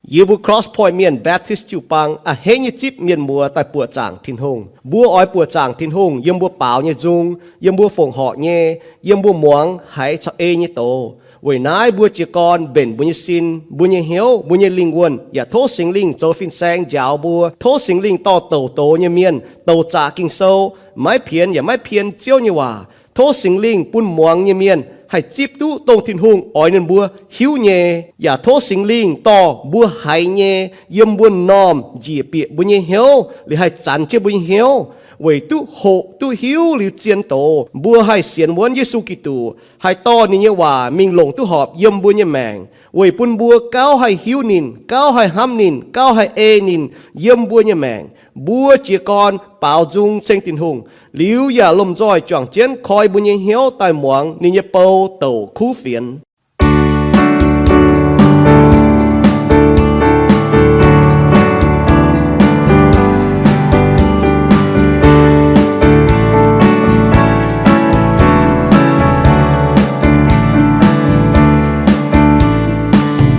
Yie mbuo Cross Point Mienh Baptist jiu-baang a'hneiv nyei zipv mienh muoz daaih buoqc zaangc Tin-Hungh. Mbuo oix buoqc zaangc Tin-Hungh yiem mbuo baaux nyei nzung, yiem mbuo fongc horc nyei, yiem mbuo muangx haiz caux ei nyei doz. Weic naaiv mbuo jiez gorn mbenc mbuo nyei sin, mbuo nyei hnyouv, mbuo nyei lingh wuonh, yaac tov Singx Lingh zoux fin-saeng njaaux mbuo. Tov Singx Lingh dorh douc doz nyei mienh, douc zaqc Ging-Sou, maiv pienx yaac maiv pien Ziouv nyei waac. Tov Singx Lingh bun muangx nyei mienh haih zipv duqv dongh Tin-Hungh oix ninh mbuo hiuv nyei. Yaac tov Singx Lingh dorh mbuo haiz nyei yiem mbuo m'normh njiec bieqc mbuo nyei hnyouv, liuz haih zanx jienv mbuo nyei hnyouv, weic duqv hoqc duqv hiuv liuz zien doz, mbuo haih sienx wuonv Yesu Giduc, haih dorh ninh nyei waac mingh longc duqv horpc yiem mbuo nyei maengc, weic bun mbuo gauh haih hiuv ninh, gauh haih hnamv ninh, gauh haih ei ninh yiem mbuo nyei maengc. Mbuo jiez gorn baaux nzung ceng Tin-Hungh, liuz yaac lomh nzoih juangc jienv koi mbuo nyei hnyouv daaih muangx ninh nyei bou douc kuv fienx.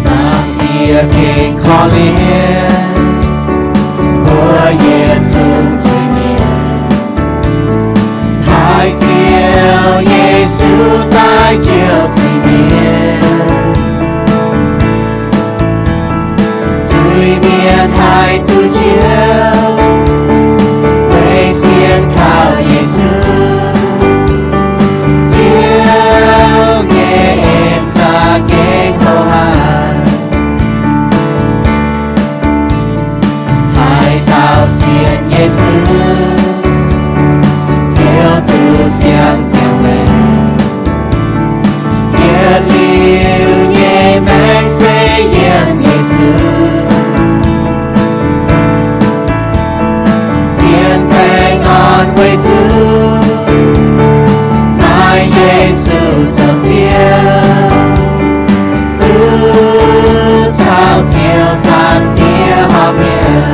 Zaangc Diex gengh korv-lienh mbuo yietc zungv zuiz-mienh, haiz Ziouv Yesu daaih jouh zuiz-mienh. Zuiz-mienh haih duqv njoux, weic sienx kaux Yesu, Ziouv nyei en za'gengh hlo haic. Haaix dauh sienx Yesu, Ziouv duqv siang ziangh maengc. Yietc liuz nyei maengc se yiem Yesu. Zien baengh orn weic zuqc maaih Yesu zoux Ziouv, duqv caux Ziouv Zaangc Diex horpc mi'aqv.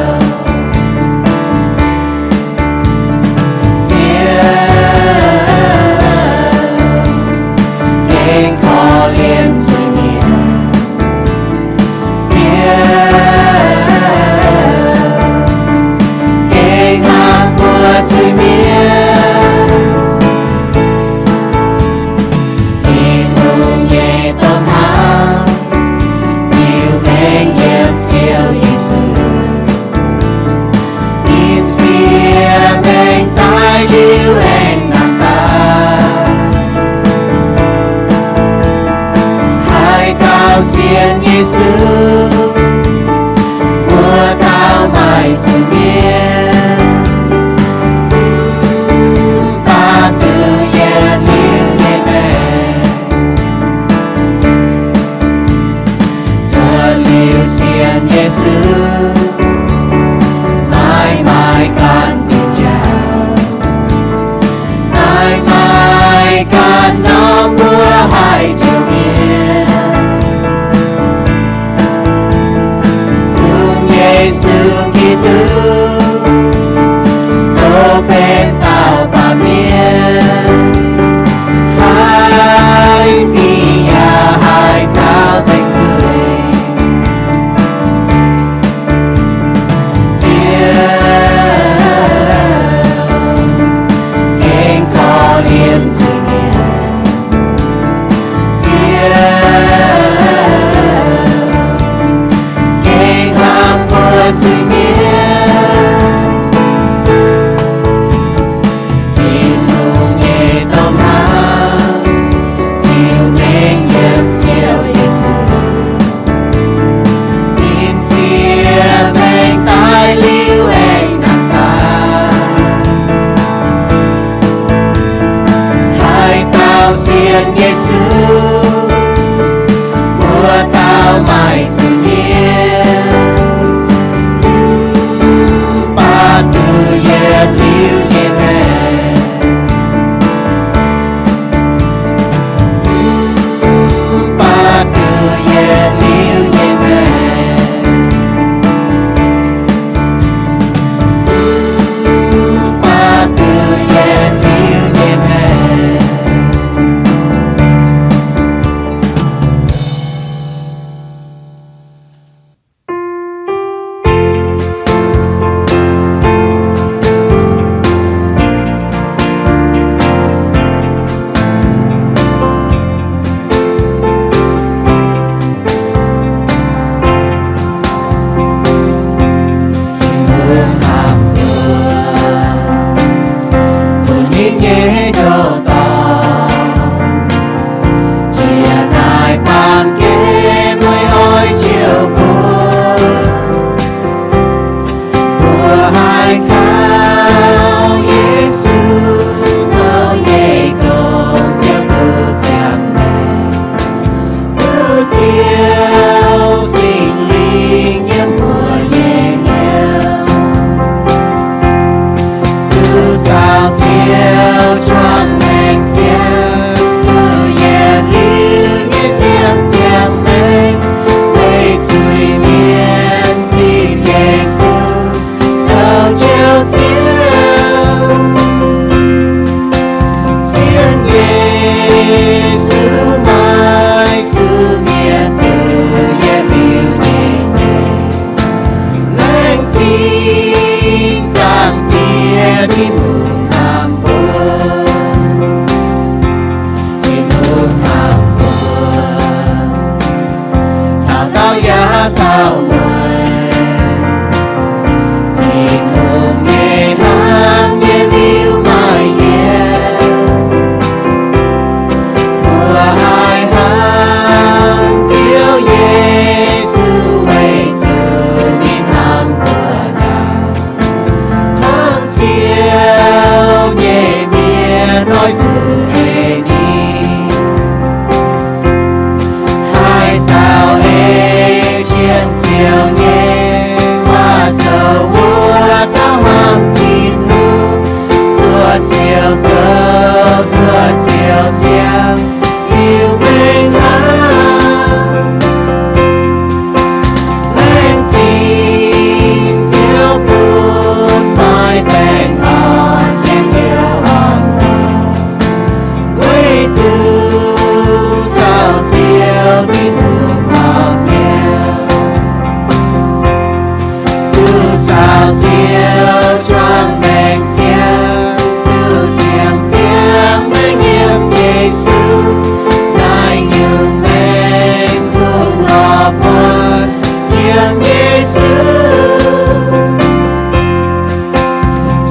Yesu,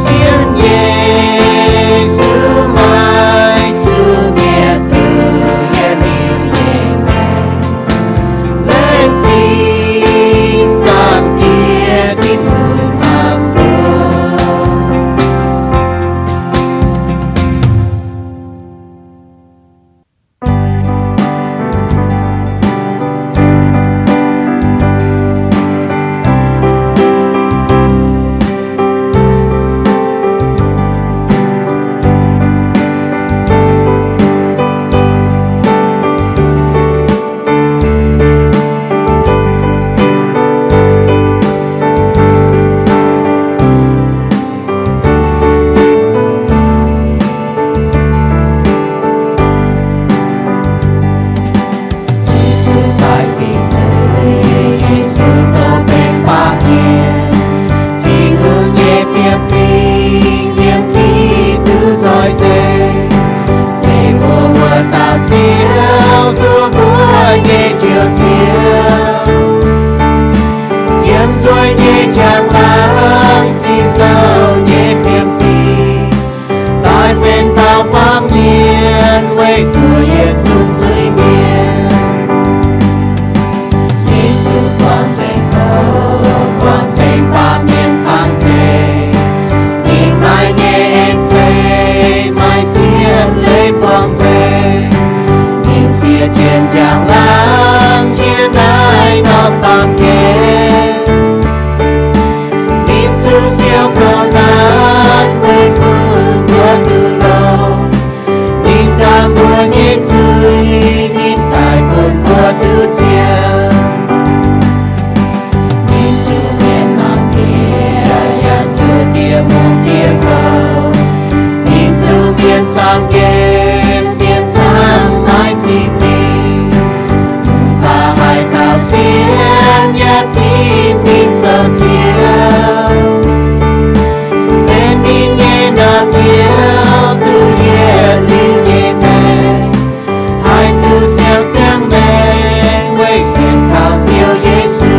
sienx Yesu maiv zuqc mietc duqv yietc liuz nyei maengc. Laengz zingh Zaangc Diex Tin-Hungh hnamv mbuo. Yesu daaih fingx zuiz, Yesu dongh benx baamh mienh. Tin-Hungh nyei fiem fingx yiem Giduc nzoih nzengc. Zeiz mbuo wuov dauh Ziouv, zuov mbuo nyei Njoux Ziouv. Yiem nzuih nyei njang-laangc zinh nouh nyei fiem fingx, daaih benx dauh baamh mienh weic zuqc yietc zungv zuiz-mienh. Yesu buangh nzengc doz, buangh nzengc baamh mienh faan zeic. Ninh maaih nyei en-zeiv, maaih zien leiz buangh nzengc. Ninh siev jienv njang-laangc njiec naaiv norm baamh gen. Ninh zuqc siou kouv naanc weic bun mbuo duqv longx. Ninh ndaam mbuo nyei zuiz, ninh daic bun mbuo duqv nziex. Ninh zuqc mienh mangc diex, yaac zuqc diex mungh diex kouv. Ninh zuqc mienh zaangc nqemh, mienh zaangc maiv zipv ninh. Mv baac haaix dauh sienx yaac zipv ninh zoux Ziouv, benx ninh nyei naamh nyouz duqv yietc liuz nyei maengc. Haih duqv siang-ziangh maengc weic sienx kaux Ziouv Yesu.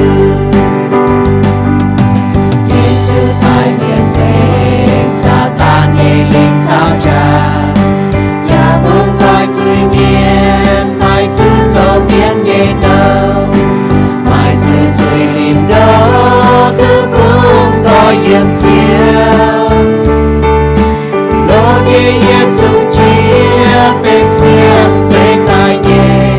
Yesu daaih mienh nzengc Saadaan nyei lingc caux jaax, yaac bun nqoi zuiz-mienh maaih zuqc zoux mienh nyei ndouh, maaih zuqc zuiz-limc ndouh duqv bun nqoi yiem Ziouv. Longx nyei yietc zungv jiex benx siang-zeix daaih nyei,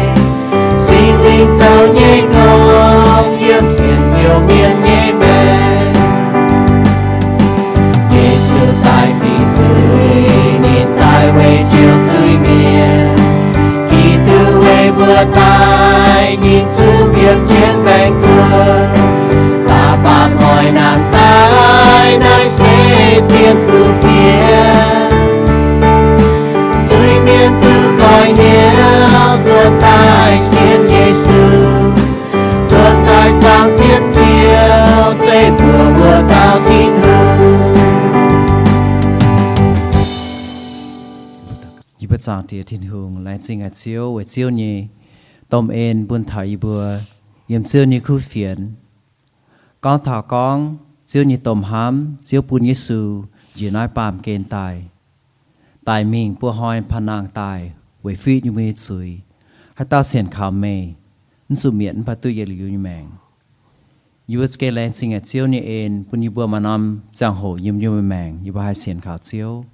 Singx Lingh zoux nyei ngongh yiem sienx Ziouv mienh nyei maengc. Yesu daaih fingx zuiz, ninh daaih weic joux zuiz-mienh. Giduc weic mbuo daaih, ninh zuqc biomv jienv baengh kuotv, da'faanh hnoi naanc daaih, naaiv se zien kuv fienx. Zuiz-mienh zuqc goiv hnyouv, zuotc daaih sienx Yesu, zuotc daaih zaangc Ziouv Ziouv, zeiv mbuo wuov dauh Tin-Hungh. Yie mbuo zaangc Diex Tin-Hungh, laengz zingh haic Ziouv weic Ziouv nyei domh en bun taux yie mbuo yiem Ziouv nyei kuv fienx. Gorngv taux gorngv Ziouv nyei domh hnamv, Ziouv bun Yesu njiec naaiv baamh gen daaih, daic mingh buo hnoi paan nangh daaih weic fuqv yie mbuo nyei zuiz. Haaix dauh sienx kaux meih, mv zuqc mietc mv baac duqv yietc liuz nyei maengc. Yie mbuo za'gengh laengz zingh haic Ziouv nyei en bun yie mbuo maaih norm ziangh hoc yiem yie mbuo maengc yie mbuo haih sienx kaux Ziouv.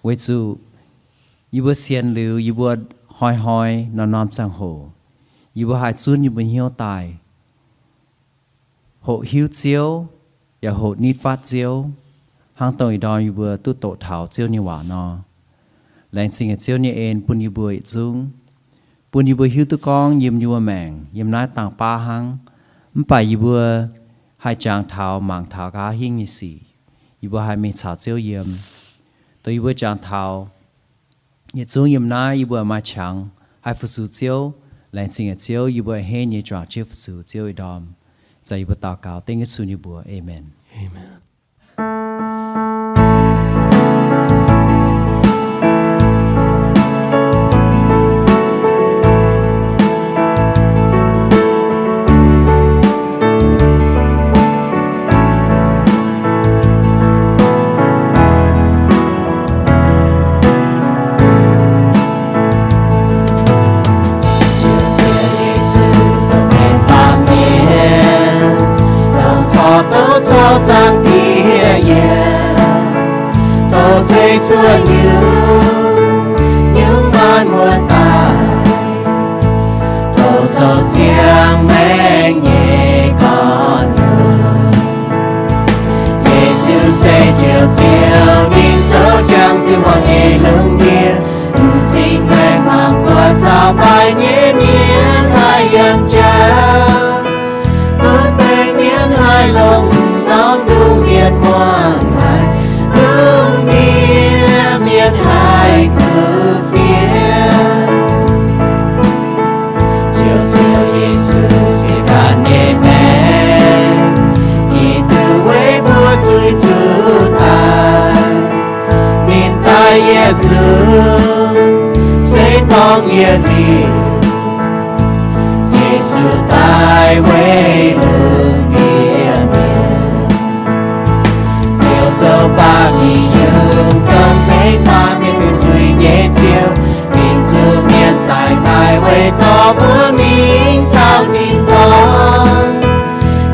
Weic zuqc yie mbuo sienx liuz, yie mbuo hnoi-hnoi norm-norm ziangh hoc, yie mbuo haih zunv yie mbuo hnyouv daaih hoqc hiuv Ziouv, yaac hoqc nitv fatv Ziouv, hnangv dongh ih ndorm yie mbuo duqv doqc taux Ziouv nyei waac nor. Laengz zingh haic Ziouv nyei en bun yie mbuo yietc zungv, bun yie mbuo hiuv duqv gorngv yiem yie mbuo maengc yiem naaiv dangh baav hnangv, mv baac yie mbuo haih jangx taux mangc taux nqa'haav hingv nyei sic. Yie mbuo haih mingh caux Ziouv yiem. Dongh yie mbuo jangx taux yietc zungv yiem naaiv yie mbuo maaih qangx haih fu-sux Ziouv. Laengz zingh haic Ziouv, yie mbuo a'hneiv nyei juangc jienv fu-sux Ziouv ih ndorm. Zanc yie mbuo daux gaux dengv Yesu nyei mbuox. Aamen. cuotv nyungc-nyungc maanc muoz-doic, douc zoux ziangh maengc nyei gorn-nyouz. Yesu se Njoux Ziouv, ninh zoux jangx ziouc muangx nyei lungh ndiev, m'zing maengc mangc buatc zaux baaix nyei mienh haih yangh jaax, bun baengc mienh haih longx, norm ndongc mienh muangx haih lungh ndiev, mienh haih kuv fienx. Njoux Ziouv Yesu se ganh nyei maengc, Giduc weic mbuo zuiz zuqc daic. Ninh daic yietc nzunc se dorngc yietc liuz. Yesu daic weic lungh ndiev mienh, ziouc zoux baac mingh yungz dongh tengx baamh mienh zuiz nyei Ziouv, mingh zuqc mienh daic daaih weic dorh mbuo mingh taux tin-dorngh.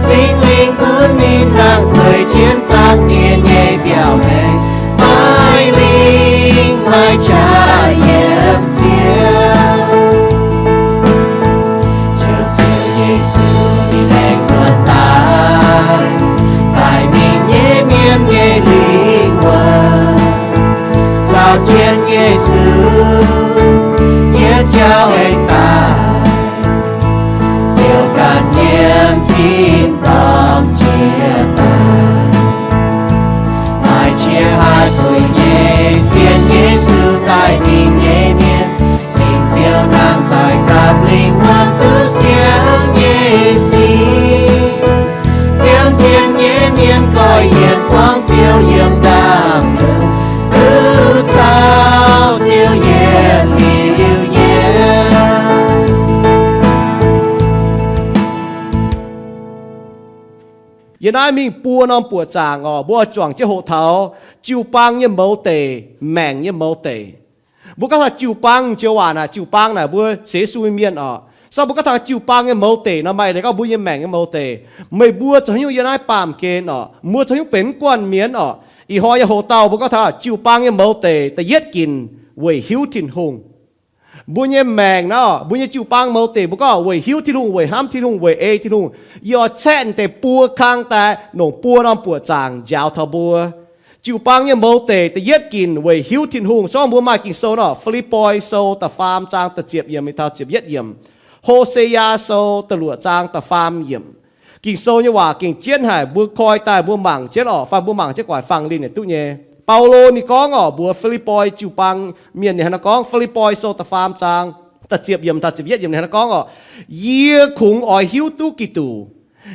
Singx Lingh bun ninh nangh zueiz jienv zaangc Diex nyei mbiaauc maengx, maiv lingh maiv qaqv yiem Ziouv. Njoux Ziouv Yesu ninh laengz nzuonx daaih, daic mingh nyei mienh nyei lingh wuonh, caux jienv Yesu yietc jauv aengx daaih, ziouc ganh yiem tin-dorngh jiex daaih. Maaih qiex haih puix nyei sienx Yesu daic mingh nyei mienh, singx Ziouv nangh daaih gapv lingh wuonh duqv siang nyei sic. Ziangh jienv nyei mienh goiv yienc buangv Ziouv yiem ndaangc lungh, duqv caux Ziouv yietc liuz yiem. Yiem naaiv mingh buo norm buoqc zaangc orqc, mbuo oix juangc jienv hoqc taux jiu-baang nyei mouz deic, maengc nyei mouz deic. Mbuo gorngv taux jiu-baang joux waac naaic, jiu-baang naaic mbuo sienx Yesu nyei mienh orqc. Se gorngv mbuo gorngv taux jiu-baang nyei mouz deic nor, maaih leiz gorngv mbuo nyei maengc nyei mouz deic. Meih mbuo zoux haaix nyungc yiem naaiv baamh gen orqc? Mbuo zoux haaix nyungc benx mv guanh mienh orqc? Ih hnoi yaac hoqc dauh mbuo gorngv taux jiu-baang nyei mouz deic da'yietv ginc weic hiuv Tin-Hungh. Mbuo nyei maengc nor, mbuo nyei jiu-baang mouz deic mbuo gorngv weic hiuv Tin-Hungh, weic hnamv Tin-Hungh, weic ei Tin-Hungh. Yie oix caeqv deix buo kang daaih longc buo norm buoqc zaangc njaaux taux mbuo. Jiu-baang nyei mouz deic da'yietv ginc weic hiuv Tin-Hungh. Se gorngv mbuo maaih Ging-Sou nor, Fi^lipv^poi Sou da'faam zaang da'ziepc yiemc mingh taux ziepc yietv yiemc. Ho^se^yaa Sou da'luoqc zaang da'faam yiemc. Ging-Sou nyei waac gengh jienv haic, mbuo koi daaih mbuo mangc jienv orqc, fai mbuo mangc jienv guaix fangx linh yaac duqv nyei. Baulo ninh gorngv orqc, mbuox Fi^lipv^poi jiu-baang mienh ninh hnangv naaiv gorngv, Fi^lipv^poi Sou da'faam zaang da'ziepc yiemc taux ziepc yietv yiemc ninh hnangv naaiv gorngv orqc, Yie kungx oix hiuv duqv Giduc,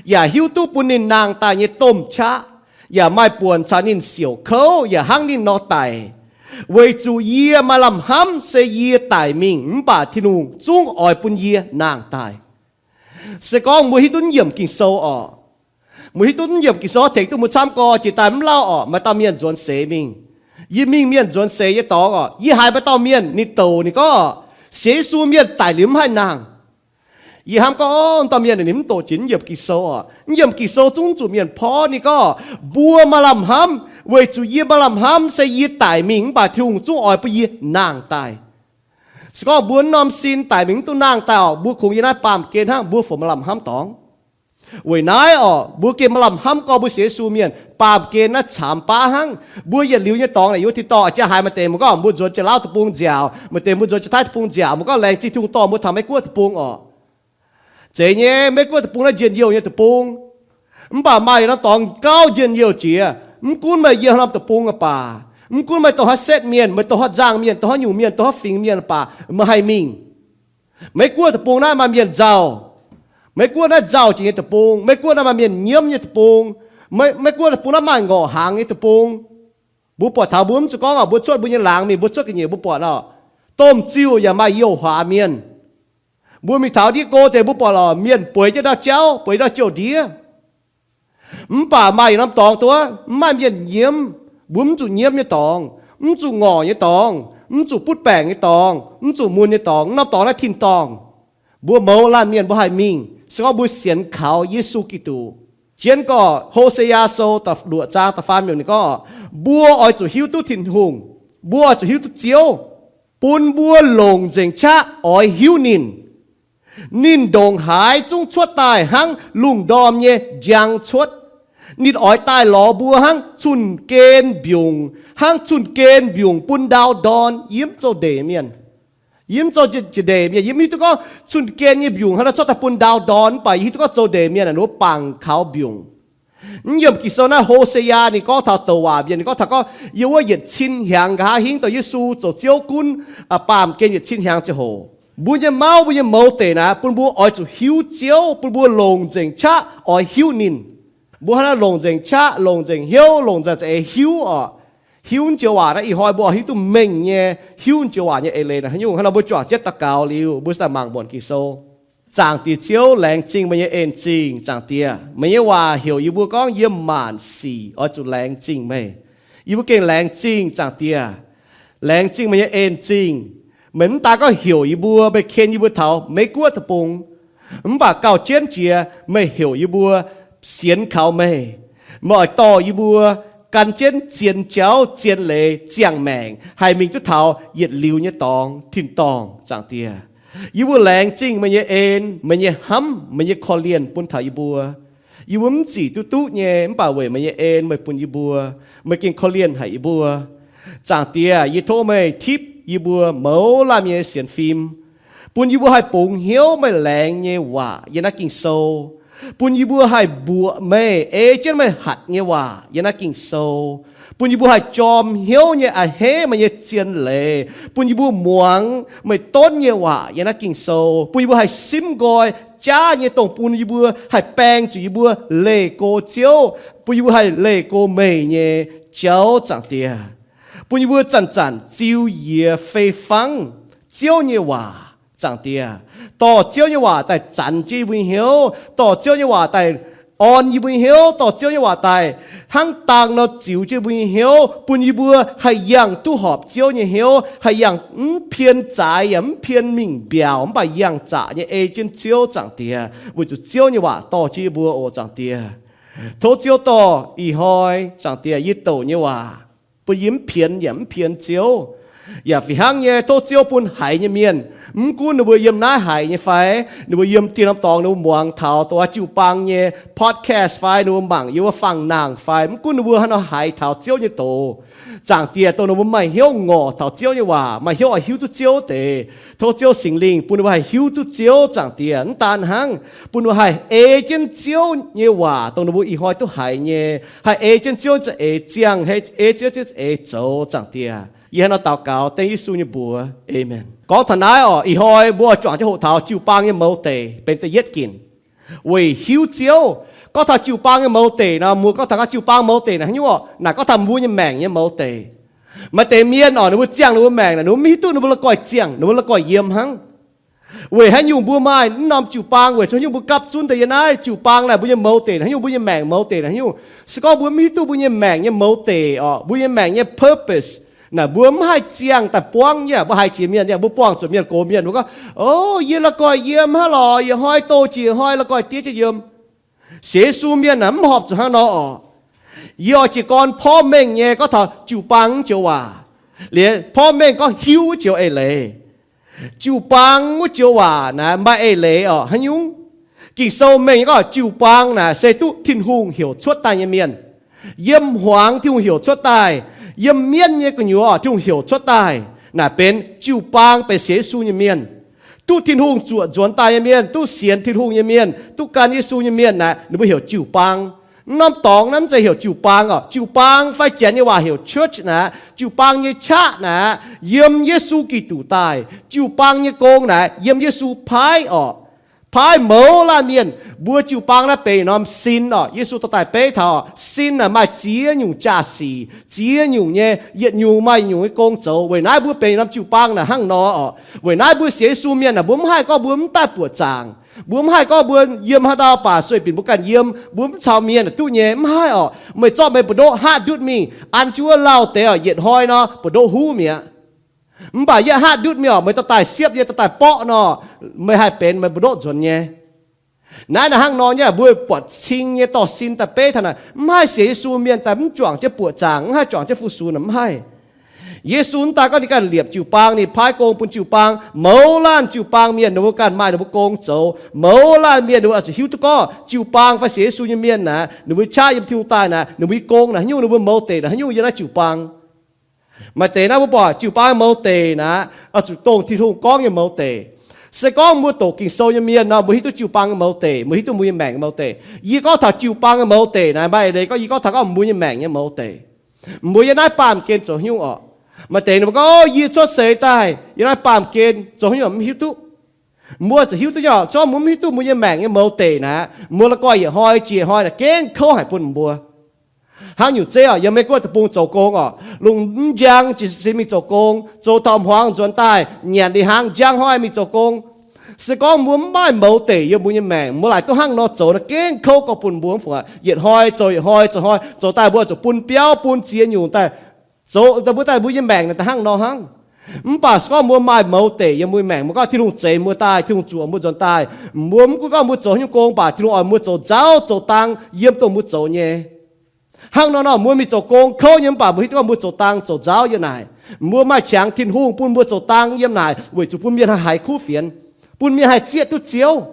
yaac hiuv duqv bun ninh nangh daaih nyei domh qaqv, yaac maaih buonc caux ninh siouc kouv yaac hnangv ninh nor daic. Weic zuqc yie maaih lamh hnamv se yie daic mingh mv baac Tin-Hungh zungv oix bun yie nangh daaih. Se gorngv mbuo hiuv duqv yiemc Ging-Sou orqc, mbuo hiuv duqv yiemc Ging-Sou tengx duqv mbuo camv gorx jiex daaih mv lauh orqc, maaih dauh mienh nzuonx seix mingh. Yie mingh mienh nzuonx seix nyei dorngx orqc, yie haiz maaih dauh mienh ninh douc ninh gorngv, sienx Yesu mienh daic liuz mv haih nangh. Yie hnamv gorngv, o, dauh mienh ninh mv doqc jiex yiemc Ging-Sou orqc. Yiemc Ging-Sou zungv zuqc mienh porv ninh gorngv, mbuo maaih lamh hnamv, weic zuqc yie maaih lamh hnamv se yie daic mingh mv baac Tin-Hungh zungv oix bun yie nangh daaih. Se gorngv mbuo norm sin daic mingh mv duqv nangh daaih orqc, mbuo kungx yiem naaiv baamh gen hnangv, mbuo fungc maaih lamh hnamv dorngx. Weic naaiv orqc, mbuo gengh maaih lamh hnamv gorngv mbuo sienx Yesu mienh, baamh gen naaiv caamx baav hnangv. Mbuo yietc liuz nyei dorngx naaic yiem tin-dorngh, jaa haiz maaih deix mbuo gorngv mbuo nzuonx Janx-Laauv deic-bung nziaauc, maaih deix mbuo nzuonx Janx-Taiv deic-bung nziaauc, mbuo gorngv laengz zingh Tin-Hungh dorh mbuo taux Meiv-Guoqv deic-bung orqc. Zeiz nyei, Meiv-Guoqv deic-bung naaiv njien-youh nyei deic-bung. Mv baac maaih norm dorngx gauh njien-youh jiex. Mv gunv meih yiem haaix norm deic-bung baac, mv gunv meih dongh haaix setv mienh, meih dongh haaix nzangc mienh, dongh haaix nyungc mienh, dongh haaix fingx mienh baac, meih haih mingh. Meiv-Guoqv deic-bung naaiv maaih mienh nzauh. Meiv-Guoqv naaiv nzauh jiex nyei deic-bung. Meiv-Guoqv naaiv maaih mienh nyiemv nyei deic-bung. Meiv-Guoqv deic-bung naaiv maaih ngorc hnaangx nyei deic-bung. Mbuo buatc taux mbuo mv zuqc gorngv orqc, mbuo cuotv mbuo nyei laangz mingh, mbuo cuotv ga'nyiec mbuo buatc orqc, domh ziuh yaac maaih youh huaax mienh. Mbuo mingh taux ndiev go deix mbuo buatc orqc, mienh bueix jienv ndau jauv, bueix ndau jouh ndiev. Mv baac maaih yietc norm dorngx duqv mv maaih mienh nyiemv. Mbuo mv zuqc nyiemv nyei dorngx, mv zuqc ngorc nyei dorngx, mv zuqc butv baengc nyei dorngx, mv zuqc mun nyei dorngx. Norm dorngx naaiv tin-dorngh. Mbuo mouz laanh mienh mbuo haih mingh se gorngv mbuo sienx kaux Yesu Giduc. Jienv gorngv Ho^se^yaa Sou da'luoqc zaang da'faam yiemc ninh gorngv, mbuo oix zuqc hiuv duqv Tin-Hungh. Mbuo oix zuqc hiuv duqv Ziouv, bun mbuo longc nzengc qaqv oix hiuv ninh. Ninh ndongc haaix zungv cuotv daaih hnangv lungh ndorm nyei njang cuotv. Ninh oix daaih lorz mbuo hnangv cun-gen mbiungc, hnangv cun-gen mbiungc bun ndau ndorn. Yie mv zoux ndeic mienh. Yie mv zoux jiex ndeic mienh. Yie mv hiuv duqv gorngv cun-gen nyei mbiungc hnangv nor cuotv daaih bun ndau ndorn, mv baac yie hiuv duqv gorngv zoux ndeic mienh naaic ninh mbuo bangc kaux mbiungc. Mv yiem Ging-Sou naaiv Ho^se^yaa ninh gorngv taux douc waac mienh, ninh gorngv taux gorngv yiem wuov yietc cin hnyangx nqa'haav hingv dorh Yesu zoux Ziouv gunv, baamh gen yietc cin hnyangx ziangh hoc. Mbuo nyei mauv, mbuo nyei mouz deic naaic bun mbuo oix zuqc hiuv Ziouv, bun mbuo longc nzengc qaqv oix hiuv ninh. Mbuo hnangv naaiv longc nzengc qaqv, longc nzengc hnyouv, longc nzengc za'eix hiuv oc. Hiuv naaiv joux waac naaiv ih hnoi mbuo oix hiuv duqv mengh nyei, hiuv naaiv joux waac nyei eix leiz naaic haaix nyungc. Hnangv nor mbuo juangc jienv daux gaux liuz, mbuo daaih mangc muonc Ging-Sou. Zaangc Diex Ziouv, laengz zingh meih nyei en-zingh. Zaangc Diex, meih nyei waac heuc yie mbuo gorngv yiem maanc sic oix zuqc laengz zingh meih. Yie mbuo gengh laengz zingh Zaangc Diex. Laengz zingh meih nyei en-zingh. Meih mv daan gorngv heuc yie mbuo, meih ken yie mbuo taux Meiv Guoqv deic-bung, mv baac gauh jienv jiex meih heuc yie mbuo sienx kaux meih. Meih oix dorh yie mbuo gan jienv zien jauv, zien leiz, ziangh maengc haih mingh duqv taux yietc liuz nyei dorngx, tin-dorngh, Zaangc Diex. Yie mbuo laengz zingh meih nyei en, meih nyei hnamv, meih nyei korv-lienh bun taux yie mbuo. Yie mbuo mv zic duqv duqv nyei, mv baac weic meih nyei en meih bun yie mbuo, meih gengh korv-lienh haic yie mbuo. Zaangc Diex, yie tov meih tipv yie mbuo mouz laanh nyei sienx fim, bun yie mbuo haih bungx hnyouv meih laengz nyei waac yiem naaiv Ging-Sou, bun yie mbuo haih mbuoqc meih, ei jienv meih hatc nyei waac yiem naaiv Ging-Sou, bun yie mbuo haih jorm hnyouv nyei a'hneiv meih nyei zien leiz, bun yie mbuo muangx meih donv nyei waac yiem naaiv Ging-Sou, bun yie mbuo haih simv nqoi jaav nyei dongh bun yie mbuo haih baeng zuqc yie mbuo leih go Ziouv, bun yie mbuo haih leih go meih nyei jauv, Zaangc Diex. Bun yie mbuo zanc-zanc ziux yie fei fangv Ziouv nyei waac, Zaangc Diex. Dorh Ziouv nyei waac daaih zanc jienv yie mbuo nyei hnyouv, dorh Ziouv nyei waac daaih orn yie mbuo nyei hnyouv, dorh Ziouv nyei waac daaih hnangv dang nor ziux jienv yie mbuo nyei hnyouv, bun yie mbuo haih yangh duqv horpc Ziouv nyei hnyouv, haih yangh mv pien zaaix yaac mv pien mingh mbiaauc, mv baac yangh zaqc nyei ei jienv Ziouv, Zaangc Diex, weic zuqc Ziouv nyei waac dorh jienv yie mbuo oc, Zaangc Diex. Tov Ziouv dorh ih hnoi, Zaangc Diex, yie douc nyei waac, bun yie mv pienx yaac mv pien Ziouv. Yaac fih hnangv nyei, tov Ziouv bun haiz nyei mienh, mv gunv ninh mbuo yiem naaiv haiz nyei fai ninh mbuo yiem dieh norm dorngx ninh mbuo muangx taux dongh wuov jiu-baang nyei podcast fai ninh mbuo mangc yiem wuov fangx-nangh fai, mv gunv ninh mbuo haaix nor haiz taux Ziouv nyei doz, Zaangc Diex, dongh ninh mbuo maaih hnyouv ngorc taux Ziouv nyei waac, maaih hnyouv oix hiuv duqv Ziouv deix, tov Ziouv Singx Lingh bun ninh mbuo haih hiuv duqv Ziouv, Zaangc Diex. Mv daan hnangv, bun ninh mbuo haih ei jienv Ziouv nyei waac dongh ninh mbuo ih hnoi duqv haiz nyei, haih ei jienv Ziouv za'eix ziangh, ei Ziouv za'eix zoux, Zaangc Diex. Yie hnangv naaiv nor daux gaux dengv Yesu nyei mbuox, aamen. Gorngv taux naaiv oc, ih hnoi mbuo juangc jienv hoqc taux jiu-baang nyei mouz deic benx da'yietv ginc. Weic hiuv Ziouv. Gorngv taux jiu-baang nyei mouz deic nor, mbuo gorngv taux jiu-baang mouz deic naaic haaix nyungc oc? Naaic gorngv taux mbuo nyei maengc nyei mouz deic. Maaih deix mienh oc, ninh mbuo ziangh ninh mbuo maengc naaic, ninh mbuo mv hiuv duqv ninh mbuo la'guaih ziangh, ninh mbuo la'guaih yiem hnangv. Weic haaix nyungc mbuo maaih mv norm jiu-baang? Weic zuqc haaix nyungc mbuo gapv zunv deix yiem naaiv jiu-baang naaic, mbuo nyei mouz deic naaic haaix nyungc, mbuo nyei maengc mouz deic naaic haaix nyungc? Se gorngv mbuo mv hiuv duqv mbuo nyei maengc nyei mouz deic oc, mbuo nyei maengc nyei purpose naaic, mbuo mv haih ziangh daaih buangv nyei. Mbuo haiz jiex mienh, mbuo buangh zuqc mienh, gox mienh, mbuo gorngv, O, yie la'guaih yiem hnangv lorqc, yietc hnoi douz jiex hnoi la'guaih diev jienv yiem. Sienx Yesu mienh naaic mv horpc zuqc hnangv nor oc. Yie oix jiez gorn porv mengh nyei gorngv taux jiu-baang wuov joux waac, liuz porv mengh gorngv hiuv wuov joux eix leiz. Jiu-baang wuov joux waac naaic maaih eix leiz oc. Haaix nyungc? Ging-Sou mengh nyei gorngv jiu-baang naaic se duqv Tin-Hungh heuc cuotv daaih nyei mienh. Yiem hmuangx Tin-Hungh heuc cuotv daaih, yiem mienv nyei gu'nyuoz Tin-Hungh heuc cuotv daaih naaic benx jiu-baang, benx sienx Yesu nyei mienh. Duqv Tin-Hungh zuoqc nzuonx daaih nyei mienh, duqv sienx Tin-Hungh nyei mienh, duqv gan Yesu nyei mienh naaic, ninh mbuo heuc jiu-baang. Mv norm dorngx naaiv mv zeiz heuc jiu-baang oc. Jiu-baang fai Janx nyei waac heuc church naaic, jiu-baang nyei qaqv naaic, yiem Yesu Giduc daaih. Jiu-baang nyei gong naaic, yiem Yesu paaiv oc. Paaiv mouz laanh mienh. Mbuo jiu-baang naaiv benx norm sin oc. Yesu dorh daaih beiv taux sin naaic maaih ziex nyungc jaa-sic, ziex nyungc nyei, yietc nyungc maaih nyungc nyei gong zoux. Weic naaiv mbuo benx norm jiu-baang naaic hnangv nor oc. Weic naaiv mbuo sienx Yesu mienh naaic, mbuo mv haih gorngv mbuo mv daaih buoqc zaangc. Mbuo mv haih gorngv mbuo yiem haaix dauh baac sueih binc mbuo ganh yiem, mbuo mv caux mienh duqv nyei, mv haih oc. Meih zorqv meih mbu'ndoqv haav ndutv mingh an jienv wuov lauh deix oc, yietc hnoi nor mbu'ndoqv huv mi'aqv. Mv baac yie haav ndutv mingh oc, meih dorh daaih siepv, yie dorh daaih borqv nor, meih haih benx meih mbu'ndoqv nzuonx nyei. Naaiv naaic hnangv nor nyei, mbuo buatc cing nyei dorh sin daaih beiv taux naaic, mv haih sienx Yesu mienh daaih mv juangc jienv buoqc zaangc, mv haih juangc jienv fu-sux naaic, mv haih. Yesu mv daaih gorngv ninh ganh liepc jiu-baang, ninh paaiv gong bun jiu-baang, mouz laanh jiu-baang mienh ninh mbuo ganh maaih ninh mbuo gong zoux. Mouz laanh mienh ninh mbuo oix zuqc hiuv duqv gorngv jiu-baang fai sienx Yesu nyei mienh naaic, ninh mbuo qaqv yiem Tin-Hungh daaih naaic, ninh mbuo nyei gong naaic haaix nyungc, ninh mbuo mouz deic naaic haaix nyungc yiem naaiv jiu-baang. Maaih deix naaiv mbuo buatc jiu-baang mouz deic naaic, oix zuqc dongh Tin-Hungh gorngv nyei mouz deic. Se gorngv mbuo doqc Ging-Sou nyei mienh nor, mbuo hiuv duqv jiu-baang nyei mouz deic, mbuo hiuv duqv mbuo nyei maengc nyei mouz deic. Yie gorngv taux jiu-baang nyei mouz deic naaic, maaih eix leiz gorngv yie gorngv taux gorngv mbuo nyei maengc nyei mouz deic. Mbuo yiem naaiv baamh gen zoux haaix nyungc orqc? Maaih deix ninh mbuo gorngv, o, yie cuotv seix daaih yiem naaiv baamh gen zoux haaix nyungc mv hiuv duqv. Mbuo zuqc hiuv duqv nyei orqc, zorqv mbuo mv hiuv duqv mbuo nyei maengc nyei mouz deic naaic, mbuo la'guaih yietc hnoi jiex hnoi naaic gengh kouv haic bun mbuo. Hnangv nyungc zeiv orqc, yiem Meiv Guoqv deic-bung zoux gong orqc, lungh mv njang jiez sin mingh zoux gong, zoux taux hmuangx nzuonx daaih nyanc liuz hnaangx njang hnoi mingh zoux gong. Se gorngv mbuo mv maaih mouz deic yiem mbuo nyei maengc, mbuo laaic duqv hnangv nor zoux naaic gengh kouv gorqv bun mbuo mv fungc aqv. Yietc hnoi zoux yietc hnoi zoux hnoi, zoux daaih mbuo zuqc bun biauv bun ziex nyungc daaih, zoux daaih mbuo daaih mbuo nyei maengc naaic daaih hnangv nor hnangv. Mv baac se gorngv mbuo maaih mouz deic yiem mbuo nyei maengc, mbuo gorngv Tin-Hungh zeix mbuo daaih, Tin-Hungh zuoqc mbuo nzuonx daaih, mbuo mv gunv gorngv mbuo zoux haaix nyungc gong, mv baac Tin-Hungh oix mbuo zoux nzauh zoux dang yiem dongh mbuo zoux nyei. Hnangv nor nor mbuo mingh zoux gong kouv nyei, mv baac mbuo hiuv duqv gorngv mbuo zoux dang zoux nzauv yiem naaic. Mbuo maaih qangx Tin-Hungh bun mbuo zoux dang yiem naaic weic zuqc bun mienh haih haiz kuv fienx, bun mienh haih zieqv duqv Ziouv,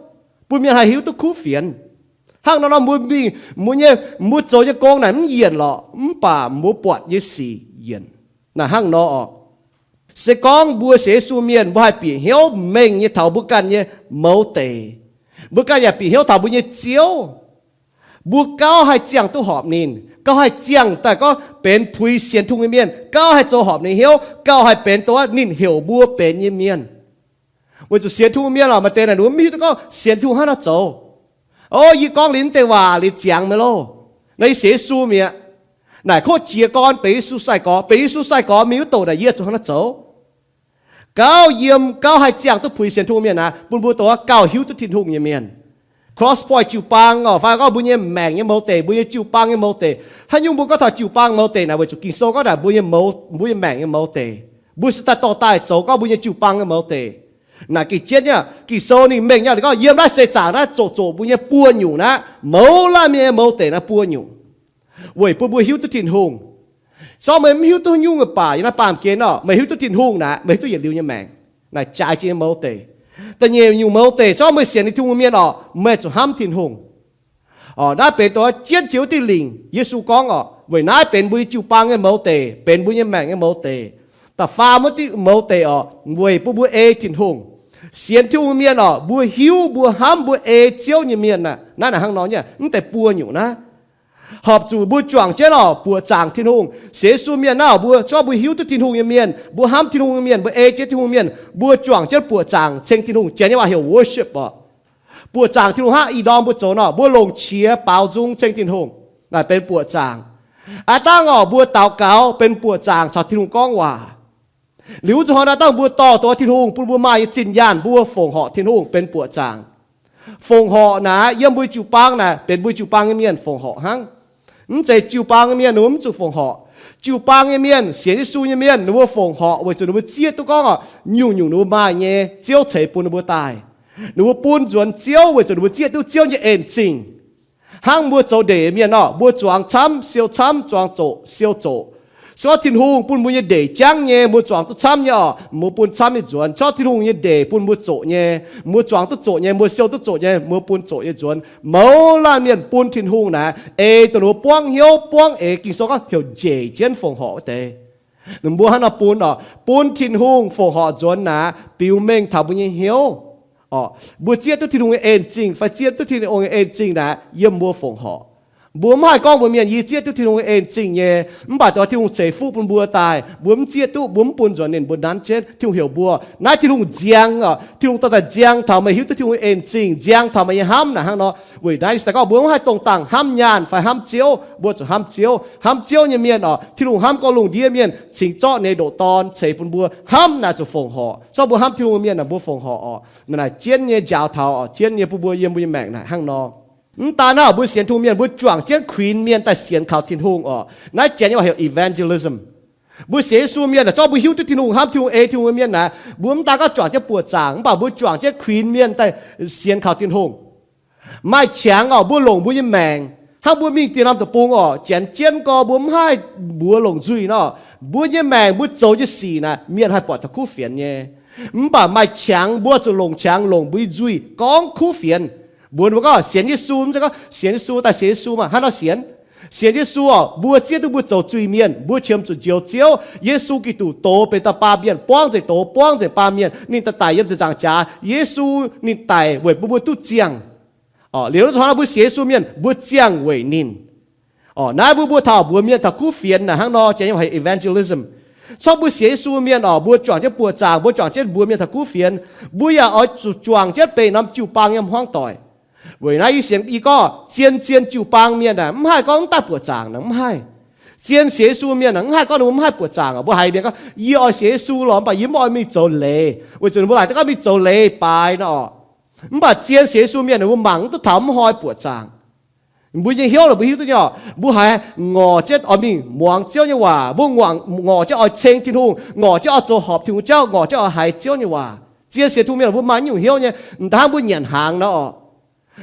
bun mienh haih hiuv duqv kuv fienx. Hnangv nor nor mbuo mingh, mbuo nyei, mbuo zoux nyei gong naaic mv yienc lorqc, mv baac mbuo buatc nyei sic yienc. Naaic hnangv nor orqc. Se gorngv mbuo sienx Yesu mienh, mbuo haih bieqc hnyouv mengh nyei taux mbuo ganh nyei mouz deic. Mbuo ganh yaac bieqc hnyouv taux mbuo nyei Ziouv. Mbuo gauh haih ziangh duqv horpc ninh, gauh haih ziangh daaih gorngv benx puix sienx Tin-Hungh nyei mienh, gauh haih zoux horpc ninh hnyouv, gauh haih benx dongh wuov ninh heuc mbuo benx nyei mienh. Weic zuqc sienx Tin-Hungh mienh orqc, maaih deix naaic ninh mbuo mv hiuv duqv gorngv sienx Tin-Hungh hnangv haaix nor zoux. O, yie gorngv liuz mv deix waac liuz ziangx meih loh. Naaiv yie sienx Yesu mi'aqv. Naaic kov jiex gorn benx Yesu sai-gorx, benx Yesu sai-gorx mingh wuov douc naaic yie zuqc hnangv haaix nor zoux. Gauh yiem, gauh haih ziangh duqv puix sienx Tin-Hungh mienh aqv, bun mbuo dongh wuov gauh hiuv duqv Tin-Hungh nyei mienh. Cross Point jiu-baang orqc, fai gorngv mbuo nyei maengc nyei mouz deic, mbuo nyei jiu-baang nyei mouz deic. Haaix nyungc mbuo gorngv taux jiu-baang mouz deic naaic, weic zuqc Ging-Sou gorngv naaic mbuo nyei mouz, mbuo nyei maengc nyei mouz deic. Mbuo se daaih dorh daaih zoux gorngv mbuo nyei jiu-baang nyei mouz deic. Naaic gengh jienv nyei. Ging-Sou ninh mengh nyei, ninh gorngv yiem naaiv seix zaangc naaiv zoqc zoqc mbuo nyei buo nyungc naaiv, mouz laanh mienh nyei mouz deic naaiv buo nyungc, weic bun mbuo hiuv duqv Tin-Hungh. Zorqv meih mv hiuv duqv nyungc baac yiem naaiv baamh gen orqc, meih hiuv duqv Tin-Hungh naaic, meih hiuv duqv yietc liuz nyei maengc. Naaic jaaix jiex nyei mouz deic. Da'nyeic nyungc mouz deic, zorqv meih sienx Tin-Hungh mienh orqc, meih zuqc hnamv Tin-Hungh. Orqc, naaiv benx dongh jienv jiex wuov diuh lingc. Yesu gorngv orqc, weic naaiv benx mbuo nyei jiu-baang nyei mouz deic, benx mbuo nyei maengc nyei mouz deic. Da'faam wuov diuh mouz deic orqc, weic bun mbuo ei Tin-Hungh. Sienx Tin-Hungh mienh orqc, mbuo hiuv, mbuo hnamv, mbuo ei Ziouv nyei mienh aqv. Naaiv naaic hnangv nor nyei, mv deix buo nyungc naaiv. Horpc zuqc mbuo juangc jienv orqc, buoqc zaangc Tin-Hungh. Sienx Yesu mienh naaiv orqc, mbuo, zorqv mbuo hiuv duqv Tin-Hungh nyei mienh, mbuo hnamv Tin-Hungh nyei mienh, mbuo ei jienv Tin-Hungh mienh, mbuo juangc jienv buoqc zaangc ceng Tin-Hungh. Janx nyei waac heuc worship orqc. Buoqc zaangc Tin-Hungh hnangv ih ndorm mbuo zoux nor, mbuo longc qiex baaux nzung ceng Tin-Hungh. Naaic benx buoqc zaangc. Aav dangh orqc, mbuo daux gaux benx buoqc zaangc caux Tin-Hungh gorngv waac. Liuz zuqc hnoi naaiv dangh mbuo dorh dongh Tin-Hungh bun mbuo maaih nyei zinh nyaanh, mbuo fongc horc Tin-Hungh benx buoqc zaangc. Fongc horc naaic yiem mbuo jiu-baang naaic benx mbuo jiu-baang nyei mienh fongc horc hnangv. Mv zeiz jiu-baang nyei mienh ninh mbuo mv zuqc fongc horc. Jiu-baang nyei mienh, sienx Yesu nyei mienh, ninh mbuo fongc horc weic zuqc ninh mbuo zieqv duqv gorngv orqc, nyungc-nyungc ninh mbuo maaih nyei Ziouv ceix bun ninh mbuo daaih. Ninh mbuo bun nzuonx Ziouv weic zuqc ninh mbuo zieqv duqv Ziouv nyei en zingh. Hnangv mbuo zoux ndeic mienh orqc, mbuo zuangx camv siou camv, zuangx zoqc siou zoqc. Se gorngv Tin-Hungh bun mbuo nyei ndeic jangv nyei, mbuo zuangx duqv camv nyei orqc, mbuo bun camv nyei nzuonx. Se gorngv Tin-Hungh nyei ndeic bun mbuo zoqc nyei, mbuo zuangx duqv zoqc nyei, mbuo siou duqv zoqc nyei, mbuo bun zoqc nyei nzuonx. Mouz laanh mienh bun Tin-Hungh naaic ei dongh ninh mbuo buangv hnyouv buangv eix, Ging-Sou gorngv heuc njiec jienv fongc horc wuov deix. Ninh mbuo hnangv nor bun orqc, bun Tin-Hungh fongc horc nzuonx naaic biux mengh taux mbuo nyei hnyouv. Orqc, mbuo zieqv duqv Tin-Hungh nyei en zingh fai zieqv duqv Tin-Hungh nyei en zingh naaic yiem mbuo fongc horc. Mbuo mv haih gorngv mbuox mienh, yie zieqv duqv Tin-Hungh nyei en zingh nyei. Mv baac dongh Tin-Hungh ceix fuqv bun mbuo daaih, mbuo mv zieqv duqv, mbuo mv bun nzuonx ninh, mbuo nanv jienv Tin-Hungh heuc mbuo. Naaiv Tin-Hungh nziang orqc, Tin-Hungh dorh daaih nziang taux meih hiuv duqv Tin-Hungh nyei en zingh, nziang taux meih nyei hnamv naaic hnangv nor. Weic naaiv se gorngv mbuo mv haih dongh dangh hnamv nyaanh fai hnamv Ziouv, mbuo zuqc hnamv Ziouv. Hnamv Ziouv nyei mienh orqc, Tin-Hungh hnamv gorngv lungh ndiev mienh cingx zorqv ninh nyei ndoqc Dorn ceix bun mbuo. Hnamv naaic zuqc fongc horc. Zorqv mbuo hnamv Tin-Hungh nyei mienh naaic mbuo fongc horc orqc. Naaic naaic jienv nyei njaaux taux orqc, jienv nyei bun mbuo yiem mbuo nyei maengc naaic hnangv nor. Mv daan naaiv, mbuo sienx Tin-Hungh mienh mbuo juangc jienv kuinx mienh daaih sienx kaux Tin-Hungh orqc. Naaiv Janx nyei waac heuc evangelism. Mbuo sienx Yesu mienh naaic, zorqv mbuo hiuv duqv Tin-Hungh, hnamv Tin-Hungh, ei Tin-Hungh nyei mienh naaic, mbuo mv daan gorngv juangc jienv buoqc zaangc, mv baac mbuo juangc jienv kuinx mienh daaih sienx kaux Tin-Hungh. Maaih qangx orqc, mbuo longc mbuo nyei maengc Hnangv mbuo mingh dieh norm deic-bung orqc, janx jienv gorx mbuo mv haih mbuox longc nzuih nor, mbuo nyei maengc mbuo zoux nyei sic naaic mienh haih buatc taux kuv fienx nyei. Mv baac maaih qangx mbuo zuqc longc qangx longc mbuo nyei nzuih gorngv kuv fienx. Mbuox ninh mbuo gorngv sienx Yesu, mv zeiz gorngv sienx Yesu daaih sienx Yesu maah, hnangv nor sienx. Sienx Yesu orqc, mbuo zieqv duqv mbuo zoux zuiz-mienh, mbuo qiemx zuqc njoux Ziouv Yesu Giduc doz benx dauh baamh mienh, buangv nzengc doz, buangv nzengc baamh mienh, ninh daaih daic yiem ziepc nzaangc jaax. Yesu ninh daic weic bun mbuo duqv ziangh. Liuz zuqc hnangv nor mbuo sienx Yesu mienh mbuo ziangh weic ninh. Naaiv mbuo mbuo taux mbuox mienh taux kuv fienx naaic hnangv nor, janx nyei waac heuc evangelism. Corc mbuo sienx Yesu mienh orqc, mbuo juangc jienv buoqc zaangc, mbuo juangc jienv mbuox mienh taux kuv fienx, mbuo yaac oix zuqc juangc jienv benx norm jiu-baang nyei hmuangv doic. Weic naaiv yie sienx yie gorngv zien zien jiu-baang mienh aah, mv haih gorngv mv daaih buoqc zaangc naaic, mv haih. Zien sienx Yesu mienh aah, mv haih gorngv ninh mbuo mv haih buoqc zaangc. Mbuo haiz mienh gorngv yie oix sienx Yesu lorqc, mv baac yie mv oix mingh zoux leiz, weic zuqc ninh mbuo laaic daaih gorngv mingh zoux leiz baaix nor orqc. Mv baac zien sienx Yesu mienh ninh mbuo mangc mv duqv taux mv hnoi buoqc zaangc. Mbuo nyei hnyouv lorqc mbuo hiuv duqv nyei orqc, mbuo haiz ngorc jienv oix mingh muangx Ziouv nyei waac, mbuo ngorc jienv oix ceng Tin-Hungh, ngorc jienv oix zoux horpc Tin-Hungh jauv, ngorc jienv oix haiz Ziouv nyei waac. Zien sienx Tin-Hungh mienh mbuo maaih nyungc hnyouv nyei, m'daaih hnangv mbuo nyanc hnaangx nor orqc.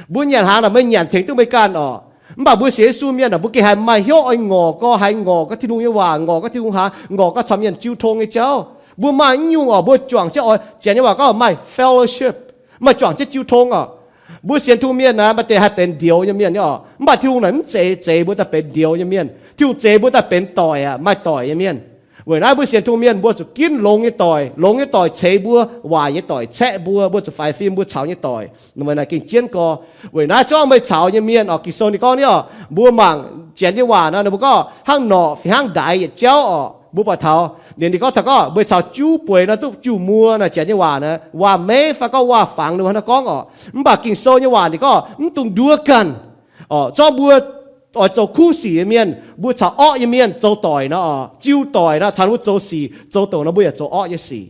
Mbuo nyanc hnaangx naaic meih nyanc tengx duqv meih ganh orqc. Mv baac mbuo sienx Yesu mienh aah, mbuo gengh haiz maaih hnyouv oix ngorc gorx, haiz ngorc gorx Tin-Hungh nyei waac, ngorc gorx Tin-Hungh hnaangx, ngorc gorx caux mienh jiu tong nyei jauv. Mbuo maaih nyungc orqc, mbuo juangc jienv oix, janx nyei waac gorngv maaih fellowship, maaih juangc jienv jiu tong orqc. Mbuo sienx Tin-Hungh mienh naaic maaih deix haih benx ndioux nyei mienh nyei orqc, mv baac Tin-Hungh naaic mv zeiz zeix mbuo daaih benx ndioux nyei mienh. Tin-Hungh zeix mbuo daaih benx doic aqv, maaih doic nyei mienh. Weic naaiv mbuo sienx Tin-Hungh mienh mbuo zuqc ginv longx nyei doic, longx nyei doic ceix mbuo, waaic nyei doic caeqv mbuo, mbuo zuqc faix fim mbuo caux nyei doic. Naaiv gengh jienv gorx. Weic naaiv zorngv meih caux nyei mienh orqc, Ging-Sou ninh gorngv nyei orqc, mbuo mangc janx nyei waac nor, ninh mbuo gorngv hnangv norqc fih hnangv ndaix yietc jauv orqc. Mbuo buatc taux ninh, ninh gorngv taux gorngv meih caux juv bueix nor duqv juv muoz naaic, janx nyei waac naaic waac-meiv fai gorngv waac-fangx ninh mbuo hnangv naaiv gorngv orqc. Mv baac Ging-Sou nyei waac ninh gorngv mv dungx nduov ganh orqc. Zorngv mbuo oix zoux kuv sic nyei mienh, mbuo caux orqv nyei mienh zoux doic nor orqc, jiu doic nor, caux ninh mbuo zoux sic zoux douc nor, mbuo yaac zoux orqv nyei sic.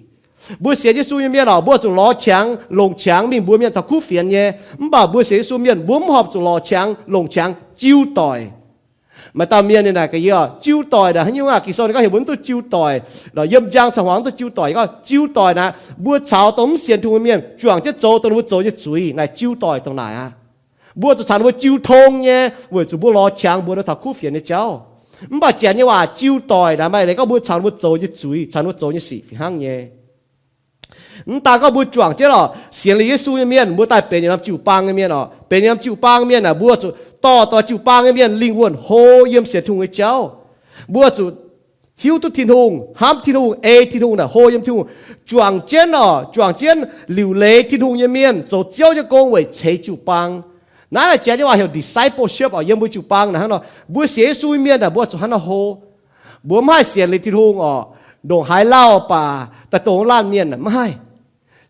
Mbuo sienx Yesu nyei mienh orqc, mbuo zuqc lorz qangx longc qangx mingh mbuox mienh taux kuv fienx nyei. Mv baac mbuo sienx Yesu mienh mbuo mv horpc zuqc lorz qangx longc qangx jiu doic. Maaih dauh mienh ninh naaic gaax yie, jiu doic naaic haaix nyungc aqv? Ging-Sou ninh gorngv heuc mbuo mv duqv jiu doic. Yiem njang caux hmuangx mv duqv jiu doic. Gorngv jiu doic naaic mbuo caux dongh mv sienx Tin-Hungh nyei mienh juangc jienv zoux dongh ninh mbuo zoux nyei zuiz naaic, jiu doic dongh naaic aqv. Mbuo zuqc caux ninh mbuo jiu tong nyei, weic zuqc mbuo lorz qangx mbuox ninh taux kuv fienx nyei jauv. Mv baac janx nyei waac jiu doic naaic maaih leiz gorngv mbuo caux ninh mbuo zoux nyei zuiz, caux ninh mbuo zoux nyei sic fih hnangv nyei. Mv daan gorngv mbuo juangc jienv orqc, sienx liuz Yesu nyei mienh, mbuo daaih benx yietc norm jiu-baang nyei mienh orqc. Benx yietc norm jiu-baang mienh aeqv, mbuo zuqc dorh, dorh jiu-baang nyei mienh lingh wuonh hlo yiem sienx Tin-Hungh nyei jauv. Mbuo zuqc hiuv duqv Tin-Hungh, hnamv Tin-Hungh, ei Tin-Hungh naaic hlo yiem Tin-Hungh, juangc jienv orqc, juangc jienv liuc leiz Tin-Hungh nyei mienh zoux Ziouv nyei gong weic ceix jiu-baang. Naaiv naaic janx nyei waac heuc discipleship orqc. Yiem mbuo jiu-baang naaic hnangv nor, mbuo sienx Yesu mienh aeqv, mbuo zuqc hnangv nor hlo. Mbuo mv haih sienx liuz Tin-Hungh orqc, ndongc haaix lauh baac daaih dongh laanh mienh mv haih.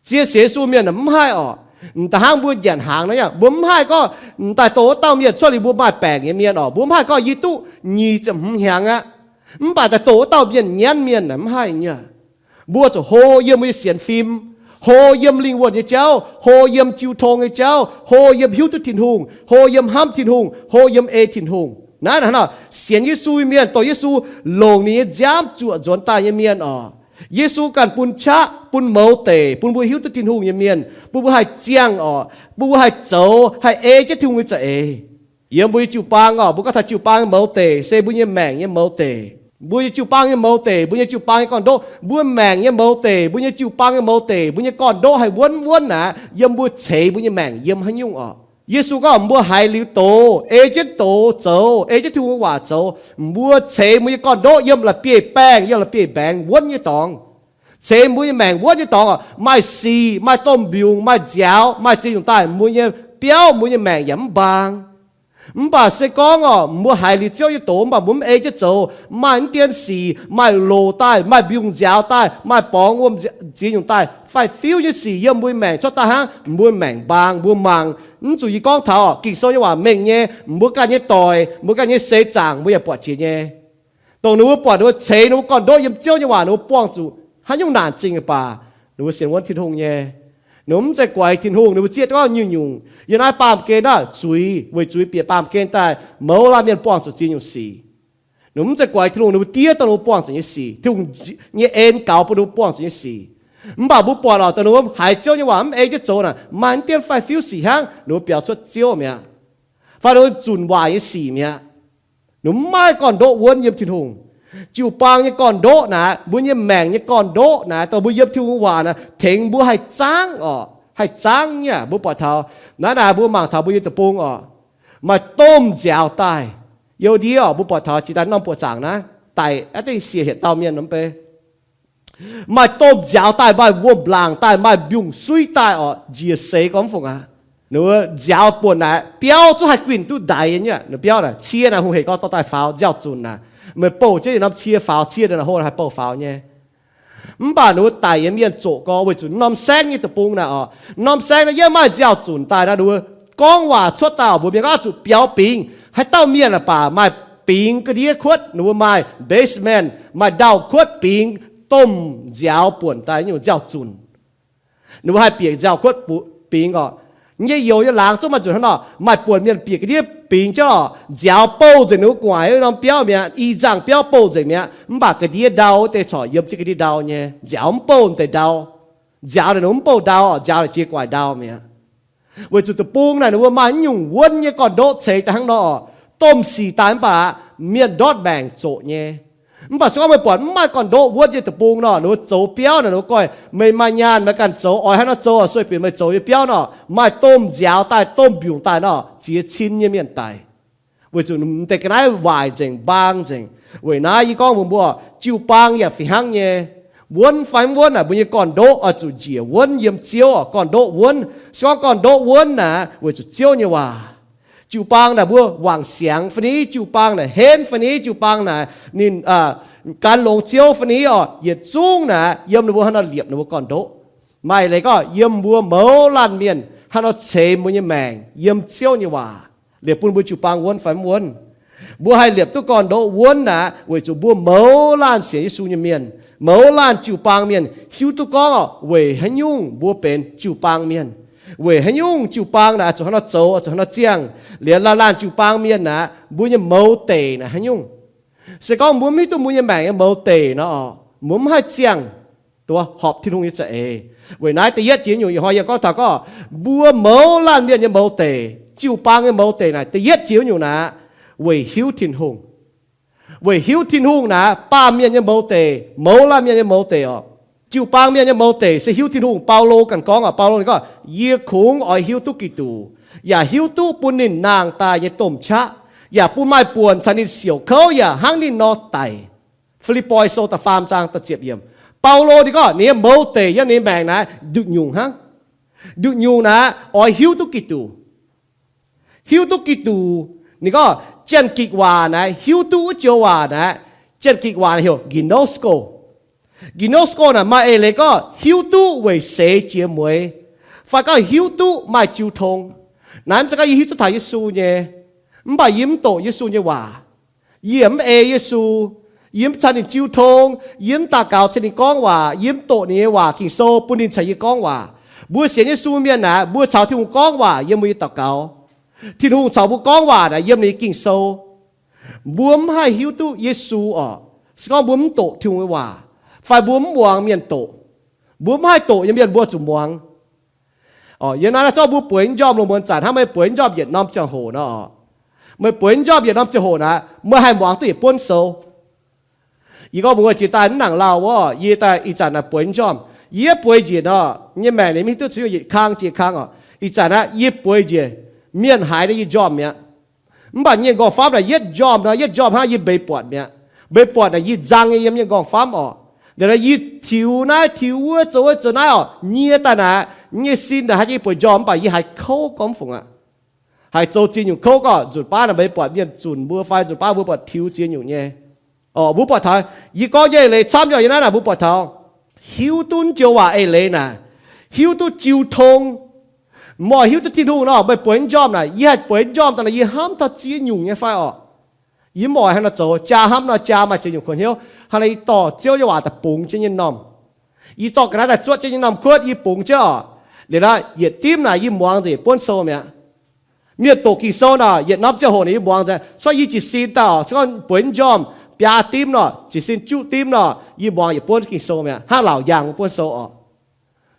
Zien sienx Yesu mienh mv haih orqc. M'daaih hnangv mbuo nyanc hnaangx nor, mbuo mv haih gorngv m'daaih dongh wuov dauh mienh cuotv liuz mbuo maaih baengc nyei mienh orqc, mbuo mv haih gorngv yie duqv nyic ziepc hmz hnyangx aqv, mv baac daaih dongh wuov dauh mienh nyanv mienh mv haih nyei. Mbuo zuqc hlo yiem mbuo nyei sienx fim, hlo yiem lingh wuonh nyei jauv, hlo yiem jiu tong nyei jauv, hlo yiem hiuv duqv Tin-Hungh, hlo yiem hnamv Tin-Hungh, hlo yiem ei Tin-Hungh. Naaiv hnangv nor, sienx Yesu nyei mienh, dongh Yesu longc ninh nyei nziaamv zuoqc nzuonx daaih nyei mienh orqc, Yesu ganh bun qaqv, bun mouz deic, bun mbuo hiuv duqv Tin-Hungh nyei mienh, bun mbuo haih ziangh orqc, bun mbuo haih zoux, haih ei jienv Tin-Hungh nyei za'eix. Yiem mbuo nyei jiu-baang orqc, mbuo gorngv taux jiu-baang nyei mouz deic se mbuo nyei maengc nyei mouz deic. Mbuo nyei jiu-baang nyei mouz deic, mbuo nyei jiu-baang nyei gorn-ndoqv, mbuo maengc nyei mouz deic, mbuo nyei jiu-baang nyei mouz deic, mbuo nyei gorn-ndoqv haih wuonv wuonv aqv, yiem mbuo ceix mbuo nyei maengc yiem haaix nyungc orqc. Yesu gorngv mbuo haiz liuz doz, ei jienv doz zoux, ei jienv Tin-Hungh nyei waac zoux, mbuo ceix mbuo nyei gorn-ndoqv yiem la'bieiv-baengh, yiem la'bieiv-mbaengx wuonv nyei dorngx. Ceix mbuo nyei maengc wuonv nyei dorngx orqc, maaih sic, maaih domh mbiungc, maaih nziaaux, maaih ziex nyungc daaih, mbuo nyei biauv, mbuo nyei maengc yaac mv mbaang. Mv baac se gorngv orqc, mbuo haiz liuz Ziouv nyei doz mv baac mbuo mv ei jienv zoux, maaih mv dien sic, maaih loz daaih, maaih mbiungc nziaaux daaih, maaih borngz wuom ziex nyungc daaih, faix-fiuv nyei sic yiem mbuo nyei maengc cuotv daaih hnangv, mbuo maengc mbaang, mbuo mangc. Mv zuqc yie gorngv taux Ging-Sou nyei waac mengh nyei, mbuo ganh nyei doic, mbuo ganh nyei seix zaangc mbuo yaac buatc jiex nyei. Dongh ninh mbuo buatc ninh mbuo ceix ninh mbuo gorn-ndoqv yiem Ziouv nyei waac ninh mbuo buangh zuqc haaix nyungc naanc zingh baac ninh mbuo sienx wuonv Tin-Hungh nyei. Ninh mbuo mv zeiz guaix Tin-Hungh, ninh mbuo zieqv gorngv nyungc-nyungc yiem naaiv baamh gen naaiv zuiz, weic zuiz bieqc baamh gen daaih mouz laanh mienh buangh zuqc ziex nyungc sic. Ninh mbuo mv zeiz guaix Tin-Hungh, ninh mbuo diev dongh ninh mbuo buangh zuqc nyei sic. Tin-Hungh nyei en gaux bun ninh mbuo buangh zuqc nyei sic. Mv baac mbuo buatc orqc, dongh ninh mbuo haiz Ziouv nyei waac mv ei jienv zoux naaic, maaih mv dien faix-fiuv sic hnangv ninh mbuo biaux cuotv Ziouv mi'aqv. fai ninh zunc waaic nyei sic mi'aqv. Ninh mv maaih gorn-ndoqv wuonv yiem Tin-Hungh. Jiu-baang nyei gorn-ndoqv naaic, mbuo nyei maengc nyei gorn-ndoqv naaic, dongh mbuo yiem Tin-Hungh waac naaic, tengx mbuo haih zaangv orqc, haih zaangv nyei. Mbuo buatc taux naaiv naaic, mbuo mangc taux mbuo nyei deic-bung orqc, maaih domh nziaaux daaih. Youh ndiev orqc, mbuo buatc taux jiex daaih norm buoqc zaangc naaiv daic, aav dengh siec hietc dauh mienh norm bei. Maaih domh nziaaux daaih, maaih wuom-laangc daaih, maaih mbiungc-suiv daaih orqc, njiec seix gormx fungc aqv. Ninh mbuo nziaaux buonc naaic, biauv zungv haih guinh duqv ndaix nyei. Ninh biauv naaic, cie naaic hungh hec gorngv dorh daaih faaux, nziaaux-zunc naaic, meih bouh jienv yietc norm cie faaux, cie naaic hlo haih bouh faaux nyei. Mv baac ninh mbuo daic nyei mienh zoqc gorx weic zuqc norm saengv nyei deic-bung naaic orqc, norm saengv naaiv yiem maaih nziaaux-zunc daaih naaic, ninh mbuo gorngv waac cuotv daaih orqc, mbuo mienh gorngv zuqc biaux bingx. Haaix dauh mienh aah baac maaih bingx ga'ndiev kuotv, ninh mbuo maaih basement, maaih ndau-kuotv bingx, domh nziaaux buonc daaih nyungc nziaaux-zunc. Ninh mbuo haih bieqc nziaaux-kuotv bingx orqc. Nyei youz nyei laangz zungv maaih nzunc hnangv nor, maaih buonc mienh bieqc ga'ndiev bingx jienv orqc, nziaaux bouh nzengc ninh mbuo gu'nguaaic norm biauv mi'aqv, i nzangh biauv bouh nzengc mi'aqv. Mv baac ga'ndiev ndau wuov deix corc yiem jienv ga'ndiev ndau nyei, nziaaux mv bouh deix ndau. Nziaaux naaic ninh mv bouh ndau orqc, nziaaux naaic jiex gu'nguaaic ndau mi'aqv. Weic zuqc deic-bung naaic ninh mbuo maaih nyungc wuonv nyei gorn-ndoqv ceix daaih hnangv nor orqc, domh sic daaih mv baac mienh ndortv maengc zoqc nyei. Mv baac se gorngv meih buatc mv maaih gorn-ndoqv wuonv nyei deic-bung nor, ninh mbuo zoux biauv naaic, ninh mbuo gorngv, meih maaih nyaanh meih ganh zoux, oix haaix nor zoux, sueih bieqc meih zoux nyei biauv nor, maaih domh nziaaux daaih, domh mbiungc daaih nor, ziex cin nyei mienh daic. Weic zuqc m'deix ga'naaiv waaic nzengc, mbaang nzengc. Weic naaiv yie gorngv mbuox mbuo, jiu-baang yaac fih hnangv nyei. Wuonv fai mv wuonv naaic, mbuo nyei gorn-ndoqv oix zuqc njiec wuonv yiem Ziouv orqc. Gorn-ndoqv wuonv, se gorngv gorn-ndoqv wuonv naaic, weic zuqc Ziouv nyei waac. Jiu-baang naaic mbuo wangc siangx fai ni, jiu-baang naaic henv fai ni, jiu-baang naaic ninh gan longx Ziouv fai ni orqc, yietc zungv naaic yiem ninh mbuo haaix nor liepc ninh mbuo gorn-ndoqv. Maaih leiz gorngv yiem mbuo mouz laanh mienh haaix nor ceix mbuo nyei maengc yiem Ziouv nyei waac, liepc bun mbuo jiu-baang wuonv fai mv wuonv. Mbuo haih liepc duqv gorn-ndoqv wuonv naaic, weic zuqc mbuo mouz laanh sienx Yesu nyei mienh, mouz laanh jiu-baang mienh hiuv duqv gorngv orqc, weic haaix nyungc mbuo benx jiu-baang mienh, weic haaix nyungc jiu-baang naaic zuqc haaix nor zoux, zuqc haaix nor ziangh, liuz laanh laanh jiu-baang mienh naaic mbuo nyei mouz deic naaic haaix nyungc. Se gorngv mbuo mv hiuv duqv mbuo nyei maengc nyei mouz deic nor, mbuo mv haih ziangh duqv horpc Tin-Hungh nyei za'eix. Weic naaiv da'yietv jiex nyungc ih hnoi yie gorngv taux gorngv mbuo mouz laanh mienh nyei mouz deic, jiu-baang nyei mouz deic naaic, da'yietv jiex nyungc naaic, weic hiuv Tin-Hungh. Weic hiuv Tin-Hungh naaic, baamh mienh nyei mouz deic, mouz laanh mienh nyei mouz deic orqc. Jiu-baang mienh nyei mouz deic se hiuv Tin-Hungh. Baulo ganh gorngv orqc, Baulo ninh gorngv, yie kungx oix hiuv duqv Giduc, yaac hiuv duqv bun ninh nangh daaih nyei domh qaqv, yaac bun maaih buonc caux ninh siouc kouv yaac hnangv ninh nor daic. Fi^lipv^poi Sou da'faam zaang da'ziepc yiemc. Baulo ninh gorngv ninh nyei mouz deic yiem ninh nyei maengc naaic nduqc nyungc hnangv. Nduqc nyungc naaic oix hiuv duqv Giduc. Hiuv duqv Giduc. Ninh gorngv Janx-Gikc waac naaic hiuv duqv wuov joux waac naaic, Janx-Gikc waac naaic heuc ginosko. Ginosko naaic maaih eix leiz gorngv hiuv duqv weic seix jiex mueiz, fai gorngv hiuv duqv maaih jiu tong. Naaiv mv zeiz gorngv yie hiuv duqv taux Yesu nyei, mv baac yie mv doqc Yesu nyei waac. Yie mv ei Yesu. Yie mv caux ninh jiu tong. Yie mv daux gaux caux ninh gorngv waac. Yie mv doqc ninh nyei waac Ging-Sou bun ninh caux yie gorngv waac. Mbuo sienx Yesu mienh naaic, mbuo caux Tin-Hungh gorngv waac yiem mbuo nyei daux gaux. Tin-Hungh caux mbuo gorngv waac naaic yiem ninh nyei Ging-Sou. Mbuo mv haih hiuv duqv Yesu orqc, se gorngv mbuo mv doqc Tin-Hungh nyei waac, fai mbuo mv muangx mienh doqc. Mbuo mv haih doqc nyei mienh mbuo zuqc muangx. Yiem naaiv naaiv zorqv mbuo bueix njormh lungh muonz zanc hnangv, meih bueix njormh yietc norm ziangh hoc nor, meih bueix njormh yietc norm ziangh hoc naaic, meih haih muangx duqv yietc buonv sou. Yie gorngv mbuox meih jiex daaih mv nangc lauh wuov, yie daaih ih zanc naaic bueix njormh. Yie bueix njiec nor, nyei maengc ninh mv hiuv duqv yietc kang jiex kang orqc. Ih zanc naaiv yie bueix njiec, mienh haiz naaiv yie njormh mi'aqv. Mv baac nyei nqorngv-famv naaic yietv njormh nor, yietv njormh hnangv yie mbeix buatc mi'aqv. Mbeix buatc naaic yie nzang nyei yiem nyei nqorngv-famv orqc. Liuz naaic yie tiux naaiv tiux wuov, zoux wuov zoux naaiv orqc, nyie daaih naaic, nyei sin naaic haiz jienv yie bueix njormh mv baac yie haiz kouv gormx fungc aqv. Haiz zoux ziex nyungc kouv gorqv, nzunc baav naaic mbeix buatc mienh zunc mbuo fai nzunc baav mbuo buatc tiux ziex nyungc nyei. Orqc, mbuo buatc taux, yie gorngv nyei eix leiz camv nyei. Yiem naaiv naaic mbuo buatc taux hiuv duqv joux waac eix leiz naaic, hiuv duqv jiu tong. Meih hiuv duqv Tin-Hungh nor, meih bueix njormh naaic, yie haih bueix njormh daaih naaic yie hnamv taux ziex nyungc nyei fai orqc. Yie mv oix hnangv nor zoux, jaa hnamv nor jaa maaih ziex nyungc kuonx hnyouv. Hnangv naaic yie dorh Ziouv nyei waac daaih bungx jienv nyei norm, yie zorqv ga'naaiv daaih zuotv jienv nyei norm kuotv yie bungx jienv orqc. Liuz naaiv yietc dimv naaic yie muangx nzengc buonv sou mi'aqv. Mienh doqc Ging-Sou naaic yietc norm ziangh hoc naaic yie muangx nzengc. Se gorngv yie jiez sin daaih orqc, se gorngv bueix njormh biaa dimv nor, jiez sin juqv dimv nor, yie muangx yietc buonv Ging-Sou mi'aqv. Hnangv laauc yaangh buonv sou orqc.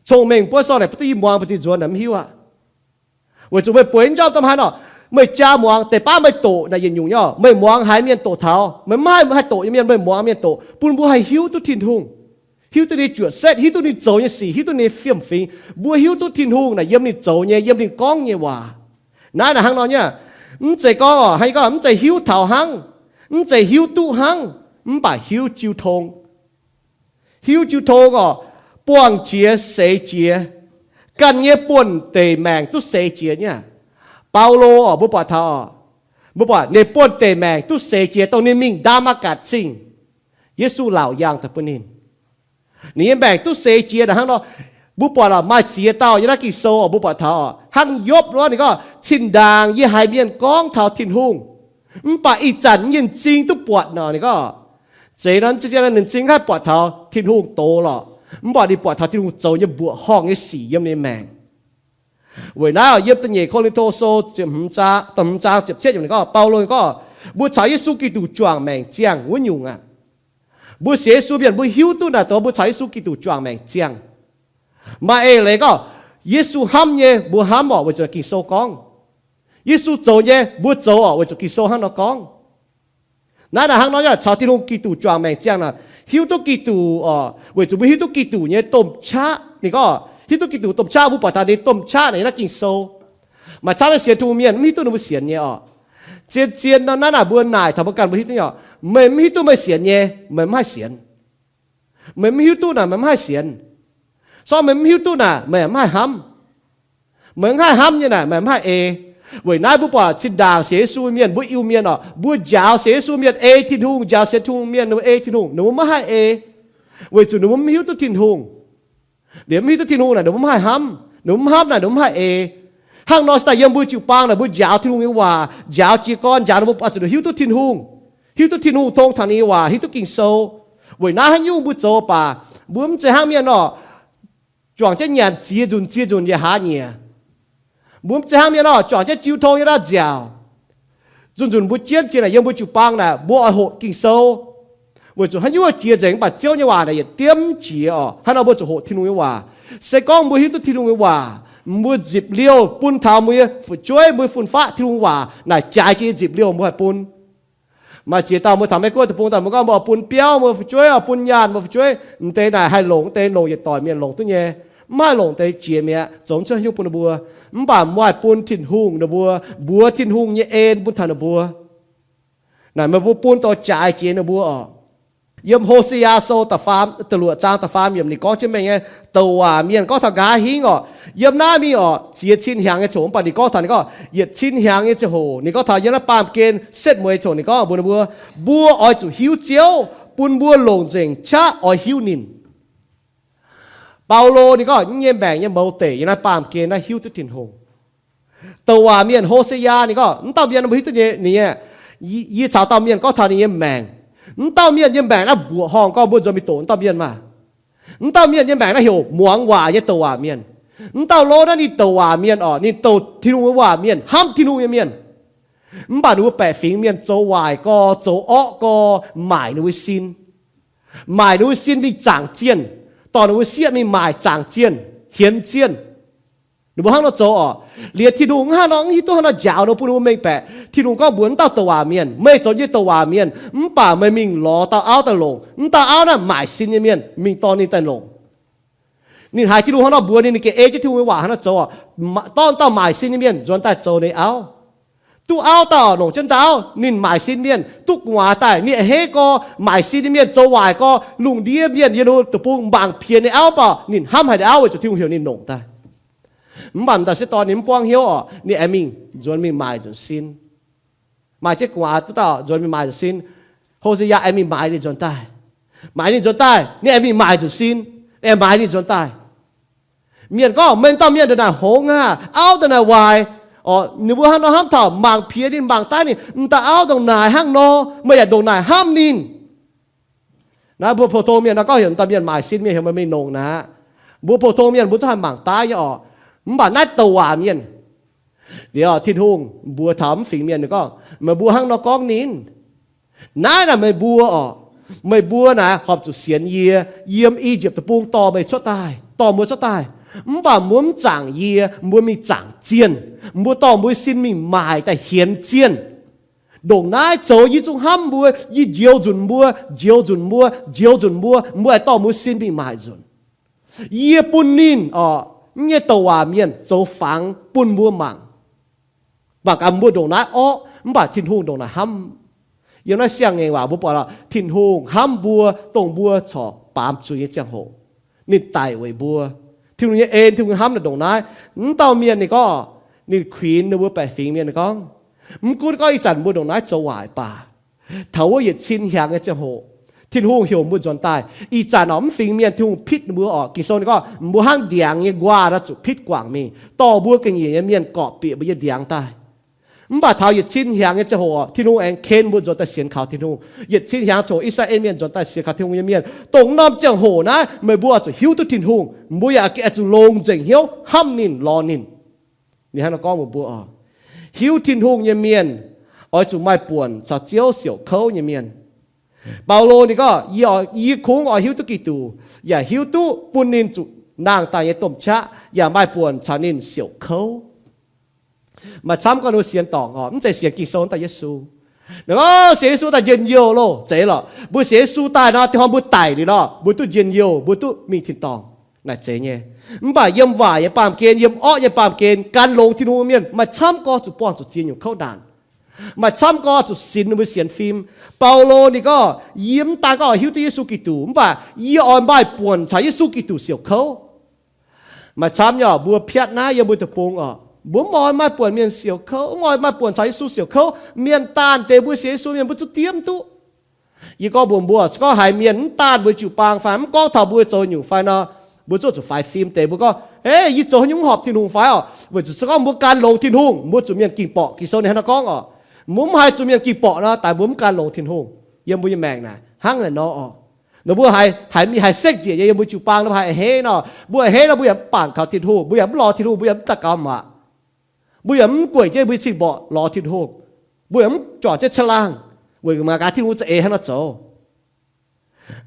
Cong-mengh buonv sou naaic bun duqv yie muangx ba'ziex nzuonx naaic mv hiuv aqv. Weic zuqc meih bueix njormh domh haaix nor, Meih jaa muangx deix baav meih doqc naaic yietc nyungc nyei oc. Meih muangx haiz mienh doqc taux, meih mv haih, haih doqc nyei mienh, meih muangx mienh doqc, bun mbuo haih hiuv duqv Tin-Hungh, hiuv duqv ninh nyei juoqc setv, hiuv duqv ninh zoux nyei sic, hiuv duqv ninh fiem-fingx. Mbuo hiuv duqv Tin-Hungh naaic yiem ninh zoux nyei, yiem ninh gorngv nyei waac. Naaiv naaic hnangv nor nyei. Mv zeiz gorngv oc, hnangv gorngv mv zeiz hiuv taux hnangv, mv zeiz hiuv duqv hnangv, mv baac hiuv jiu tong. Hiuv jiu tong oc, buangh jiex seix jiex, ganh nyei buonv-deic maengc duqv seix jiex nyei. Baulo oc, mbuo buatc taux oc, mbuo buatc ninh buonv-deic maengc duqv seix jiex dongh ninh mingh Ndaa^matv^gatc Zingh, Yesu laauc yangh daaih bun ninh. Ninh nyei maengc duqv seix jiex naaic hnangv nor. Mbuo buatc oc, maaih ziex dauh yiem naaiv Ging-Sou oc, mbuo buatc taux oc, hnangv Yopv wuov, ninh gorngv, cin-ndaangc yie haiz mienh gorngv taux Tin-Hungh, mv baac ih zanc yie nyei m'zing duqv buatc nor, ninh gorngv. Zeiz nor, zien-zien ninh m'zing haih buatc taux Tin-Hungh doz lorqc, mv baac ninh buatc taux Tin-Hungh zoux nyei mbuoqc horngh nyei sic yiem ninh maengc. Weic naaiv yiem da'nyeic Ko^lin^to Sou ziepc hmz zaang ziepc cietv yiemc ninh gorngv, Baulo ninh gorngv, mbuo caux Yesu Giduc juangc maengc ziangh wuov nyungc aqv. Mbuo sienx Yesu mienh mbuo hiuv duqv naaic dongh mbuo caux Yesu Giduc juangc maengc ziangh. Maaih eix leiz gorngv, Yesu hnamv nyei mbuo hnamv oc, weic zuqc Ging-Sou gorngv. Yesu zoux nyei mbuo zoux oc, weic zuqc Ging-Sou hnangv nor gorngv. Naaiv naaic hnangv nor nyei, caux Tin-Hungh Giduc juangc maengc ziangh naaic, hiuv duqv Giduc oc, weic zuqc mbuo hiuv duqv Giduc nyei domh qaqv. Ninh gorngv hiuv duqv Giduc domh qaqv, mbuo buatc taux ninh domh qaqv naaic yiem naaiv Ging-Sou. Maaih camv nyei sienx Tin-Hungh mienh mv hiuv duqv ninh mbuo sienx nyei oc. Zien-zien nor naaiv naaic mbuo naaic taux mbuo ganh mbuo hiuv duqv nyei oc. Meih mv hiuv duqv meih sienx nyei, meih mv haih sienx. Meih mv hiuv duqv naaic meih mv haih sienx. Sorng meih mv hiuv duqv naaic meih mv haih hnamv. Meih mv haih hnamv nyei naaic meih mv haih ei. Weic naaiv mbuo buatc zinh ndaangc sienx Yesu mienh, mbuo Iu-Mienh oc, mbuo njaaux sienx Yesu mienh ei Tin-Hungh, njaaux sienx Tin-Hungh mienh ninh mbuo ei Tin-Hungh, ninh mbuo mv haih ei. Weic zuqc ninh mbuo mv hiuv duqv Tin-Hungh. Ninh mv hiuv duqv Tin-Hungh naaic ninh mbuo mv haih hnamv, ninh mbuo mv hnamv naaic ninh mbuo mv haih ei. Hnangv nor se daaih yiem mbuo jiu-baang naaic mbuo njaaux Tin-Hungh nyei waac, njaaux jiez gorn, njaaux ninh mbuo oix zuqc hiuv duqv Tin-Hungh, hiuv duqv Tin-Hungh tong taux ninh nyei waac, hiuv duqv Ging-Sou. Weic naaiv haaix nyungc mbuo zoux baac mbuo mv zeiz hnangv mienh oc, juangc jienv nyanc ziex nzunc ziex nzunc yaac haaz nyieqc. Mbuo mv zeiz hnangv mienh oc, juangc jienv jiu tong yiem naaiv nziaauc. Nzunc nzunc mbuo jienv jiex naaic yiem mbuo jiu-baang naaic mbuo oix hoqc Ging-Sou. Weic zuqc haaix nyungc jiex nzengc mv baac Ziouv nyei waac naaic yietc diemv jiex oc. Hnangv nor mbuo zuqc hoqc Tin-Hungh nyei waac. Se gorngv mbuo hiuv duqv Tin-Hungh nyei waac, mbuo nzipc liouh bun taux mbuo nyei fu'jueiv, mbuo nyei fun-faqv Tin-Hungh waac naaic jaaix jiex nyei nzipc liouh mbuo haih bun. Maaih ziex dauh mbuo taux Meiv Guoqv deic-bung daaih mbuo gorngv mbuo oix bun biauv, mbuo fu'jueiv oix bun nyaanh, mbuo fu'jueiv m'deix naaic haih longc, m'deix longc yietc doic mienh longc duqv nyei. Mv haih longc deix jiex mi'aqv, zoux mv cuotv haaix nyungc bun ninh mbuo. Mv baac mbuo haih bun Tin-Hungh ninh mbuo, mbuox Tin-Hungh nyei en bun taux ninh mbuo. Naaic meih mbuo bun dorh jaaix jiex ninh mbuo oc. Yiem Ho^se^yaa Sou da'faam, da'luoqc zaang da'faam yiemc ninh gorngv jienv mengh nyei douc waac mienh gorngv taux nqa'haav hingv oc. Yiem naaiv mingh oc, ziex cin hnyangx nyei ziangh hoc, mv baac ninh gorngv taux ninh gorngv yietc cin hnyangx nyei ziangh hoc, ninh gorngv taux yiem naaiv baamh gen setv mueiz ziangh hoc ninh gorngv mbuox ninh mbuo, mbuo oix zuqc hiuv Ziouv, bun mbuo longc nzengc qaqv oix hiuv ninh. Baulo ninh gorngv nyei maengc nyei mouz deic yiem naaiv baamh gen naaiv hiuv duqv Tin-Hungh. Douc waac mienh Ho^se^yaa ninh gorngv, mv dauh mienh mbuo hiuv duqv nyei, ninh nyei, yie caux dauh mienh gorngv taux ninh nyei maengc. Mv dauh mienh nyei maengc naaiv mbuoqc horngh gorngv mbuo nzuonx mingh doqc mv dauh mienh maah. Mv dauh mienh nyei maengc naaiv heuc muangx waac nyei douc waac mienh. Mv dauh lov naaiv ninh douc waac mienh oc, ninh douc Tin-Hungh nyei waac mienh, hnamv Tin-Hungh nyei mienh. Mv baac ninh mbuo baeqc fingx mienh zoux waaic gorx, zoux orqv gorx, maaic ninh mbuo sin. Maaic ninh mbuo sin mingh zaangc zienh, dorh ninh mbuo sieqv mingh maaic zaangc zienh, hienx zienh. Ninh mbuo hnangv nor zoux oc. Liuz Tin-Hungh mv haih nor, mv hiuv duqv hnangv nor njaaux ninh mbuo, bun ninh mbuo mengh baeqc. Tin-Hungh gorngv mbuox mv dauh douc waac mienh, meih zoux yie douc waac mienh, mv baac meih mingh lorz dauh auv daaih longc. Mv dauh auv naaiv maaic sin nyei mienh, mingh dorh ninh daaih longc. Ninh haiz Tin-Hungh hnangv nor mbuox ninh, ninh gengh ei jienv Tin-Hungh nyei waac hnangv nor zoux oc. Dorh dauh maaic sin nyei mienh nzuonx daaih zoux ninh auv. Duqv auv dauh longc jienv dauh auv, ninh maaic sin mienh. Duqv gu'nguaaz daaih ninh a'hneiv gorx, maaic sin nyei mienh zoux waaic gorx, lungh ndiev mienh yiem ninh deic-bung mangc piex ninh auv, mv baac ninh hnamv haic ninh auv weic zuqc Tin-Hungh heuc ninh longc daaih. Mv baac m'daaih sieqv dorn ninh mv buangv hnyouv oc, ninh aengx mingh nzuonx mingh maaic nzunc sin. Maaih jienv gu'nguaaz duqv dauh nzuonx mingh maaic nzunc sin. Ho^se^yaa aengx mingh maaiz ninh nzuonx daaih. Maaiz ninh nzuonx daaih, ninh aengx mingh maaic nzunc sin, aengx maaiz ninh nzuonx daaih. Mienh gorngv, meih dauh mienh ndongc naaic hngongx aqv, auv ndongc naaic waaic. Ninh mbuo hnangv nor hnamv taux mangc piex ninh, mangc daaih ninh, m'daaih auv ndongc naaic hnangv nor, meih yaac ndongc naaic hnamv ninh. Naaiv mbuo pou-tong mienh nor gorngv heuc m'daaih mienh maaic sin, mienh heuc meih mingh longc naaic. Mbuo pou-tong mienh mbuo zungv haih mangc daaih nyei oc. Mv baac naaiv douc waac mienh, liuz Tin-Hungh mbuox taux mv fingx mienh ninh gorngv, meih mbuo hnangv nor gorngv ninh. Naaiv naaic meih mbuo oc, meih mbuo naaic horpc zuqc sienx yie, yiem I^yipv Deic-Bung dorh meih cuotv daaih, dorh mbuo cuotv daaih. Mv baac mbuo mv zaangc yie, mbuo mingh zaangc zienh. Mbuo dorh mbuo sin mingh maaic daaih hienx zienh. Ndongc naaiv zoux yie zungv hnamv mbuo, yie njoux nzunc mbuo, njoux nzunc mbuo, njoux nzunc mbuo, mbuo haih dorh mbuo sin mingh maaic nzunc. Yie bun ninh, orqc, nyei douc waac mienh zoux fangx bun mbuo mangc. Mv baac gaax mbuo ndongc naaiv orqv, mv baac Tin-Hungh ndongc naaiv hnamv. Yiem naaiv siang-ngaengc waac mbuo buatc lorqc, Tin-Hungh hnamv mbuo, dongh mbuo corc baamz zuiz nyei ziangh hoc, ninh daic weic mbuo. Tin-Hungh nyei en, Tin-Hungh hnamv naaiv ndongc naaiv. Mv dauh mienh ninh gorngv, ninh kuinx ninh mbuo baeqc fingx mienh ninh gorngv, mv gunv gorngv ih zanc mbuo ndongc naaiv zoux waaic baac, taux wuov yietc cin hnyangx nyei ziangh hoc, Tin-Hungh heuc mbuo nzuonx daaih. Ih zanc orqc, mv fingx mienh Tin-Hungh pitv ninh mbuo orqc. Ging-Sou ninh gorngv, mbuo hnangv ndiangx nyei nquaah nor zuqc pitv guangc mingh, dorh mbuo ga'nyiec nyei mienh gorpc bieqc mbuo nyei ndiangx daaih. Mv baac taux yietc cin hnyangx nyei ziangh hoc orqc, Tin-Hungh aengx ken mbuo nzuonx daaih sienx kaux Tin-Hungh. Yietc cin hnyangx ziangh hoc, I^saa^laa^en Mienh nzuonx daaih sienx kaux Tin-Hungh nyei mienh. Dongh norm ziangh hoc naaiv meih mbuo oix zuqc hiuv duqv Tin-Hungh. Mbuo yaac oix zuqc longc nzengc hnyouv hnamv ninh, lorz ninh. Ninh hnangv nor gorngv mbuox mbuo oc, hiuv Tin-Hungh nyei mienh oix zuqc maaih buonc caux Ziouv siouc kouv nyei mienh. Baulo ninh gorngv, yie, yie kungx oix hiuv duqv Giduc, yaac hiuv duqv bun ninh zuqc nangh daaih nyei domh qaqv, yaac maaih buonc caux ninh siouc kouv. Maaih camv gorngv ninh mbuo sienx dorngc oc, mv zeiz sienx Ging-Sou daaih Yesu. Ninh gorngv sienx Yesu daaih njien-youh loh, zeiz lorqc. Mbuo sienx Yesu daaih nor, dinh hnoi mbuo daic liuz nor, mbuo duqv njien-youh, mbuo duqv mingh tin-dorngh. Naaic zeiz nyei. Mv baac yiem waaic nyei baamh gen, yiem orqv nyei baamh gen, gan longx Tin-Hungh mienh maaih camv gorx zuqc buangh zuqc ziex nyungc kouv naanc. Maaih camv gorx zuqc sinx ninh mbuo sienx fim. Baulo ninh gorngv, yie mv daan gorngv hiuv duqv Yesu Giduc, mv baac yie oix maaih buonc caux Yesu Giduc siouc kouv. Maaih camv nyei oc, mbuo piatv naaiv yiem mbuo deic-bung oc, mbuo mv oix maaih buonc mienh siouc kouv, mv oix maaih buonc caux Yesu siouc kouv. Mienh daanh deix mbuo sienx Yesu mienh mbuo zuqc diemv duqv. Yie gorngv mbuox mbuo, se gorngv haiz mienh mv daanh mbuo jiu-baang fai mv gorngv taux mbuo zoux nyungc fai nor, mbuo zuqc zuqc faix fim deix. Mbuo gorngv, Ei, yie zoux haaix nyungc horpc Tin-Hungh fai oc? Weic zuqc se gorngv mbuo gan longx Tin-Hungh, mbuo zuqc mienh ging borqc. Ging-Sou ninh hnangv nor gorngv oc, mbuo mv haih zuqc mienh ging borqc nor, daaih mbuo mv gan longx Tin-Hungh. Yiem mbuo nyei maengc naaic hnangv naaic nor oc. Nor mbuo haiz, haiz mingh haiz sekv nzieqc nyei yiem mbuo jiu-baang nor, mbuo haiz a'hneiv nor, mbuo a'hneiv nor mbuo yaac mv bangc kaux Tin-Hungh, mbuo yaac mv lorz Tin-Hungh, mbuo yaac mv daux gaux maah. Mbuo yaac mv gueic jienv mbuo nyei cing-mborqc lorz Tin-Hungh. Mbuo yaac mv juangc jienv caangh laangh, weic mangc gaax Tin-Hungh za'eix hnangv nor zoux.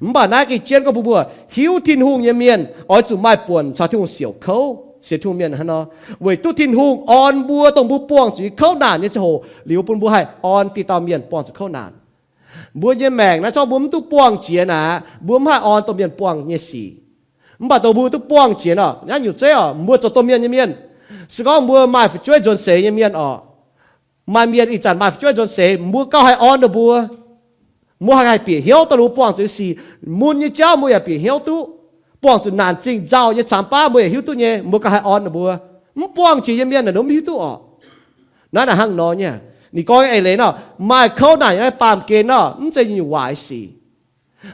Mv baac naaiv gengh jienv gorngv bun mbuo hiuv Tin-Hungh nyei mienh oix zuqc maaih buonc caux Tin-Hungh siouc kouv. Sienx Tin-Hungh mienh hnangv nor, weic duqv Tin-Hungh orn mbuo dongh mbuo buangh zuqc kouv naanc nyei ziangh hoc liuz bun mbuo haih orn dieh dauh mienh buangh zuqc kouv naanc. Mbuo nyei maengc naaiv zorqv mbuo mv duqv buangh jiex naaic, mbuo mv haih orn domh mienh buangh nyei sic. Mv baac dongh mbuo duqv buangh jiex nor, naaiv nyungc zeiv oc, mbuo zoux domh mienh nyei mienh, se gorngv mbuo maaih fu'jueiv nzuonx seix nyei mienh oc, maaih mienh ih zanc maaih fu'jueiv nzuonx seix, mbuo gauh haih orn ninh mbuo. Mbuo haih, haih bieqc hnyouv dongh ninh mbuo buangh zuqc nyei sic. Mun nyei jauv mbuo yaac bieqc hnyouv duqv. Buangh zuqc naanc zingh nzauh nyei camx baav mbuo yaac hiuv duqv nyei, mbuo gauh haih orn ninh mbuo. Mv buangh jiex nyei mienh naaic ninh mv hiuv duqv oc. Naaiv naaic hnangv nor nyei. Ninh gorngv eix leiz nor, maaih kouv naanc nyei naaiv baamh gen nor, mv zeiz nyungc waaic sic.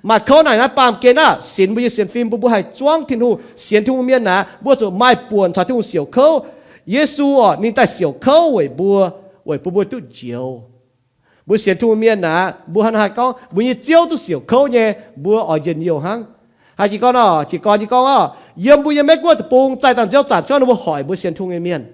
Maaih kouv naanc nyei naaiv baamh gen naaiv, sinx mbuo nyei sienx fim, bun mbuo haih zuangv Tin-Hungh. Sienx Tin-Hungh mienh naaic, mbuo zuqc maaih buonc caux Tin-Hungh siouc kouv. Yesu oc, ninh daaih siouc kouv weic mbuo, weic bun mbuo duqv njoux. Mbuo sienx Tin-Hungh mienh naaic, mbuo hnangv haaix gorngv mbuo nyei Ziouv zuqc siouc kouv nyei, mbuo oix njien-youh hnangv. Haaix jiex gorngv nor, jiez gorn nyei gorngv oc, yiem mbuo nyei Meiv Guoqv deic-bung zaih dangh nziouv zanc, se gorngv ninh mbuo hoic mbuo sienx Tin-Hungh nyei mienh,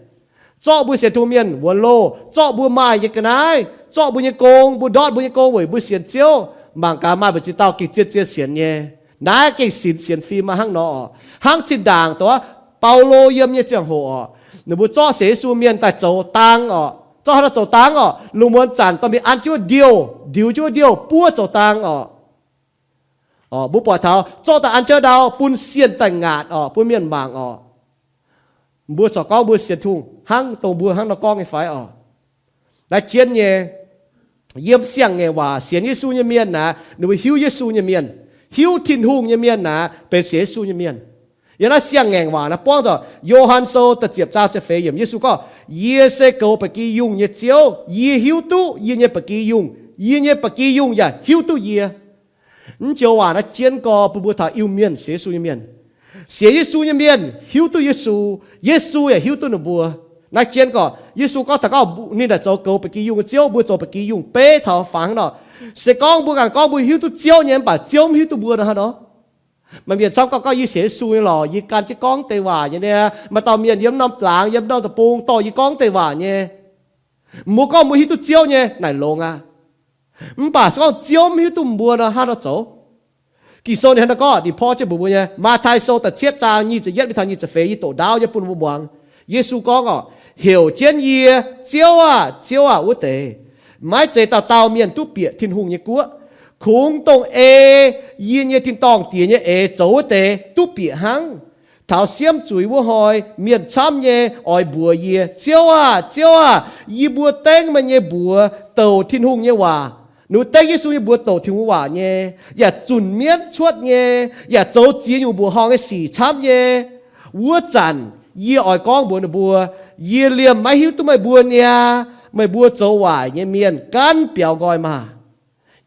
zorqv mbuo sienx Tin-Hungh mienh wuonx loh, zorqv mbuo maaih nyei ga'naaiv, zorqv mbuo nyei gong, mbuo ndortv mbuo nyei gong weic mbuo sienx Ziouv. Mangc gaax maaih mbu'ziex dauh gengh zien-zien sienx nyei. Naaiv gengh sinx sienx fim aqv hnangv nor oc. Hnangv zinh ndaangc dongh Baulo yiem nyei ziangh hoc oc, ninh mbuo zorqv sienx Yesu mienh daaih zoux dang oc. Zorqv haaix nor zoux dang oc? Lungh muonz zanc dorh mingh an jienv wuov ndiouh, ndiux jienv wuov ndiouh buov zoux dang oc. Mbuo buatc taux zorqv daaih an jienv ndau bun sienh daaih ngaatc oc, bun mienh mangc oc. Mbuo corc gorngv mbuo sienx Tin-Hungh hnangv dongh mbuo hnangv nor gorngv nyei fai oc? Naaiv jienv nyei. Yiem siang-ngaengc waac sienx Yesu nyei mienh naaic, ninh mbuo hiuv Yesu nyei mienh, hiuv Tin-Hungh nyei mienh naaic benx sienx Yesu nyei mienh. Yiem naaiv siang-ngaengc waac naaiv buangv zuqc Yo^han Sou da'ziepc zaang ziepc feix yiemc, Yesu gorngv, Yie se goux ba'gi yungh nyei Ziouv. Yie hiuv duqv yie nyei ba'gi yungh. Yie nyei ba'gi yungh yaac hiuv duqv yie. Mv joux waac naaiv jienv gorx bun mbuo taux Iu-Mienh, sienx Yesu nyei mienh. Sienx Yesu nyei mienh hiuv duqv Yesu, Yesu yaac hiuv duqv ninh mbuo. Naaiv jienv gorx, Yesu gorngv taux gorngv ninh naaic zoux goux ba'gi yungh nyei Ziouv, mbuo zoux ba'gi yungh. Beiv taux fangx nor, se gorngv mbuo ganh gorngv mbuo hiuv duqv Ziouv nyei, mv baac Ziouv mv hiuv duqv mbuo nor hnangv nor. Maaih mienh camv gorngv, gorngv yie sienx Yesu nyei lorqc, yie ganh jienv gorngv deix waac nyei niaa. Maaih dauh mienh yiem norm laangz, yiem norm deic-bung dorh yie gorngv deix waac nyei. Mbuo gorngv mbuo hiuv duqv Ziouv nyei naaic longx aqv. Mv baac se gorngv Ziouv mv hiuv duqv mbuo nor, hnangv nor zoux? Ging-Sou ninh hnangv naaiv gorngv, ninh porv jienv mbuox mbuo nyei, Matv^tai Sou da'cietv zaang nyic ziepc yietv mingh taux nyic ziepc feix, yie doqc ndaauv nyei bun mbuo muangx. Yesu gorngv oc, heuc jienv yie, Ziouv aah! Ziouv aah! wuov deix, maiv zeiz dauh dauh mienh duqv bieqc Tin-Hungh nyei guoqv. Kungx dongh ei yie nyei tin-dorngh Diex nyei eix zoux wuov deix duqv bieqc hnangv. Taux siemv zuiz wuov hnoi, mienh camv nyei oix mbuox yie, Ziouv aah! Ziouv aah! Yie mbuo dengv meih nyei mbuox douc Tin-Hungh nyei waac. Ninh mbuo dengv Yesu nyei mbuox douc Tin-Hungh nyei waac nyei, yaac zunc mienv cuotv nyei, yaac zoux ziex nyungc mbuoqc horngh nyei sic camv nyei. Wuov zanc yie oix gorngv mbuox ninh mbuo, yie liemh maiv hiuv duqv meih mbuo niaa. Meih mbuo zoux waaic nyei mienh gaanv biaux nqoi maah!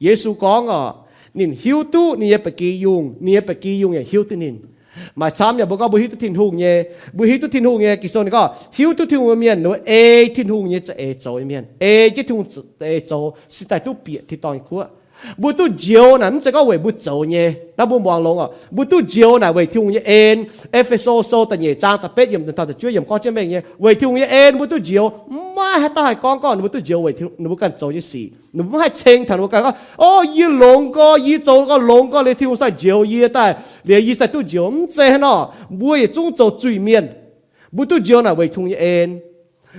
Yesu gorngv oc, ninh hiuv duqv ninh nyei ba'gi yungh, ninh nyei ba'gi yungh yaac hiuv duqv ninh. Maaih camv yaac mbuo gorngv mbuo hiuv duqv Tin-Hungh nyei, mbuo hiuv duqv Tin-Hungh nyei. Ging-Sou ninh gorngv hiuv duqv Tin-Hungh nyei mienh, ninh mbuo ei Tin-Hungh nyei za'eix zoux nyei mienh, ei jienv Tin-Hungh za'eix zoux, cingx daaih duqv bieqc tin-dorngh nyei guoqv. Mbuo duqv njoux naaic mv zeiz gorngv weic mbuo zoux nyei. Naaiv mbuo muangx longx oc. Mbuo duqv njoux naaic weic Tin-Hungh nyei en. E^fe^so Sou da'nyeic zaang da'betv yiemc taux da'juov yiemc gorngv jienv mengh nyei, weic Tin-Hungh nyei en mbuo duqv njoux. Mv maaih haaix dauh haih gorngv gorngv ninh mbuo duqv njoux weic ninh mbuo ganh zoux nyei sic. Ninh mbuo mv haih ceng taux ninh mbuo ganh gorngv, O, yie longx gorx, yie zoux gorx longx gorx liuz Tin-Hungh sai njoux yie daaih, liuz yie sai duqv njoux. Mv zeiz hnangv nor. Mbuo yietc zungv zoux zuiz-mienh. Mbuo duqv njoux naaic weic Tin-Hungh nyei en.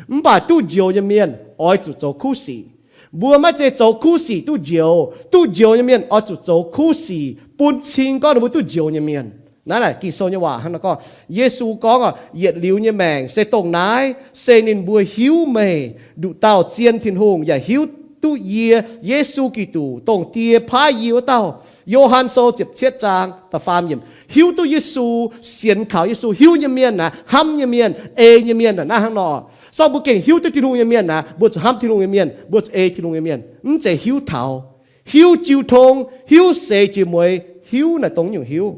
Mv baac duqv njoux nyei mienh oix zuqc zoux kuv sic. Mbuo maiv zeiz zoux kuv sic duqv njoux. Duqv njoux nyei mienh oix zuqc zoux kuv sic bun cing gorngv ninh mbuo duqv njoux nyei mienh. Naaiv naaic Ging-Sou nyei waac hnangv naaiv gorngv. Yesu gorngv, Yietc liuz nyei maengc se dongh naaiv, se ninh mbuo hiuv meih, nduqc dauh zien Tin-Hungh, yaac hiuv duqv yie, Yesu Giduc, dongh Die paaiv yie wuov dauh. Yo^han Sou ziepc cietv zaang da'faam yiemc. Hiuv duqv Yesu, sienx kaux Yesu, hiuv nyei mienh naaic, hnamv nyei mienh, ei nyei mienh naaic, naaiv hnangv nor. Sorng mbuo gengh hiuv duqv Tin-Hungh nyei mienh naaic, mbuo zuqc hnamv Tin-Hungh nyei mienh, mbuo zuqc ei Tin-Hungh nyei mienh. Mv zeiz hiuv taux, hiuv jiu tong, hiuv seix jiex mueiz, hiuv naaic dongh nyungc hiuv.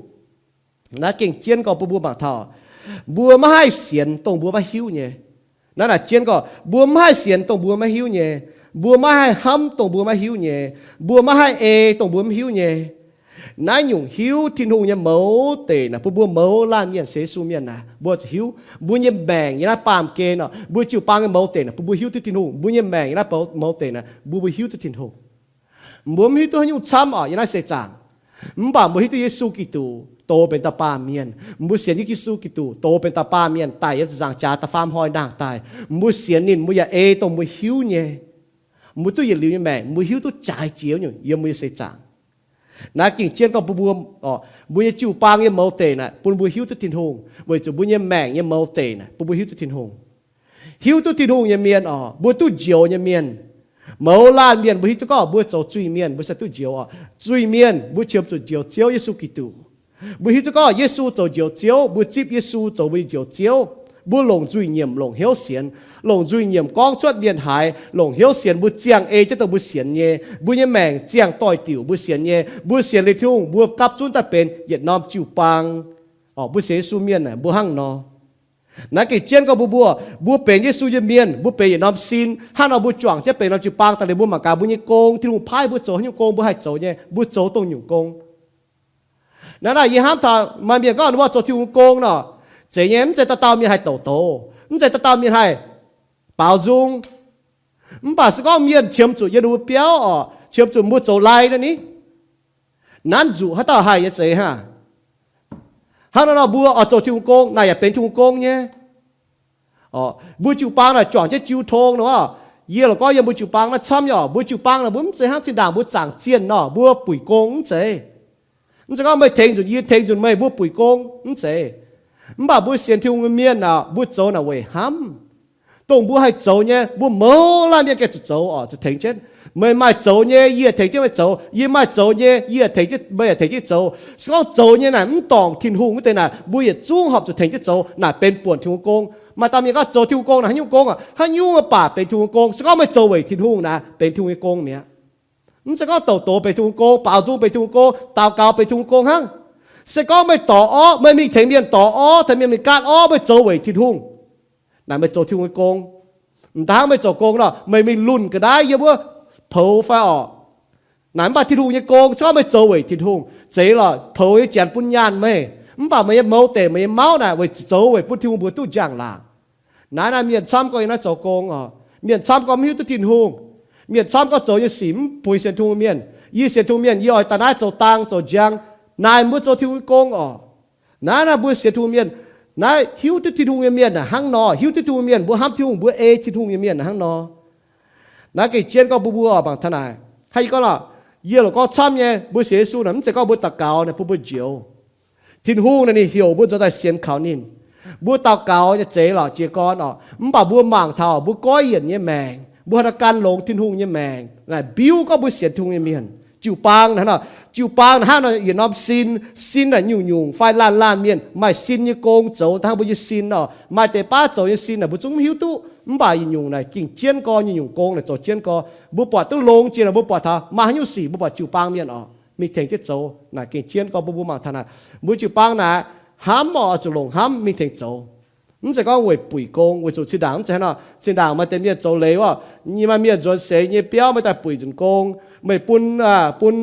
Naaiv gengh jienv gorngv bun mbuo mangc taux, mbuo maiv haih sienx dongh mbuo maiv hiuv nyei. Naaiv naaic jienv gorngv mbuo maiv haih sienx dongh mbuo maiv hiuv nyei. Mbuo maiv haih hnamv dongh mbuo maiv hiuv nyei. Mbuo maiv haih ei dongh mbuo maiv hiuv nyei. Naaiv nyungc hiuv Tin-Hungh nyei mouz deic naaic, bun mbuo mouz laanh mienh sienx Yesu mienh naaic, mbuo zuqc hiuv. Mbuo nyei maengc yiem naaiv baamh gen oc, mbuo jiu-baang nyei mouz deic naaic, bun mbuo hiuv duqv Tin-Hungh. Mbuo nyei maengc yiem naaiv mouz deic naaic, bun mbuo hiuv duqv Tin-Hungh. Mbuo mv hiuv duqv haaix nyungc camv oc, yiem naaiv seix zaangc. Mv baac mbuo hiuv duqv Yesu Giduc dox benx dauh baamh mienh. Mbuo sienx Yesu Giduc dox benx dauh baamh mienh daic yiem ziepc nzaangc jaax da'faam hnoi nangh daaih. Mbuo sienx ninh, mbuo yaac ei dongh mbuo hiuv nyei. Mbuo duqv yietc liuz nyei maengc, mbuo hiuv duqv jaaix jiex nyungc yiem mbuo nyei seix zaangc. Naaiv gengh jienv gorngv bun mbuo, mbuo nyei jiu-baang nyei mouz deic naaic, bun mbuo hiuv duqv Tin-Hungh, weic zuqc mbuo nyei maengc nyei mouz deic naaic, bun mbuo hiuv duqv Tin-Hungh. Hiuv duqv Tin-Hungh nyei mienh oc, mbuo duqv njoux nyei mienh. Mouz laanh mienh mbuo hiuv duqv gorngv mbuo zoux zuiz-mienh, mbuo sai duqv njoux oc. Zuiz-mienh mbuo qiemx zuqc njoux Ziouv Yesu Giduc. Mbuo hiuv duqv gorngv Yesu zoux njoux Ziouv, mbuo zipv Yesu zoux mbuo nyei njoux Ziouv. Mbuo longc nzuih nyiemc longc hnyouv sienx, longc nzuih nyiemc gorngv cuotv mienh haiz, longc hnyouv sienx mbuo ziangh ei jienv dongh mbuo sienx nyei. Mbuo nyei maengc ziangh doix-diuc mbuo sienx nyei. Mbuo sienx liuz Tin-Hungh, mbuo gapv zunv daaih benx yietc norm jiu-baang. Mbuo sienx Yesu mienh naaic mbuo hnangv nor. Naaiv gengh jienv gorngv mbuo, mbuo, mbuo benx Yesu nyei mienh, mbuo benx yietc norm sin. Hnangv nor mbuo juangc jienv benx norm jiu-baang daaih liuz, mbuo mangc gaax mbuo nyei gong, Tin-Hungh paaiv mbuo zoux haaix nyungc gong, mbuo haih zoux nyei, mbuo zoux dongh nyungc gong. Naaiv naaic yie hnamv taux maaih mienh gorngv ninh mbuo zoux Tin-Hungh gong nor, zeiz nyei, mv zeiz dauh dauh mienh haih douc doz, mv zeiz dauh dauh mienh haih baaux nzung. Mv baac se gorngv mienh qiemx zuqc yiem ninh mbuo biauv oc, qiemx zuqc mbuo zoux lai naaiv ni, nanv nzuqc haaix dauh haih nyei zeiz hnangv. Hnangv nor nor mbuo oix zoux Tin-Hungh gong naaic yaac benx Tin-Hungh gong nyei. Mbuo jiu-baang naaic juangc jienv jiu tong nor, yie loc gorngv yiem mbuo jiu-baang naaiv camv nyei oc. Mbuo jiu-baang naaic mbuo mv zeiz hnangv zinh ndaangc mbuo zaangc zienh nor mbuo buic gong, mv zeiz. Mv zeiz gorngv meih tengx nzunc yie tengx nzunc meih mbuo buic gong, mv zeiz. Mv baac mbuo sienx Tin-Hungh nyei mienh naaic, mbuo zoux naaic weic hnamv. Dongh mbuo haih zoux nyei, mbuo mouz laanh mienh gengh zuqc zoux oc, zuqc tengx jienv. Meih maaih zoux nyei, yie tengx jienv meih zoux. Yie maaih zoux nyei, yie tengx jienv, meih yaac tengx jienv zoux. Se gorngv zoux nyei naaic mv dorngc Tin-Hungh wuov deix naaic, mbuo yietc zungv horpc zuqc tengx jienv zoux naaic benx buonc Tin-Hungh gong. Maaih dauh mienh gorngv zoux Tin-Hungh gong naaic haaix nyungc gong aqv, haaix nyungc baac benx Tin-Hungh gong. Se gorngv meih zoux weic Tin-Hungh naaic benx Tin-Hungh nyei gong mi'aqv. Mv zeiz gorngv douc doz benx Tin-Hungh gong, baaux nzung benx Tin-Hungh gong, daux gaux benx Tin-Hungh gong hnangv. Se gorngv meih dorh orv, meih mingh tengx mienh dorh orv, tengx mienh mingh gaatv orv, meih zoux weic Tin-Hungh, naaic meih zoux Tin-Hungh nyei gong. M'daaih hnangv meih zoux gong nor, meih mingh lunh ga'naaiv yiem wuov poux fai orqc, naaic mv baac Tin-Hungh nyei gong, se gorngv meih zoux weic Tin-Hungh, zeiz lorqc, poux nyei janx bun nyaanh meih. Mv baac meih nyei mouz deic, meih nyei mauv naaic weic zoux weic bun Tin-Hungh mbuo duqv njang-laangc. Naaiv naaiv mienh camv gorngv yiem naaiv zoux gong oc. Mienh camv gorngv mv hiuv duqv Tin-Hungh. Mienh camv gorngv zoux nyei sic mv bueix sienx Tin-Hungh mienh. Yie sienx Tin-Hungh mienh, yie oix daaih naaiv zoux dang zoux njang. Naaic mbuo zoux Tin-Hungh nyei gong oc. Naaiv naaiv mbuo sienx Tin-Hungh mienh, naaiv hiuv duqv Tin-Hungh nyei mienh naaic hnangv nor, hiuv duqv Tin-Hungh mienh, mbuo hnamv Tin-Hungh, mbuo ei Tin-Hungh nyei mienh naaic hnangv nor. Naaiv gengh jienv gorngv mbuo, mbuo mangc taux naaic. Hnangv yie gorngv lorqc, yie loc gorngv camv nyei, mbuo sienx Yesu naaic mv zeiz gorngv mbuo daux gaux naaic bun mbuo njoux. Tin-Hungh naaic ninh heuc mbuo nzuonx daaih sienx kaux ninh. Mbuo daux gaux nyei zeiz lorqc jiez gorn oc, mv baac mbuo mangc taux mbuo goiv yienc nyei maengc, mbuo haaix nor gan longx Tin-Hungh nyei maengc naaic biuv gorngv mbuo sienx Tin-Hungh nyei mienh. Jiu-baang naaic hnangv nor, jiu-baang naaic hnangv nor yietc norm sin, sin naaic nyungc-nyungc fai laanh laanh mienh maaih sin nyei gong zoux daaih hnangv mbuo nyei sin oc. Maaih deix baav zoux nyei sin naaic mbuo zungv mv hiuv duqv, mv baac yietc nyungc naaic gengh jienv gorn, nyungc-nyungc gong naaic zoux jienv gorn. Mbuo buatc duqv longx jiex naaic mbuo buatc taux maaih haaix nyungc sic mbuo buatc jiu-baang mienh oc mingh tengx jienv zoux. Naaic gengh jienv gorn mbuo, mbuo mangc taux naaic mbuo jiu-baang naaic hnamv oc, oix zuqc longc hnamv mingh tengx zoux. Mv zeiz gorngv weic buic gong, weic zuqc zinh ndaangc mv zeiz hnangv nor. Zinh ndaangc maaih deix mienh zoux leiz oc, yie maaih mienh nzuonx seix nyei biauv meih daaih buic nzunc gong, meih bun, bun,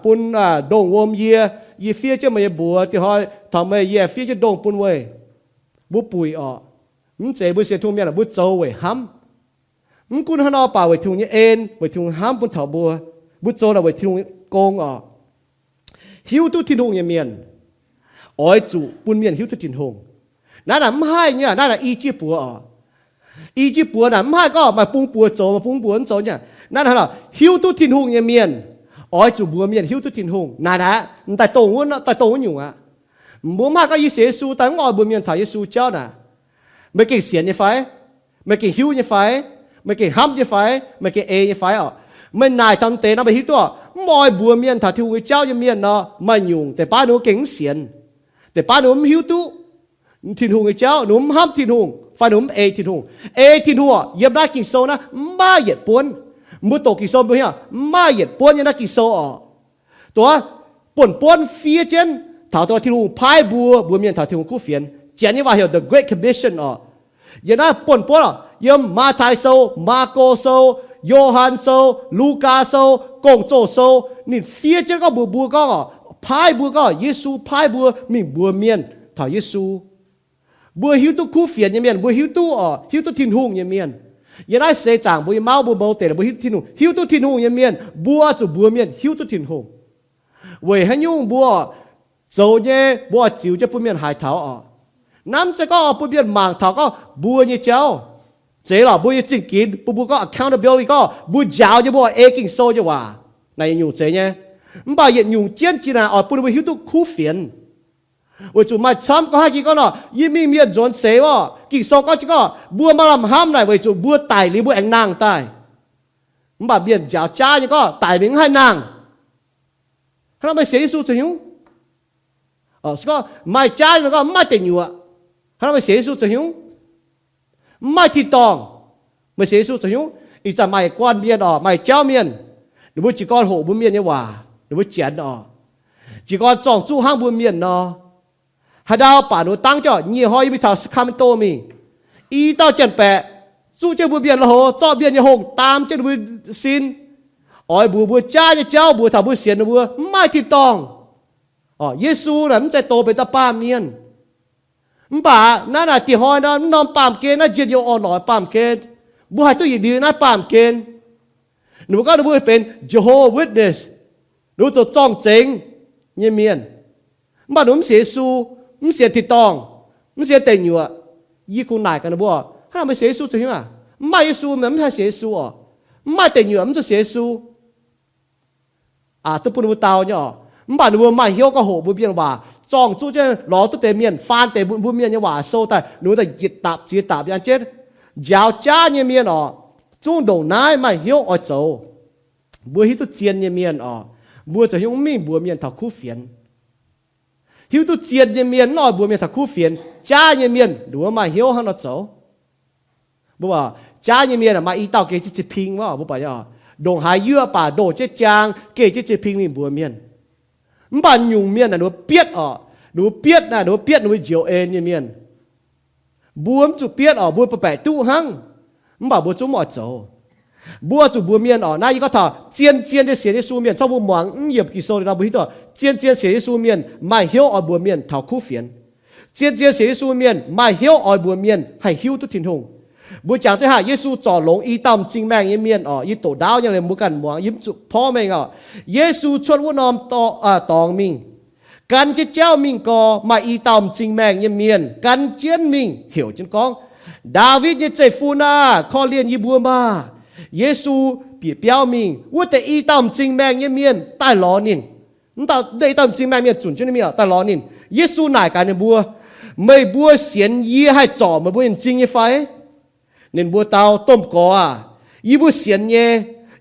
bun ndongh wuom yie, yie fiev jienv meih nyei mbuox, diex hnoi taux meih yie fiev jienv ndongh bun weih. Mbuo buic oc. Mv zeiz, mbuo sienx Tin-Hungh mienh mbuo zoux weic hnamv. Mv gunv hnangv nor baac weic Tin-Hungh nyei en, weic Tin-Hungh hnamv bun taux mbuo. Mbuo zoux naaic weic Tin-Hungh gong oc. Hiuv duqv Tin-Hungh nyei mienh oix zuqc bun mienh hiuv duqv Tin-Hungh. Naaiv naaic mv haih nyei, naaiv naaic i jiex buoz oc. I jiex buoz naaic mv haih gorngv maaih bung buoz zoux, maaih bung buoz mv zoux nyei. Naaiv naaic hiuv duqv Tin-Hungh nyei mienh oix zuqc mbuox mienh hiuv duqv Tin-Hungh. Naaic naaic daaih dongh wuov, daaih dongh wuov nyungc aqv. Mbuo mv haih gorngv yie sienx Yesu daaih mv oix mbuox mienh taux Yesu jauv naaic. Meih gengh sienx nyei fai? Meih gengh hiuv nyei fai? Meih gengh hnamv nyei fai? Meih gengh ei nyei fai oc? Meih naaic taux deix nor meih hiuv duqv mv oix mbuox mienh taux Tin-Hungh nyei jauv nyei mienh nor, maaih nyungc deix baav ninh mbuo gengh mv sienx. Deix baav ninh mbuo mv hiuv duqv Tin-Hungh nyei jauv, ninh mbuo mv hnamv Tin-Hungh fai ninh mbuo mv ei Tin-Hungh. Ei Tin-Hungh oc, yiem naaiv Ging-Sou naaiv mv maaih yietc buonv. Mbuo doqc Ging-Sou mbuo hiuv mv maaih yietc buonv yiem naaiv Ging-Sou oc. Duqv buonv buonv fiev jienv taux dongh Tin-Hungh paaiv mbuo, mbuox mienh taux Tin-Hungh kuv fienx. Janx nyei waac heuc The Great Commission oc. Yiem naaiv buonv buonv oc, yiem Matv^taai Sou, Maako Sou, Yo^han Sou, Lugaa Sou, Gong-Zoh Sou, ninh fiev jienv gorngv mbuox mbuo gorngv oc, paaiv mbuo gorngv Yesu paaiv mbuo mingh mbuox mienh taux Yesu. Mbuo hiuv duqv kuv fienx nyei mienh, mbuo hiuv duqv oc, hiuv duqv Tin-Hungh nyei mienh. Yiem naaiv seix zaangc mbuo nyei mauv mbuo mouz deix mbuo hiuv duqv Tin-Hungh, hiuv duqv Tin-Hungh nyei mienh mbuo zuqc mbuox mienh hiuv duqv Tin-Hungh. Weic haaix nyungc mbuo zoux nyei mbuo oix ziux jienv bun mienh haiz taux oc. Naaiv mv zeiz gorngv bun mienh mangc taux gorngv mbuo nyei jauv. Zeiz lorqc, mbuo nyei zingh ginx bun mbuo gorngv accountability gorngv mbuo njaaux nyei mbuo oix ei Ging-Sou nyei waac. Naaiv yietc nyungc zeiz nyei. Mv baac yietc nyungc jienv jiex naaic oix bun mbuo hiuv duqv kuv fienx. Weic zuqc maaih camv gorngv haaix jiex gorngv nor, yie mingh mienh nzuonx seix oc, Ging-Sou gorngv jienv gorngv mbuo maaih lamh hnamv naaic weic zuqc mbuo daic liuz mbuo aengx nangh daaih. Mv baac mienh njaaux jaav nyei gorngv daic mingh mv haih nangh. Hnangv nor meih sienx Yesu zoux hnyungv? Se gorngv maaih jaav nyei gorngv mv maaih deic nyuoqc. Hnangv nor meih sienx Yesu zoux hnyungv? Mv maaih tin-dorngh. Meih sienx Yesu zoux hnyungv? Ih zanc maaih guanh mienh oc, maaih jauv mienh, ninh mbuo jiez gorn hoqc mbuo mienh nyei waac, ninh mbuo janx oc, jiez gorn zorng-zuqv hnangv mbuo mienh nor. Haaix ndau baac ninh mbuo dangv jienv, nyieh hnoi yie mingh taux Sacramento mingh, i dauh janx-baeqc zuqv jienv mbuo mienh lui-houx, zorqv mienh nyei hongh daam jienv ninh mbuo sin, oix mbuox mbuo jaav nyei jauv, mbuox taux mbuo sienx ninh mbuo mv maaih tin-dorngh. Yesu naaic mv zeiz doz benx dauh baamh mienh. Mv baac naaiv naaic dieh hnoi nor, mv norm baamh gen naaiv njien-youh orn-lorqc baamh gen, mbuo haih duqv yietc liuz naaiv baamh gen. Ninh mbuo gorngv ninh mbuo benx Jehovah Witness, ninh mbuo zoux zorng-zengx nyei mienh. Mv baac ninh mbuo mv sienx Yesu, mv sienx tin-dorngh, mv sienx deic nyuoqc. Yie kungx naaic gaax ninh mbuo, hnangv naaic meih sienx Yesu zoux hnyungv aac? Mv maaih Yesu, meih mv haih sienx Yesu oc. Mv maaih deic nyuoqc mv zuqc sienx Yesu. Aa, duqv bun ninh mbuo dau nyei oc. Mv baac ninh mbuo maaih hnyouv gorngv hoqc mbuo mienh waac, zorng-zuqv jienv lorz duqv deix mienh, faan deix mbuo mienh nyei waac sou daaih, ninh mbuo daaih yietc dapc ziex dapc yangh jienv njaaux jaav nyei mienh oc. Zungv ndongc naaiv maaih hnyouv oix zoux. Mbuo hiuv duqv zien nyei mienh oc, mbuo zoux hnyouv mv mingh mbuox mienh taux kuv fienx. Hiuv duqv zien nyei mienh mv oix mbuox mienh taux kuv fienx. Jaav nyei mienh ninh mbuo maaih hnyouv hnangv nor zoux. Mbuo jaav nyei mienh maaih i dauh geh jienv ziex ping wuov, mbuo buatc nyei oc. Ndongc haaix yuoqv baac ndoh jienv jaang geh jienv ziex ping mingh mbuox mienh. Mv baac nyungc mienh naaic ninh mbuo bietv oc, ninh mbuo bietv naaic, ninh mbuo bietv ninh mbuo njoux en nyei mienh. Mbuo mv zuqc bietv oc, mbuo baeqc baeqc duqv hnangv, mv baac mbuo zungv mv oix zoux. Mbuo zuqc mbuox mienh oc, naaiv yie gorngv taux zien-zien nyei sienx Yesu mienh, cangv mbuo muangx mv yiemc Ging-Sou liuz nor mbuo hiuv duqv zien-zien sienx Yesu mienh maaih hnyouv oix mbuox mienh taux kuv fienx. Zien-zien sienx Yesu mienh maaih hnyouv oix mbuox mienh haih hiuv duqv Tin-Hungh. Mbuo jangx duqv haaix, Yesu zorc longx i dauh m'zing maengh nyei mienh oc. Yie doqc ndaauv nyei, mbuo ganh muangx, yie mv zuqc porv mengh oc. Yesu cuotv wuov norm dorngx mingh, gan jienv jauv mingh gorx, maaih i dauh m'zing maengh nyei mienh gan jienv mingh heuc jienv gorngv, Ndaawitv nyei zeiv-fun aah! Korv-lienh yie mbuo maah! Yesu bieqc biauv mingh, wuov deix i dauh m'zing maengh nyei mienh daaih lorz ninh. Wuov deix i dauh m'zing maengh mienh zunc jienv ninh mingh daaih lorz ninh. Yesu naaic gaax ninh mbuo, Meih mbuo sienx yie haih zorc meih mbuo nyei m'zing nyei fai? Ninh mbuo dau, Domh Gorx aah! Yie mbuo sienx nyei.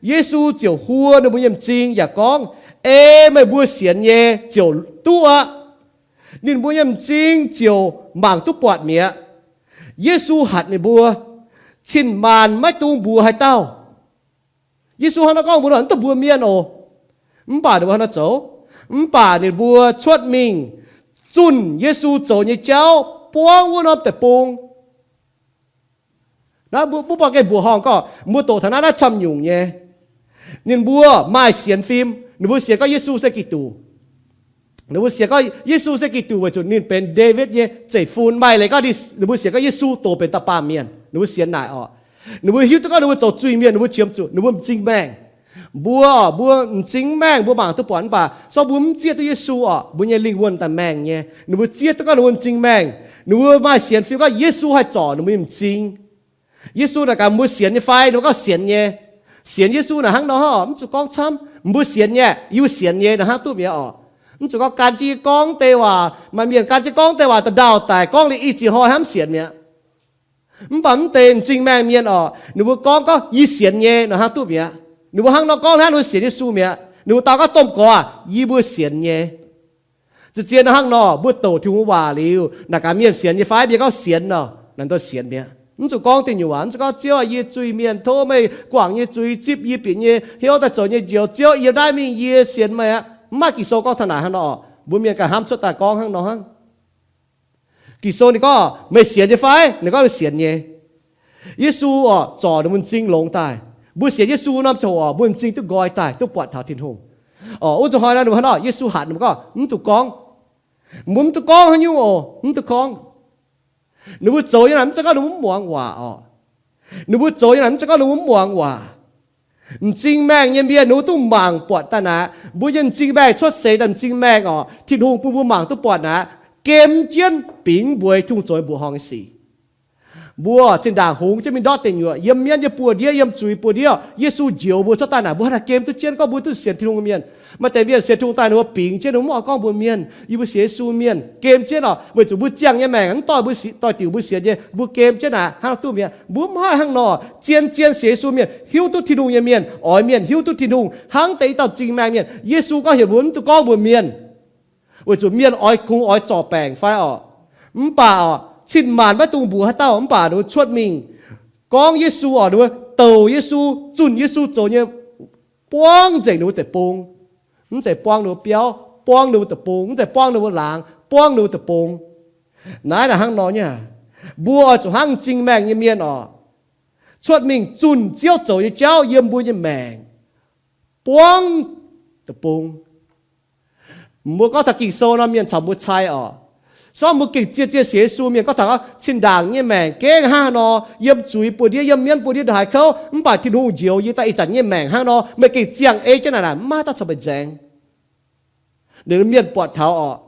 Yesu ziouc huo ninh mbuo nyei m'zing yaac gorngv, Ei meih mbuo sienx nyei ziouc duqv aqv. Ninh mbuo nyei m'zing ziouc mangc duqv buatc mi'aqv. Yesu hatc ninh mbuo, Cin-maanc maiv dungx mbuox haaix dauh. Yesu hnangv nor gorngv mbuox, Mv dungx mbuox mienh oc. Mv baac ninh mbuo hnangv nor zoux. Mv baac ninh mbuo cuotv mingh zunh Yesu zoux nyei jauv buangv wuov norm deic-bung. Naaiv mbuo, mbuo buatc gengh mbuoqc horngh gorngv mbuo doqc taux naaiv, naaiv camv nyungc nyei. Ninh mbuo maaih sienx fim. Ninh mbuo sienx gorngv Yesu se Giduc. Ninh mbuo sienx gorngv Yesu se Giduc weic zuqc ninh benx Ndaawitv nyei zeiv-fun. Maaih leiz gorngv ninh mbuo sienx gorngv Yesu doqc benx dauh baamh mienh. Ninh mbuo sienx naaic orqc. Ninh mbuo hiuv duqv gorngv ninh mbuo zoux zuiz-mienh, ninh mbuo qiemx zuqc ninh mbuo m'zing maengh. Mbuo orqc, mbuo m'zing maengh mbuo mangc duqv buatc mv baac se gorngv mbuo mv zieqv duqv Yesu orqc, mbuo nyei lingh wuonh daaih maengh nyei. Ninh mbuo zieqv duqv gorngv ninh mbuo m'zing maengh. Ninh mbuo maaih sienx fim gorngv Yesu haih zorc ninh mbuo nyei m'zing. Yesu naaic gaax mbuo sienx nyei fai? Ninh mbuo gorngv sienx nyei. Sienx Yesu naaic hnangv nor, mv zuqc gorngv camv, mbuo sienx nyei, yie mbuo sienx nyei naaic hnangv duqv mi'aqv orqc. Mv zuqc gorngv gan jienv gorngv deix waac, maaih mienh gan jienv gorngv deix waac da'ndauh daic, gorngv liuz ih ziex hnoi hnamv sienx mi'aqv. Mv baac mv deix m'zing maengh mienh orqc, ninh mbuo gorngv gorngv yie sienx nyei naaic hnangv duqv mi'aqv. Ninh mbuo hnangv nor gorngv hnangv ninh mbuo sienx Yesu mi'aqv. Ninh mbuo dau gorngv, Domh Gorx aah! Yie mbuo sienx nyei. Zien-zien nor hnangv nor, mbuo doqc Tin-Hungh waac liuz, naaic gaax mienh sienx nyei fai? Mienh gorngv sienx nor, naaic daaih sienx mi'aqv. Mv zuqc gorngv deic nyuoqc waac, mv zuqc gorngv, Ziouv aah, yie zuiz-mienh, tov meih guangc yie nyei zuiz, zipv yie bieqc nyei hnyouv daaih zoux nyei njoux. Ziouv, yiem naaiv mingh yie sienx meih aqv. Mv maaih Ging-Sou gorngv taux naaic hnangv nor orqc. Mbuo mienh ganh hnamv cuotv daaih gorngv hnangv nor hnangv. Ging-Sou ninh gorngv, Meih sienx nyei fai? Ninh gorngv ninh sienx nyei. Yesu orqc, zorc ninh mbuo m'zing longx daaih. Mbuo sienx Yesu norm ziangh hoc orqc, mbuo m'zing duqv nqoi daaih, duqv buatc taux Tin-Hungh. Orqc, wuov zuqc hnoi naaiv ninh mbuo hnangv nor, Yesu hatc ninh mbuo gorngv, Mv dungx gorngv. Mbuo mv dungx gorngv, mbuo mv dungx gorngv. Ninh mbuo zoux nyei naaic mv zeiz gorngv ninh mbuo mv muangx waac orqc. Ninh mbuo zoux nyei naaic mv zeiz gorngv ninh mbuo mv muangx waac. M'zing maengh nyei mienh ninh mbuo duqv mangc buatc daaih naaic, mbuo nyei m'zing maengh cuotv seix daaih m'zing maengh orqc, Tin-Hungh bun mbuo mangc duqv buatc naaic, gem jienv bingx mbuox Tin-Hungh zoux mbuoqc horngh nyei sic. Mbuo zinh ndaangc hungx jienv mingh ndortv deic nyuoqc, yiem mienv nyei buoz-ndiev, yiem zuiz buoz-ndiev, Yesu njoux mbuo cuotv daaih naaic, mbuo hnangv naaic gem duqv jienv gorngv mbuo duqv sienx Tin-Hungh mienh. Maaih deix mienh sienx Tin-Hungh daaih ninh mbuo bingx jienv, ninh mbuo mv oix gorngv mbuox mienh, Yie mbuo sienx Yesu mienh. Gem jienv orqc, weic zuqc mbuo ziangh nyei maengc mv doix mbuo, doix-diuc mbuo sienx nyei, mbuo gem jienv naaic hnangv nor duqv mi'aqv. Mbuo mv haih hnangv nor. Zien-zien sienx Yesu mienh, hiuv duqv Tin-Hungh nyei mienh, oix mienh hiuv duqv Tin-Hungh hnangv deix i dauh m'zing maengh mienh. Yesu gorngv heuc mbuo mv dungx gorngv mbuox mienh, weic zuqc mienh oix kungx oix zorc baengc fai orqc. Mv baac orqc, cin-maanc maiv dungx mbuox haaix dauh, mv baac ninh mbuo cuotv mingh gorngv Yesu orqc, ninh mbuo douc Yesu, zunh Yesu zoux nyei, buangv nzengc ninh mbuo deic-bung. Mv zeiz buangv ninh mbuo biauv, buangv ninh mbuo deic-bung. Mv zeiz buangv ninh mbuo laangz, buangv ninh mbuo deic-bung. Naaiv naaic hnangv nor nyei. Mbuo oix zuqc hnangv m'zing maengh nyei mienh orqc, cuotv mingh zunh Ziouv zoux nyei jauv yiem mbuo nyei maengc, buangv deic-bung. Mbuo gorngv taux Ging-Sou nor, mienh caux mbuo cai orqc. Se gorngv mbuo gengh zien-zien sienx Yesu mienh gorngv taux cin-ndaangc nyei maengc gengh hnangv haaix nor, yiem zuiz buoz-ndiev, yiem mienv buoz-ndiev ndongc haaix kouv, mv baac Tin-Hungh njoux yie daaih ih zanc nyei maengc hnangv nor, meih gengh ziangh ei jienv naaic, naaic mv maaih dauh caux meih nzaeng. Ninh mienh buatc taux orqc.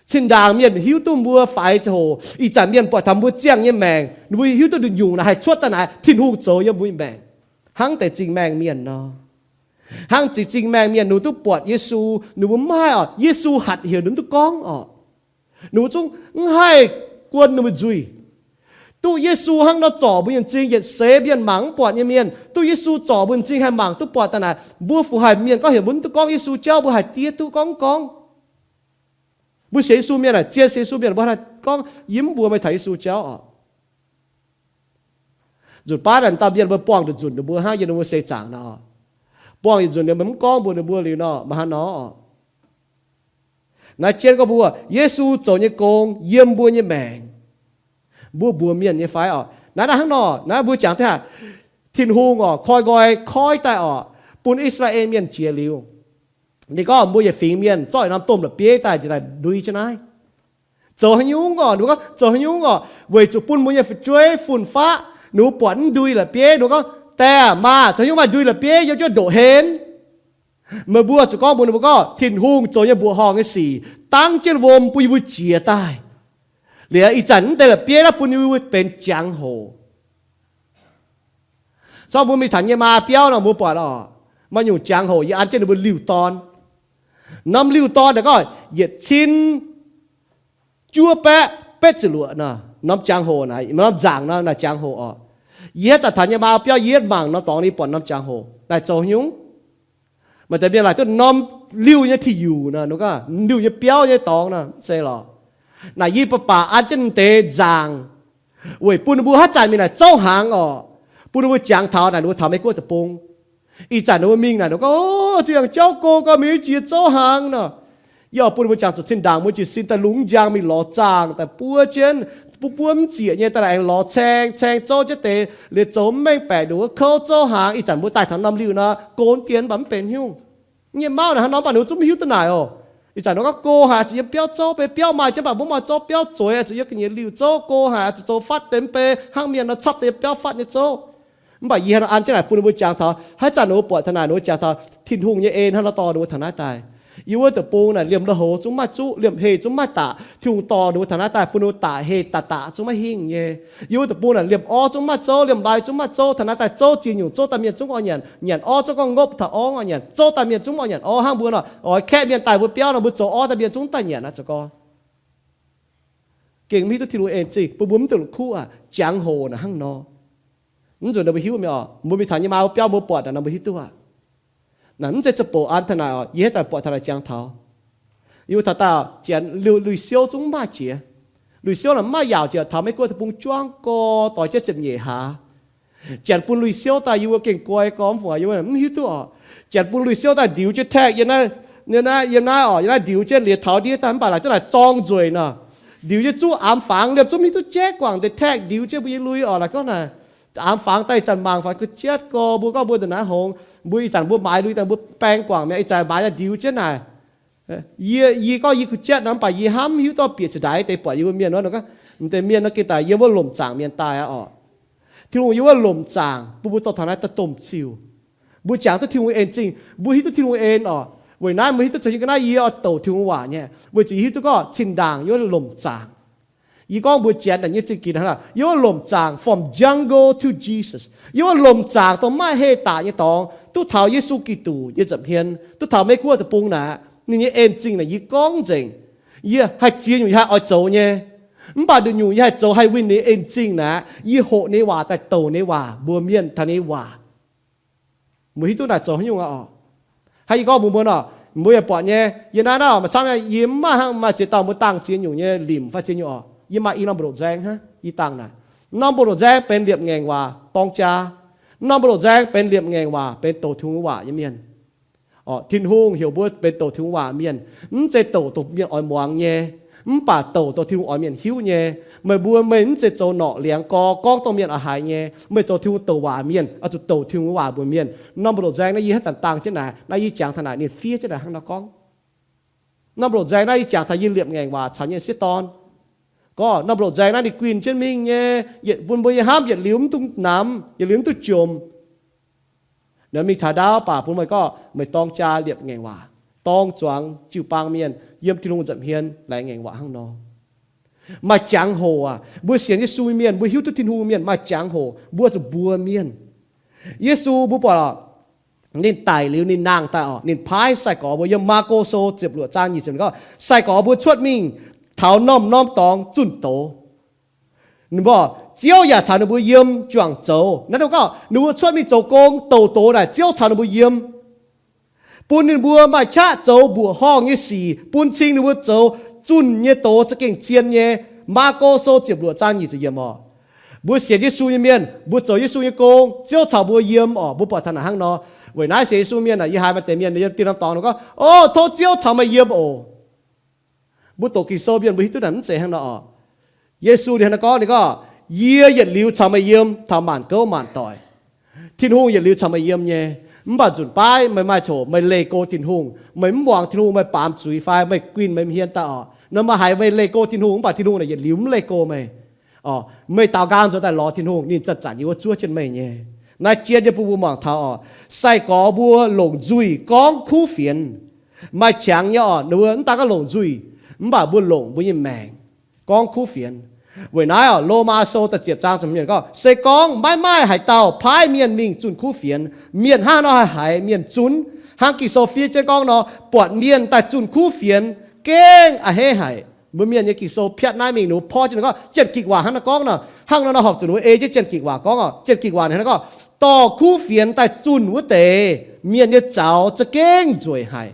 Cin-ndaangc mienh hiuv duqv mbuo faix ziangh hoc, ih zanc mienh buatc taux mbuo ziangh nyei maengc, ninh mbuo hiuv duqv nduqc nyungc naaic haih cuotv daaih naaic Tin-Hungh zoux yiem mbuo nyei maengc. Hnangv deix m'zing maengh mienh nor, hnangv deix m'zing maengh mienh ninh mbuo duqv buatc Yesu, ninh mbuo mv haih orqc, Yesu hatc heuc ninh mbuo duqv gorngv orqc. Ninh mbuo zungv mv haih guon ninh mbuo nzuih. Duqv Yesu hnangv nor zorc mbuo nyei m'zing, yietc seix mienh mangc mv buatc nyei mienh, duqv Yesu zorc mbuo m'zing haih mangc duqv buatc daaih naaic, mbuo fu haic mienh gorngv heuc mbuo mv duqv gorngv Yesu jauv, mbuo haih diev duqv gorngv mv gorngv. Mbuo sienx Yesu mienh naaic, zien sienx Yesu mienh mbuo haih gorngv, yie mv mbuox meih taux Yesu jauv orqc. Nzunc baav naaic dauh mienh mbuo buangh nzunc ninh mbuo hnangv yiem ninh mbuo seix zaangc nor, buangh yietc nzunc ninh mbuo mv gorngv mbuox ninh mbuo liuz nor, maaih hnangv nor orqc. Naaiv jienv gorngv mbuo, Yesu zoux nyei gong yiem mbuo nyei maengc, mbuo mbuox mienh nyei fai orqc? Naaiv naaiv hnangv nor, naaiv mbuo jangx daaih, Tin-Hungh orqc, koi nqoi koiv daaih orqc, bun I^saa^laa^en Mienh jiex liuz, ninh gorngv mbuo yietc fingx mienh zorqv norm domh la'bieiv daaih njiec daaih ndui jienv naaiv. Zoux haaix nyungc orqc? Ninh mbuo gorngv zoux haaix nyungc orqc? Weic zuqc bun mbuo nyei fu'jueiv fun-faqv ninh mbuo buatc mv ndui la'bieiv, ninh mbuo gorngv, Die aah, maa aah, zoux haaix nyungc maaih ndui la'bieiv yiem jienv ndoqc henv? Meih mbuo zuqc gorngv mbuox ninh mbuo gorngv Tin-Hungh zoux nyei mbuoqc horngh nyei sic dangv jienv wuom bun yie mbuo jiex daaih. Liuz ih zanc mv deix la'bieiv naaiv bun yie mbuo benx jangx-hoc. Zorqv mbuo mingh taux nyei maa biauv nor mbuo buatc oc, maaih nyungc jangx-hoc yie an jienv ninh mbuo liuh dorn. Norm liuh dorn naaic gorngv yietc cin juov baeqv betv ziepc luoqc nor, norm jangx-hoc naaic, norm nzaangc nor naaic jangx-hoc oc. Yie haaix zanc taux nyei maa biauv yie yietv mangc norm dorngx ninh buatc norm jangx-hoc naaic zoux haaix nyungc. Maaih deix mienh laaic duqv norm liuh nyei Tin-Yuc nor, liuh nyei biauv nyei dorngx nor, mv zeiz lorqc. Naaic yie baac baac an jienv deix nzaangc weic bun ninh mbuo haaix zanc mingh naaic zouv hnaangx oc, bun ninh mbuo jangx taux naaic ninh mbuo taux Meiv Guoqv deic-bung. Ih zanc ninh mbuo mingh naaic ninh gorngv, o, zuqc yangh jauv go gau mingh jiex zouv hnaangx nor. Yie oix bun ninh mbuo jangx zuqc cin-ndaangc mbuo jiez sin daaih lungz njang mingh lorz zaangh daaih buov jienv, buov buov mv zieqc nyei daaih aengx lorz caeng, caeng zouv jienv deix liuz zoux mv mengh baeqc nduqc wuov kouv zouv hnaangx. Ih zanc mbuo daaih taux norm liuh nor, go dien mv baac mv benx haaix nyungc. Nyei mauv naaic hnangv nor mv baac ninh mbuo zungv mv hiuv duqv naaic oc. Ih zanc ninh gorngv go haic zuqc yiem biauv zouv, beiv biauv maaih jienv mv baac mbuo mv oix zouv biauv zueiz, zuqc yiem ga'nyiec liuh zouv, go haic zuqc zoux fatv deix mv bei hnangv mienh nor, capv deix biauv fatv nyei zouv. Mv baac yie hnangv nor an jienv naaic bun ninh mbuo jangx taux, haaix zanc ninh mbuo buatc taux naaic ninh mbuo jangx taux Tin-Hungh nyei en hnangv nor dorh ninh mbuo taux naaiv daaih. Yie wuov deic-bung naaic liemh lui-houx zungv mv maaih zuqv, liemh heh zungv mv maaih daqc, Tin-Hungh dorh ninh mbuo taux naaiv daaih bun ninh mbuo daqc heh daqc daqc zungv maiv hingh nyei. Yie wuov deic-bung naaic liemh orv zungv mv maaih zouv, liemh lai zungv mv maaih zouv, taux naaiv daaih zouv ziex nyungc, zouv daaih mienh zungv oix nyanc, nyanc orv zungv gorngv ngopv taux orv oix nyanc, zouv daaih mienh zungv oix nyanc orv hnangv mbuo nor, oix kaeqv mienh daaih mbuo biauv nor, mbuo zoux orv daaih mienh zungv daaih nyanc aqv zoux gorx. Gengh mv hiuv duqv Tin-Hungh en zingh bun mbuo mv duqv la'kuqv aqv. Jangx-hoc naaic hnangv nor. Mv nzunc nor mbuo hiuv mi'aqv oc. Mbuo mingh taux nyei maa mbuo biauv mbuo buatc naaic nor mbuo hiuv duqv aqv. Naaic mv zeiz za'bouc an taux naaic oc. Yie haaix zanc buatc taux naaic jangx taux. Yie mbuo taux daaih janx lui, lui siouv zungv mv maaih jiex. Lui siouv naaic mv maaih yaauc jiex, taux Meiv Guoqv deic-bung juangv gorx doix jienv ziepc nyeic hlaax. Janx bun lui siouv daaih yie mbuo gengh guai gorx mv fungc, yie mbuo mv hiuv duqv oc. Janx bun lui siouv daaih ndiux jienv taeqv yiem naaiv, yiem naaiv, yiem naaiv oc, yiem naaiv ndiux jienv liuz taux ndiev daaih mv baac laaic duqv naaic zorng nzueic nor. Ndiux jienv zuqv aamx fangx liemh zungv mv hiuv duqv jaiv guangc deix taeqv ndiux jienv mbuo nyei lui oc. Laaic gorngv naaic aamx fangx daaih ih zanc mangc fangx gu'jatv gorx, mbuo gorngv mbuo nza'naaiv hngongx, mbuo ih zanc mbuo maaiz lui daaih mbuo baeng guangc mi'aqv, ih zanc maaiz daaih ndiux jienv naaic. Yie, yie gorngv yie gu'jatv nor mv baac yie hnamv mv hiuv duqv bieqc ziepc ndaix deix buatc yie mbuo mienh nor, gorngv m'deix mienh nor gengh daaih yiem wuov lomc zaangc mienh daaih aqv oc. Tin-Hungh yiem wuov lomc zaangc bun mbuo dorh taux naaiv daaih domh ziuh. Mbuo jangx duqv Tin-Hungh en zingh, mbuo hiuv duqv Tin-Hungh en oc. Weic naaiv mbuo hiuv duqv zoux nyei ga'naaiv yie oix douc Tin-Hungh waac nyei, weic zuqc yie hiuv duqv gorngv cin-ndaangc yiem wuov lomc zaangc. Yie gorngv mbuox janx naaic nyei zingh ginx hnangv, yiem wuov lomc zaangc, from jungle to Jesus, yiem wuov lomc zaangc dongh maaih heh daqc nyei dorngx duqv taux Yesu Giduc nyei nza'hmien, duqv taux Meiv Guoqv deic-bung naaic, ninh nyei en zingh naaic yie gorngv nzengc. Yie haih ziex nyungc yie haih oix zoux nyei, mv baac nduqc nyungc yie haih zoux haih winh ninh en zingh naaic, yie hoqc ninh waac daaih douc ninh waac mbuox mienh taux ninh waac. Mbuo hiuv duqv naaic zoux haaix nyungc aqv oc? Hnangv yie gorngv mbuox mbuo nor, mbuo yaac buatc nyei, yie naaiv naaiv oc, maaih camv nyei, yie mv maaih hnangv maaih ziex dauh mbuo dangh ziex nyungc nyei limc fai ziex nyungc oc. Yie maaih i norm mbu'ndongx nzaeng hnangv, yie dangh naaic. Norm mbu'ndongx nzaeng benx liepc ngaengc waac dorng jaa. Norm mbu'ndongx nzaeng benx liepc ngaengc waac benx douc Tin-Hungh waac nyei mienh. Tin-Hungh heuc mbuo benx douc Tin-Hungh waac mienh, mv zeiz douc dongh mienh oix muangx nyei, mv baac douc dongh Tin-Hungh oix mienh hiuv nyei. Meih mbuo meih mv zeiz zoux norqc liangx gorx gorngv dongh mienh oix haiz nyei. Meih zoux Tin-Hungh douc waac mienh, oix zuqc douc Tin-Hungh waac mbuox mienh. Norm mbu'ndongx nzaeng naaiv yie haaix zanc dangh jienv naaic, naaiv yie jangx taux naaic ninh fiev jienv naaic hnangv nor gorngv. Norm mbu'ndongx nzaeng naaiv yie jangx taux yie liepc ngaengc waac caux nyei sieqv dorn. Gorngv norm mbu'ndongx nzaeng naaiv ninh guinh jienv mingh nyei, yietc bun mbuo nyei hnamv yietc liuz mv dungx namx, yietc liuz mv duqv jomc. Naaiv mingh taux ndaauv baac bun meih gorngv meih dorng jaa liepc ngaengc waac, dorng zuangx jiu-baang mienh yiem Tin-Hungh nza'hmien laengz ngaengc waac hnangv nor. Maaih jangx-hoc aac, mbuo sienx Yesu mienh, mbuo hiuv duqv Tin-Hungh mienh maaih jangx-hoc mbuo zuqc mbuox mienh. Yesu mbuo buatc oc, ninh daic liuz ninh nangh daaih oc, ninh paaiv sai-gorx mbuo yiem Maako Sou ziepc luoqc zaang nyic ziepc gorngv, sai-gorx mbuo cuotv mingh taux norm-norm dorngx zunh doz. Ninh mbuo, Ziouv yaac caux ninh mbuo yiem juangc zoux. Naaiv ninh gorngv ninh mbuo cuotv mingh zoux gong douc doz naaic, Ziouv caux ninh mbuo yiem, bun ninh mbuo maaih qaqv zoux mbuoqc horngh nyei sic, bun cing ninh mbuo zoux zunh nyei doz za'gengh zien nyei. Maako Sou ziepc luoqc zaang nyic ziepc yiemc oc. Mbuo sienx Yesu nyei mienh, mbuo zoux Yesu nyei gong, Ziouv caux mbuo yiem oc. Mbuo buatc taux naaic hnangv nor. Weic naaiv sienx Yesu mienh aah, yie haiz maaih deix mienh yiem dieh norm dorngx ninh gorngv, O, tov Ziouv caux meih yiem oc. Mbuo doqc Ging-Sou mienh mbuo hiuv duqv naaic mv zeiz hnangv nor oc. Yesu ninh hnangv nor gorngv, ninh gorngv, Yie yietc liuz caux meih yiem taux maanc gouv maanc doic. Tin-Hungh yietc liuz caux meih yiem nyei. Mv baac nzunc baav meih maaih coc meih leih go Tin-Hungh, meih mv muangx Tin-Hungh, meih baamz zuiz fai meih guinh meih hmien daaih oc, nor meih haiz meih leih go Tin-Hungh mv baac Tin-Hungh naaic yietc liuz mv leih go meih. Meih daaux nqaang nzuonx daaih lorz Tin-Hungh, ninh zanc-zanc yiem wuov zuov jienv meih nyei. Naaiv jien nyei bun mbuo muangx taux oc, sai-gorx mbuo longc nzuih gorngv kuv fienx. Maaih qangx nyei oc, ninh mbuo mv daan gorngv longc nzuih, mv baac mbuo longc mbuo nyei maengc gorngv kuv fienx. Weic naaiv oc, Lomaa Sou da'ziepc zaang ziepc hmz gorngv, se gorngv maiv maaih haaix dauh paaiv mienh mingh zunh kuv fienx, mienh hnangv nor haih haiz mienh zunv. Hnangv Ging-Sou fiev jienv gorngv nor, buatc mienh daaih zunh kuv fienx gengh a'hneiv haic. Mbuo Mienh nyei Ging-Sou piatv naaiv mingh, ninh mbuo porv jienv gorngv Janx-Ging waac hnangv nor gorngv nor. Hnangv nor nor horpc zuqc ninh mbuo ei jienv Janx-Ging waac gorngv oc. Janx-Ging waac ninh gorngv, dorh kuv fienx daaih zunh wuov deix mienh nyei zaux za'gengh nzueic haic.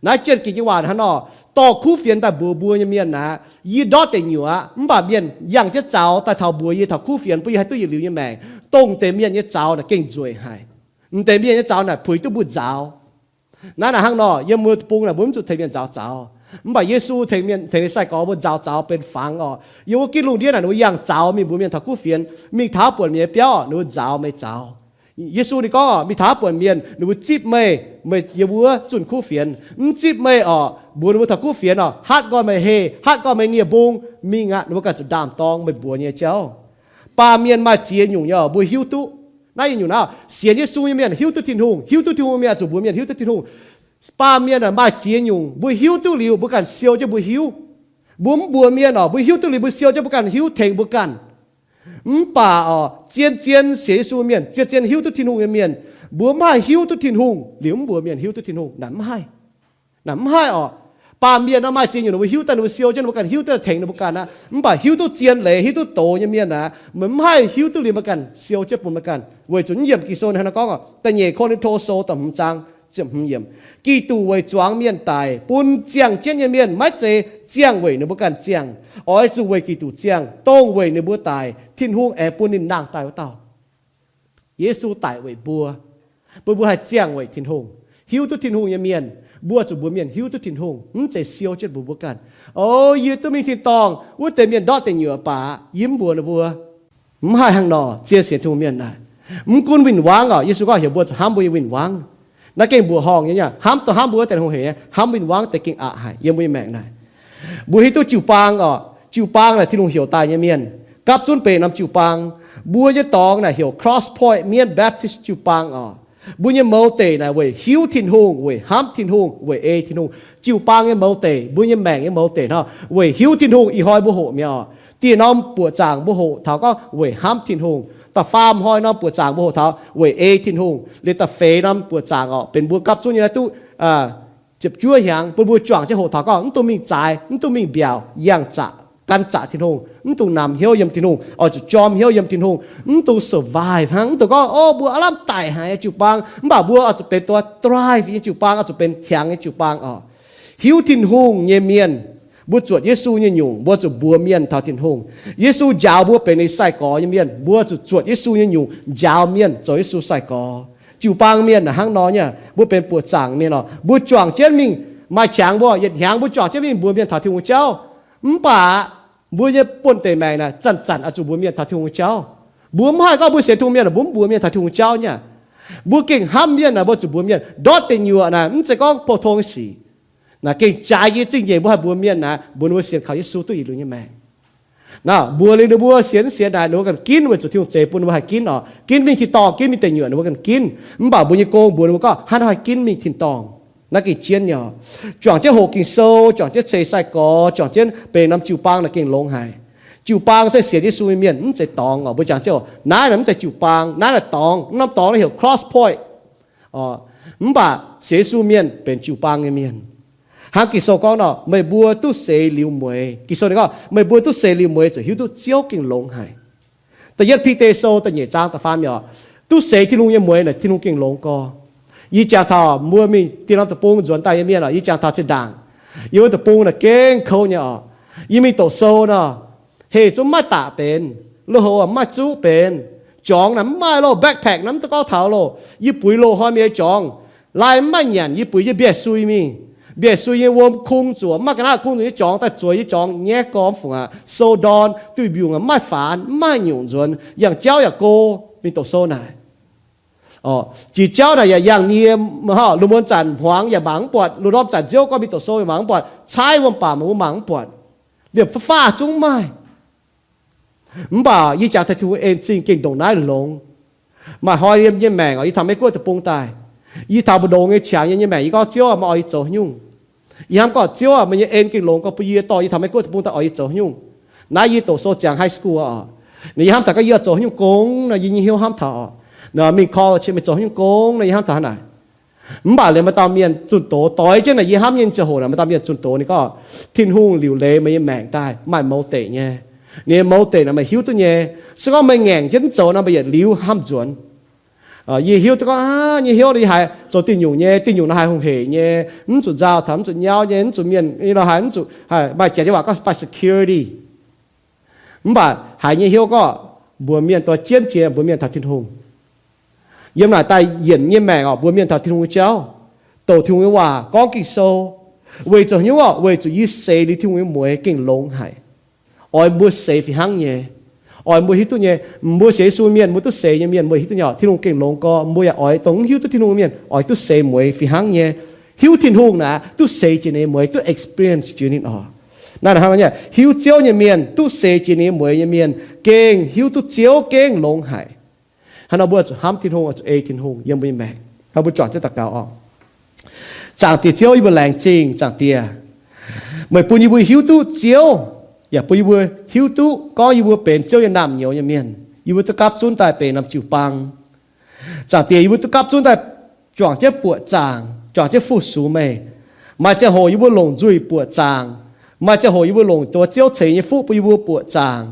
Naaiv Janx-Ging nyei waac hnangv nor, dorh kuv fienx daaih mbuox mbuo nyei mienh aqv, yie ndortv deic nyuoqc aqv, mv baac mienh yangh jienv zaux daaih taux mbuox yie taux kuv fienx bun yie haih duqv yietc liuz nyei maengc, dongh deix mienh nyei zaux naaic gengh nzueic haic. M'deix mienh nyei zaux naaic puix duqv mbuo nzaaux. Naaiv naaic hnangv nor, yiem mbuo deic-bung naaic mbuo mv zuqc tengx mienh nzaaux zaux. Mv baac Yesu tengx mienh, tengx ninh sai-gorx mbuo nzaaux zaux benx fangx oc. Yiem wuov gitv lungh ndiev naaic ninh mbuo yangh zaux mingh mbuox mienh taux kuv fienx, mingh taux buonc mienh nyei biauv, ninh mbuo nzaaux meih zaux. Yesu ninh gorngv oc, mingh taux buonc mienh, ninh mbuo zipv meih, meih yiem wuov zunh kuv fienx. Mv zipv meih oc, mbuox ninh mbuo taux kuv fienx oc, hatv nqoi meih heh, hatv nqoi meih nie-mbung, mingh aqv, ninh mbuo ganh zuqc ndaam-dorng meih mbuox nyei jauv. Baamh mienh maaih ziex nyungc nyei oc, mbuo hiuv duqv. Naaiv nyungc naaiv, sienx Yesu nyei mienh hiuv duqv Tin-Hungh, hiuv duqv Tin-Hungh mienh zuqc mbuox mienh hiuv duqv Tin-Hungh. Baamh mienh maaih ziex nyungc, mbuo hiuv duqv liuz mbuo ganh siou jienv mbuo hiuv. Mbuo mv mbuox mienh oc, mbuo hiuv duqv liuz mbuo siou jienv mbuo ganh hiuv tengx mbuo ganh. Mv baac oc, zien-zien sienx Yesu mienh, zien-zien hiuv duqv Tin-Hungh nyei mienh, mbuo mv haih hiuv duqv Tin-Hungh liuz mv mbuox mienh hiuv duqv Tin-Hungh. Naaic mv haih. Naaic mv haih oc. Baamh mienh nor maaih ziex nyungc ninh mbuo hiuv daaih ninh mbuo siou jienv ninh mbuo ganh, hiuv daaih tengx ninh mbuo ganh aqv. Mv baac hiuv duqv zien leiz, hiuv duqv doz nyei mienh aqv, meih mv haih hiuv duqv liuz meih ganh siou jienv bun meih ganh. Weic zuqc yiem Ging-Sou hnangv naaiv gorngv oc, da'nyeic Ko^lin^to Sou da'hmz zaang ziepc hmz yiemc, Giduc weic zuangx mienh daic, bun ziangh jienv nyei mienh, maiv zeiz ziangh weic ninh mbuo ganh ziangh, oix zuqc weic Giduc ziangh, dongh weic ninh mbuo daic, Tin-Hungh aengx bun ninh nangh daaih wuov dauh. Yesu daic weic mbuo, bun mbuo haih ziangh weic Tin-Hungh, hiuv duqv Tin-Hungh nyei mienh. Mbuo zuqc mbuox mienh hiuv duqv Tin-Hungh, mv zeiz siou jienv mbuox mbuo ganh, o, yie duqv mingh tin-dorngh, wuov deix mienh ndortv deic nyuoqc baac yie mv mbuox ninh mbuo. Mv haih hnangv nor, zien sienx Tin-Hungh mienh naaic. Mv gunv win-wangv oc, Yesu gorngv heuc mbuo zuqc hnamv mbuo nyei win-wangv. Naaiv gengh mbuoqc horngh nyei, hnamv dongh hnamv mbuo wuov deix hungh heic, hnamv win-wangv deix gengh aqc haic yiem mbuo nyei maengc naaic. Mbuo hiuv duqv jiu-baang oc, jiu-baang naaic Tin-Hungh heuc daaih nyei mienh gapv zunv benx norm jiu-baang. Mbuo nyei dorngx naaic heuc Cross Point Mien Baptist jiu-baang oc. Mbuo nyei mouz deic naaic weic hiuv Tin-Hungh, weic hnamv Tin-Hungh, weic ei Tin-Hungh. Jiu-baang nyei mouz deic, mbuo nyei maengc nyei mouz deic hnangv, weic hiuv Tin-Hungh. Ih hnoi mbuo hoqc mi'aqv oc, dieh norm buoqc zaangc mbuo hoqc taux gorngv weic hnamv Tin-Hungh. Da'faam hnoi norm buoqc zaangc mbuo hoqc taux weic ei Tin-Hungh. Liuz da'feix norm buoqc zaangc oc, benx mbuo gapv zunv nyei naaiv duqv ziepc juov hnyangx, bun mbuo juangc jienv hoqc taux gorngv mv dungx mingh zaaix, mv dungx mingh mbiaauc, yangh zaqc, gan zaqc Tin-Hungh, mv dungx namx hnyouv yiem Tin-Hungh, oix zuqc jorm hnyouv yiem Tin-Hungh, mv dungx survive hnangv, mv dungx gorngv, o, mbuo aav lamh daic haic nyei jiu-baang, mv baac mbuo oix zuqc benx dongh thrive nyei jiu-baang, oix zuqc benx hiaangx nyei jiu-baang oc. Hiuv Tin-Hungh nyei mienh, mbuo zuotc Yesu nyei nyungc, mbuo zuqc mbuox mienh taux Tin-Hungh. Yesu njaaux mbuo benx ninh sai-gorx nyei mienh, mbuo zuqc zuotc Yesu nyei nyungc njaaux mienh zoux Yesu sai-gorx. Jiu-baang mienh naaic hnangv nor nyei, mbuo benx buoqc zaangc mienh oc, mbuo juangc jienv mingh, maaih qangx mbuo yietc hnyangx mbuo juangc jienv mingh mbuox mienh taux Tin-Hungh jauv. Mv baac mbuo nyei buonv-deic maengc naaic zanc-zanc oix zuqc mbuox mienh taux Tin-Hungh jauv. Mbuo mv haih gorngv mbuo sienx Tin-Hungh mienh, mbuo mv mbuox mienh taux Tin-Hungh jauv nyei. Mbuo gengh hnamv mienh naaic, mbuo zuqc mbuox mienh. Ndortv deic nyuoqc naaic mv zeiz gorngv pou-tong nyei sic. Naaic gengh jaaix nyei zingh nyeic mbuo haih mbuox mienh naaic, mbuox ninh mbuo sienx kaux Yesu duqv yietc liuz nyei maengc. Naaic mbuox liuz ninh mbuo sienx, sienx naaic ninh mbuo ganh ginv weic zuqc Tin-Hungh zeix bun ninh mbuo haih ginv oc. Ginv mingh tin-dorngh, ginv mingh deic nyuoqc ninh mbuo ganh ginv. Mv baac mbuo nyei gong mbuox ninh mbuo gorngv hnangv naaiv haih ginv mingh tin-dorngh. Naaiv gengh jienv nyei oc. Juangc jienv hoqc Ging-Sou, juangc jienv ceix sai-gorx, juangc jienv benx norm jiu-baang naaic gengh longx haic. Jiu-baang se sienx Yesu nyei mienh, mv zeiz dorngx oc. Mbuo jangx jienv oc, naaiv naaic mv zeiz jiu-baang, naaiv naaic dorngx, norm dorngx naaiv heuc Cross Point. Mv baac sienx Yesu mienh benx jiu-baang nyei mienh. Hnangv Ging-Sou gorngv nor, meih mbuo duqv seix liuz mueix. Ging-Sou ninh gorngv meih mbuo duqv seix liuz mueix ziouc hiuv duqv Ziouv gengh longx haic. Da'yietv Bide Sou da'nyeic zaang da'faam yiemc, duqv seix Tin-Hungh nyei mueix naaic Tin-Hungh gengh longx gorx. Yie jangx taux mbuo mingh dieh norm deic-bung nzuonx daaih nyei mienh oc, yie jangx taux zinh ndaangc, yie wuov deic-bung naaic gengh kouv nyei oc. Yie mingh doqc sou nor, heh zungv mv maaih daqc benx, lui-houx mv maaih zuqv benx, jorngx naaic mv maaih loh, backpack naaic mv duqv gorngv taux loh. Yie buix loh hnoi mingh nyei jorngx, lai mv maaih nyanc, yie buix yie mbiaec sui mingh. Mbiaec sui nyei wuom kungx zuoqc, mv maaih ga'naaiv kungx zuqc nyei jorngx daaih zueiz yie jorngx nyaiv gormx fungc aqv, sou ndorn duih mbiungc aqv, mv maaih faanx, mv maaih nyungc nzuonx, yangh jauv yaac go. Mingh doqc sou naaic, jiex jauv naaic yaac yangh nie, lungh muonz zanc hmuangx yaac mangc mv buatc, lungh ndorm zanc nziouv gorngv mingh doqc sou yaac mangc mv buatc, caaiv wuom-baac mangc mv buatc, liemh fav-faah zungv mv maaih. Mv baac yie jangx taux Tin-Hungh en zingh gengh ndongc naaiv longx. Maaih hnoi yiem yie nyei maengc oc, yie taux Meiv Guoqv deic-bung daaih, yie taux mbu'ndongx nyei qangx yiem yie nyei maengc, yie gorngv, Ziouv aah, meih oix yie zoux haaix nyungc? Yie hnamv gorngv, Ziouv aah, meih nyei en gengh longx gorx bun yie dorh yie taux Meiv Guoqv deic-bung daaih oix yie zoux haaix nyungc? Naaiv yie doqc sou ziangx high school oc. Naaiv yie hnamv taux gorngv yie oix zoux haaix nyungc gong nor, yie nyei hnyouv hnamv taux oc, nor mingh college meih zoux haaix nyungc gong nor, yie hnamv taux hnangv naaic. Mv baac liuz maaih dauh mienh zunh doz doix jienv naaic, yie hnamv nyei ziangh hoc naaic, maaih dauh mienh zunh doz ninh gorngv, Tin-Hungh liuc leiz meih nyei maengc daaih maaih motivated nyei. Ninh nyei motivated naaic meih hiuv duqv nyei. Se gorngv meih ngaengc jienv zoux nor, meih yietc liuz hnamv nzuonx. Yie hiuv duqv gorngv, aa, nyei hnyouv yie haiz zoux diuh nyungc nyei, diuh nyungc nor haiz hungh heic nyei, mv zuqc nzauh taux, mv zuqc nyauv nyei, mv zuqc mienh, yie nor haiz mv zuqc, maaih janx nyei waac gorngv by security. Mv baac haiz nyei hnyouv gorngv, mbuox mienh doix jienv jiex, mbuox mienh taux Tin-Hungh. Yiem naaic daaih yienc nyei maengc oc, mbuox mienh taux Tin-Hungh nyei jauv, doqc Tin-Hungh nyei waac, gorngv Ging-Sou. Weic zuqc haaix nyungc oc? Weic zuqc yie seix liuz Tin-Hungh nyei mueix gengh longx haic. Oix mbuo seix fih hnangv nyei. Oix mbuo hiuv duqv nyei. Mbuo sienx Yesu mienh, mbuo duqv seix nyei mienh, mbuo hiuv duqv nyei oc, Tin-Hungh gengh longx gorx. Mbuo yaac oix dongh mv hiuv duqv Tin-Hungh nyei mienh oix duqv seix mueix fih hnangv nyei. Hiuv Tin-Hungh naaic duqv seix jiex ninh nyei mueix, duqv experience jiex ninh oc. Naaiv hnangv nyei, hiuv Ziouv nyei mienh, duqv seix jiex ninh nyei mueix nyei mienh gengh hiuv duqv Ziouv gengh longx haic. Hnangv nor mbuo zuqc hnamv Tin-Hungh, zuqc ei Tin-Hungh yiem mbuo nyei maengc. Hnangv mbuo juangc jienv daux gaux oc. Zaangc Diex Ziouv, yie mbuo laengz zingh, Zaangc Diex. Meih bun yie mbuo hiuv duqv Ziouv, yaac bun yie mbuo hiuv duqv gorngv yie mbuo benx Ziouv nyei naamh nyouz nyei mienh. Yie mbuo duqv gapv zunv daaih benx norm jiu-baang. Zaangc Diex, yie mbuo duqv gapv zunv daaih juangc jienv buoqc zaangc, juangc jienv fu-sux meih. Maaih ziangh hoc yie mbuo longc nzuih buoqc zaangc. Maaih ziangh hoc yie mbuo longc doix Ziouv ceix nyei fuqv bun yie mbuo buoqc zaangc.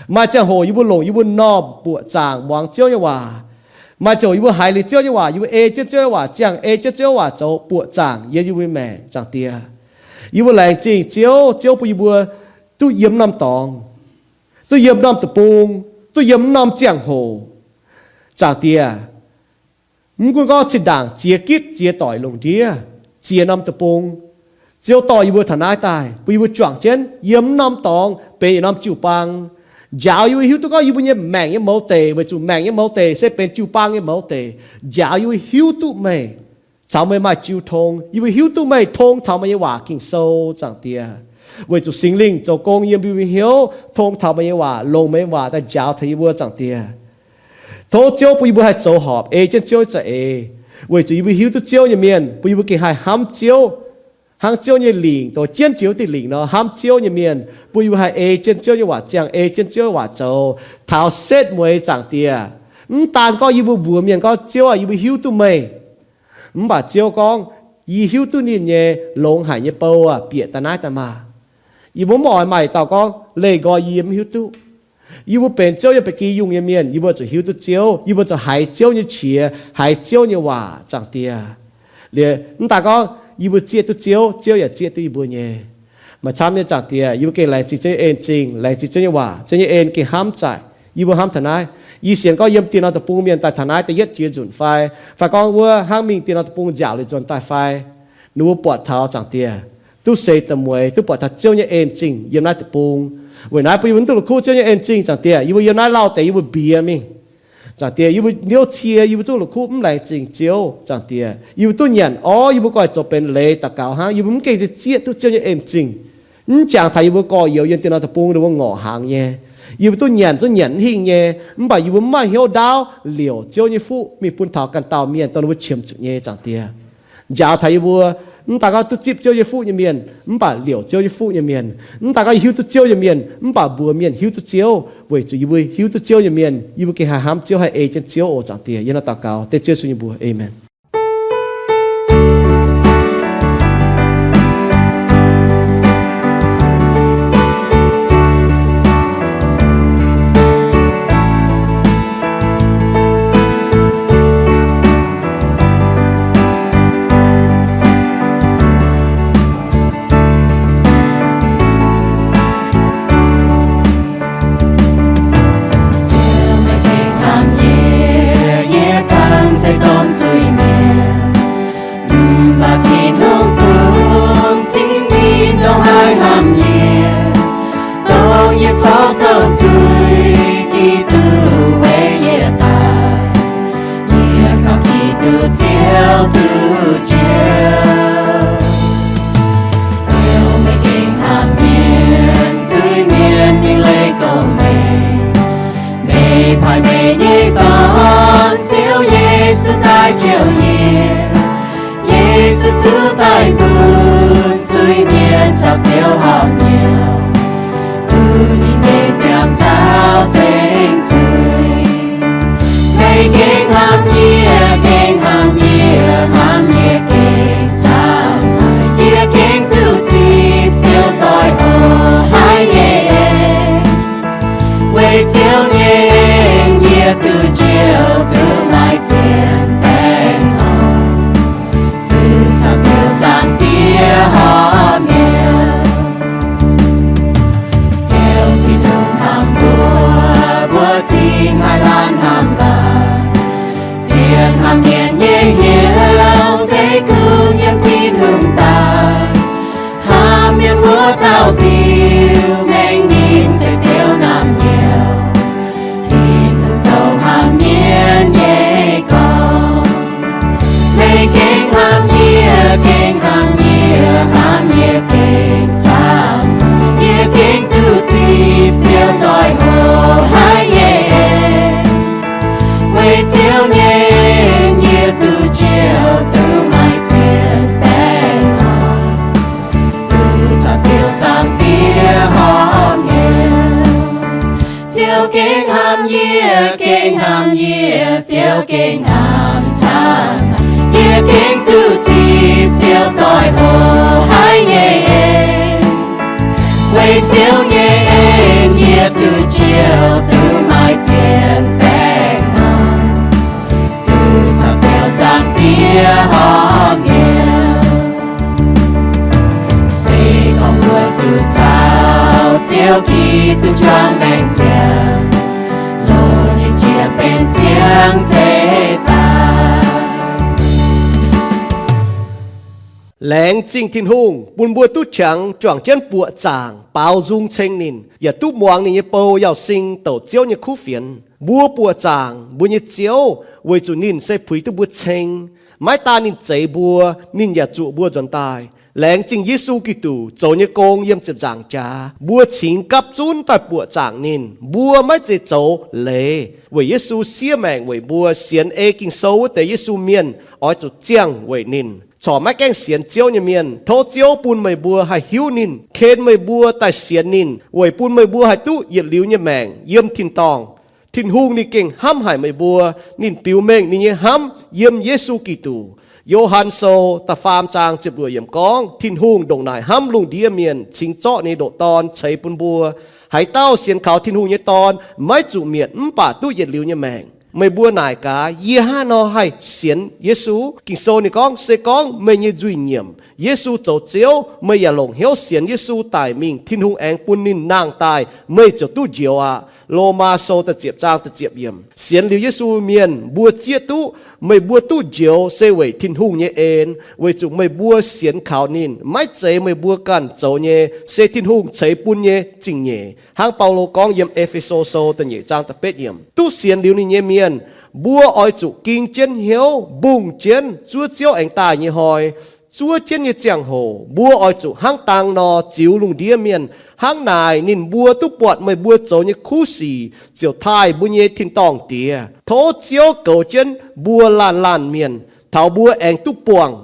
Maaih ziangh hoc yie mbuo longc yie mbuo normh buoqc zaangc muangx Ziouv nyei waac. Maaih ziangh hoc yie mbuo haiz liuz Ziouv nyei waac, yie mbuo ei jienv Ziouv nyei waac, ziangh ei jienv Ziouv nyei waac zoux buoqc zaangc yiem yie mbuo nyei maengc, Zaangc Diex. Yie mbuo laengz zingh Ziouv, Ziouv bun yie mbuo duqv yiem norm dorngx, duqv yiem norm deic-bung, duqv yiem norm ziangh hoc, Zaangc Diex. Mv gunv gorngv zinh ndaangc ziex gitv ziex doic lungh ndiev, ziex norm deic-bung, Ziouv dorh yie mbuo taux naaiv daaih, bun yie mbuo juangc jienv yiem norm dorngx benx yietc norm jiu-baang. Njaaux yie mbuo hiuv duqv gorngv yie mbuo nyei maengc nyei mouz deic, weic zuqc maengc nyei mouz deic se benx jiu-baang nyei mouz deic. Njaaux yie mbuo hiuv duqv meih, caux meih maaih jiu tong. Yie mbuo hiuv duqv meih tong taux meih nyei waac Ging-Sou, Zaangc Diex. Weic zuqc Singx Lingh zoux gong yiem yie mbuo nyei hnyouv, tong taux meih nyei waac, longc meih nyei waac daaih njaaux taux yie mbuo, Zaangc Diex. Tov Ziouv bun yie mbuo haih zoux horpc ei jienv Ziouv nyei za'eix, weic zuqc yie mbuo hiuv duqv Ziouv nyei mienh, bun yie mbuo gengh haih hnamv Ziouv hnangv Ziouv nyei lingc, dongh jienv jiex wuov diuh lingc nor hnamv Ziouv nyei mienh, bun yie mbuo haih ei jienv Ziouv nyei waac ziangh, ei jienv Ziouv nyei waac zoux, taux setv mueiz, Zaangc Diex. Mv daan gorngv yie mbuo mbuox mienh gorngv, Ziouv aah, yie mbuo hiuv duqv meih, mv baac Ziouv gorngv, yie hiuv duqv ninh nyei longx haic nyei bou aah, bieqc daaih naaiv daaih maah! Yie mbuo mv oix maaih dauh gorngv leih nqoi yie mv hiuv duqv. Yie mbuo benx Ziouv nyei ba'gi yungh nyei mienh, yie mbuo zuqc hiuv duqv Ziouv, yie mbuo zuqc haiz Ziouv nyei qiex, haiz Ziouv nyei waac, Zaangc Diex. Liuz mv daan gorngv yie mbuo zieqv duqv Ziouv, Ziouv yaac zieqv duqv yie mbuo nyei. Maaih camv nyei, Zaangc Diex, yie mbuo gengh laengz zingh Ziouv nyei en zingh, laengz zingh Ziouv nyei waac, Ziouv nyei en gengh hnamv zaaic yie mbuo hnamv taux naaiv. Yie sienx gorngv yiem dieh norm deic-bung mienh daaih taux naaiv da'yietv jiex nzunc fai, fai gorngv wuov hnangv mingh dieh norm deic-bung nziaauc liuz nzuonx daaih fai, ninh mbuo buatc taux, Zaangc Diex, duqv seix da'mueiz duqv buatc taux Ziouv nyei en zingh yiem naaiv deic-bung. Weic naaiv bun yie mbuo mv duqv la'kuqv Ziouv nyei en zingh, Zaangc Diex. Yie mbuo yiem naaiv lauh deix yie mbuo mbiex mingh, Zaangc Diex. Yie mbuo liouv cie, yie mbuo duqv la'kuqv mv laengz zingh Ziouv, Zaangc Diex. Yie mbuo duqv nyanc orv, yie mbuo gorx-youz zoux benx leiz daux gaux hnangv. Yie mbuo mv gengh zieqv duqv Ziouv nyei en zingh. Mv jangx taux yie mbuo gorx-youz yiem dieh norm deic-bung ninh mbuo ngorc hnaangx nyei. Yie mbuo duqv nyanc, duqv nyanc mv hingh nyei, mv baac yie mbuo mv maaih hnyouv ndaauv liouc Ziouv nyei fuqv mingh bun taux ganh dauh mienh, dongh ninh mbuo qiemx zuqc nyei, Zaangc Diex. Njaaux taux yie mbuo, mv daan gorngv duqv zipv Ziouv nyei fuqv nyei mienh, mv baac liouc Ziouv nyei fuqv nyei mienh. Mv daan gorngv yie hiuv duqv Ziouv nyei mienh, mv baac mbuox mienh hiuv duqv Ziouv. Weic zuqc yie mbuo hiuv duqv Ziouv nyei mienh, yie mbuo gengh haih hnamv Ziouv, haih ei jienv Ziouv oc, Zaangc Diex. Yie hnangv naaiv daux gaux dengv Ziouv Yesu nyei mbuox. Aamen. Ziouv, meih gengh hnamv yie, yie kangv se domh zuiz-mienh. Ziouv nyei en yie duqv njoux, duqv maaih zien baengh orn, duqv caux Ziouv Zaangc Diex horpc hnyouv. Ziouv Tin-Hungh hnamv mbuo, mbuo cingx haih laanh hnamv baac, zien hnamv mienh nyei hnyouv se kungx yiem Tin-Hungh daaih. Hnamv mienh wuov dauh biux mengh ninh se Ziouv naamh nyouz. Tin-Hungh zoux hnamv mienh nyei gorx. Meih gengh hnamv yie, gengh hnamv yie, hnamv yie gengh camv. Yie gengh duqv zipv Ziouv zoih hoc haiz nyei en. Weic Ziouv nyei en yie duqv njoux, duqv maaih zien baengh orn, duqv caux Ziouv Zaangc Diex horpc hnyouv. Ziouv gengh hnamv yie, gengh hnamv yie, Ziouv gengh hnamv camv. Yie gengh duqv zipv Ziouv zoih hoc haiz nyei en. Weic Ziouv nyei en yie duqv njoux, duqv maaih zien baengh orn, duqv caux Ziouv Zaangc Diex horpc hnyouv. Se gorngv mbuo duqv caux Ziouv Giduc juangc maengc ziangh, loz nyei jiex benx siang zeiz daaih. Laengz zingh Tin-Hungh bun mbuo duqv qangx juangc jienv buoqc zaangc baaux nzung ceng ninh, yaac duqv muangx ninh nyei bou Yauz Sing douc Ziouv nyei kuv fienx. Mbuo buoqc zaangc mbuo nyei Ziouv weic zuqc ninh se puix duqv mbuo ceng. Maiv daan ninh zeix mbuo, ninh yaac zuoqc mbuo nzuonx daaih. Laengz zingh Yesu Giduc zoux nyei gong yiem ziepc nzaangc jaax, mbuo cingx gapv zunv daaih buoqc zaangc ninh. Mbuo maiv zeiz zoux leiz, weic Yesu siev maengc weic mbuo. Sienx ei Ging-Sou wuov deix Yesu mienh oix zuqc ziangh weic ninh. Corc maiv gaengh sienx Ziouv nyei mienh, tov Ziouv bun meih mbuo haih hiuv ninh, ken meih mbuo daaih sienx ninh, weic bun meih mbuo haih duqv yietc liuz nyei maengc yiem tin-dorngh. Tin-Hungh ninh gengh hnamv haic meih mbuo. Ninh biux mengh ninh nyei hnamv yiem Yesu Giduc. Yo^han Sou da'faam zaang ziepc luoqc yiemc gorngv, Tin-Hungh ndongc naaic hnamv lungh ndiev mienh, cingx zorqv ninh nyei ndoqc Dorn ceix bun mbuo. Haaix dauh sienx kaux Tin-Hungh nyei Dorn maiv zuqc mietc mv baac duqv yietc liuz nyei maengc. Meih mbuo naaic gaax, yie hnangv haaix nor haih sienx Yesu? Ging-Sou ninh gorngv, se gorngv meih nyei nzuih nyiemc, Yesu zoux Ziouv, meih yaac longc hnyouv sienx Yesu daic mingh, Tin-Hungh aengx bun ninh nangh daaih, meih ziouc duqv njoux aqv. Lomaa Sou da'ziepc zaang da'ziepc yiemc. Sienx liuz Yesu mienh mbuo zieqv duqv, meih mbuo duqv njoux se weic Tin-Hungh nyei en, weic zuqc meih mbuo sienx kaux ninh. Maiv zeiz meih mbuo ganh zoux nyei, se Tin-Hungh ceix bun nyei zingh nyeic. Hnangv Baulo gorngv yiem E^fe^so Sou da'nyeic zaang da'betv yiemc. Duqv sienx liuz ninh nyei mienh, mbuo oix zuqc ging jienv hnyouv, mbungh jienv zuov Ziouv aengx daaih nyei hnoi. Zuov jienv nyei ziangh hoc mbuo oix zuqc hnangv dang nor ziux lungh ndiev mienh. Hnangv naaic ninh mbuo duqv buatc meih mbuo zoux nyei kuv sic ziouc taaih mbuo nyei tin-dorngh Diex. Tov Ziouv goux jienv mbuo laanh laanh mienh taux mbuo aengx duqv buangh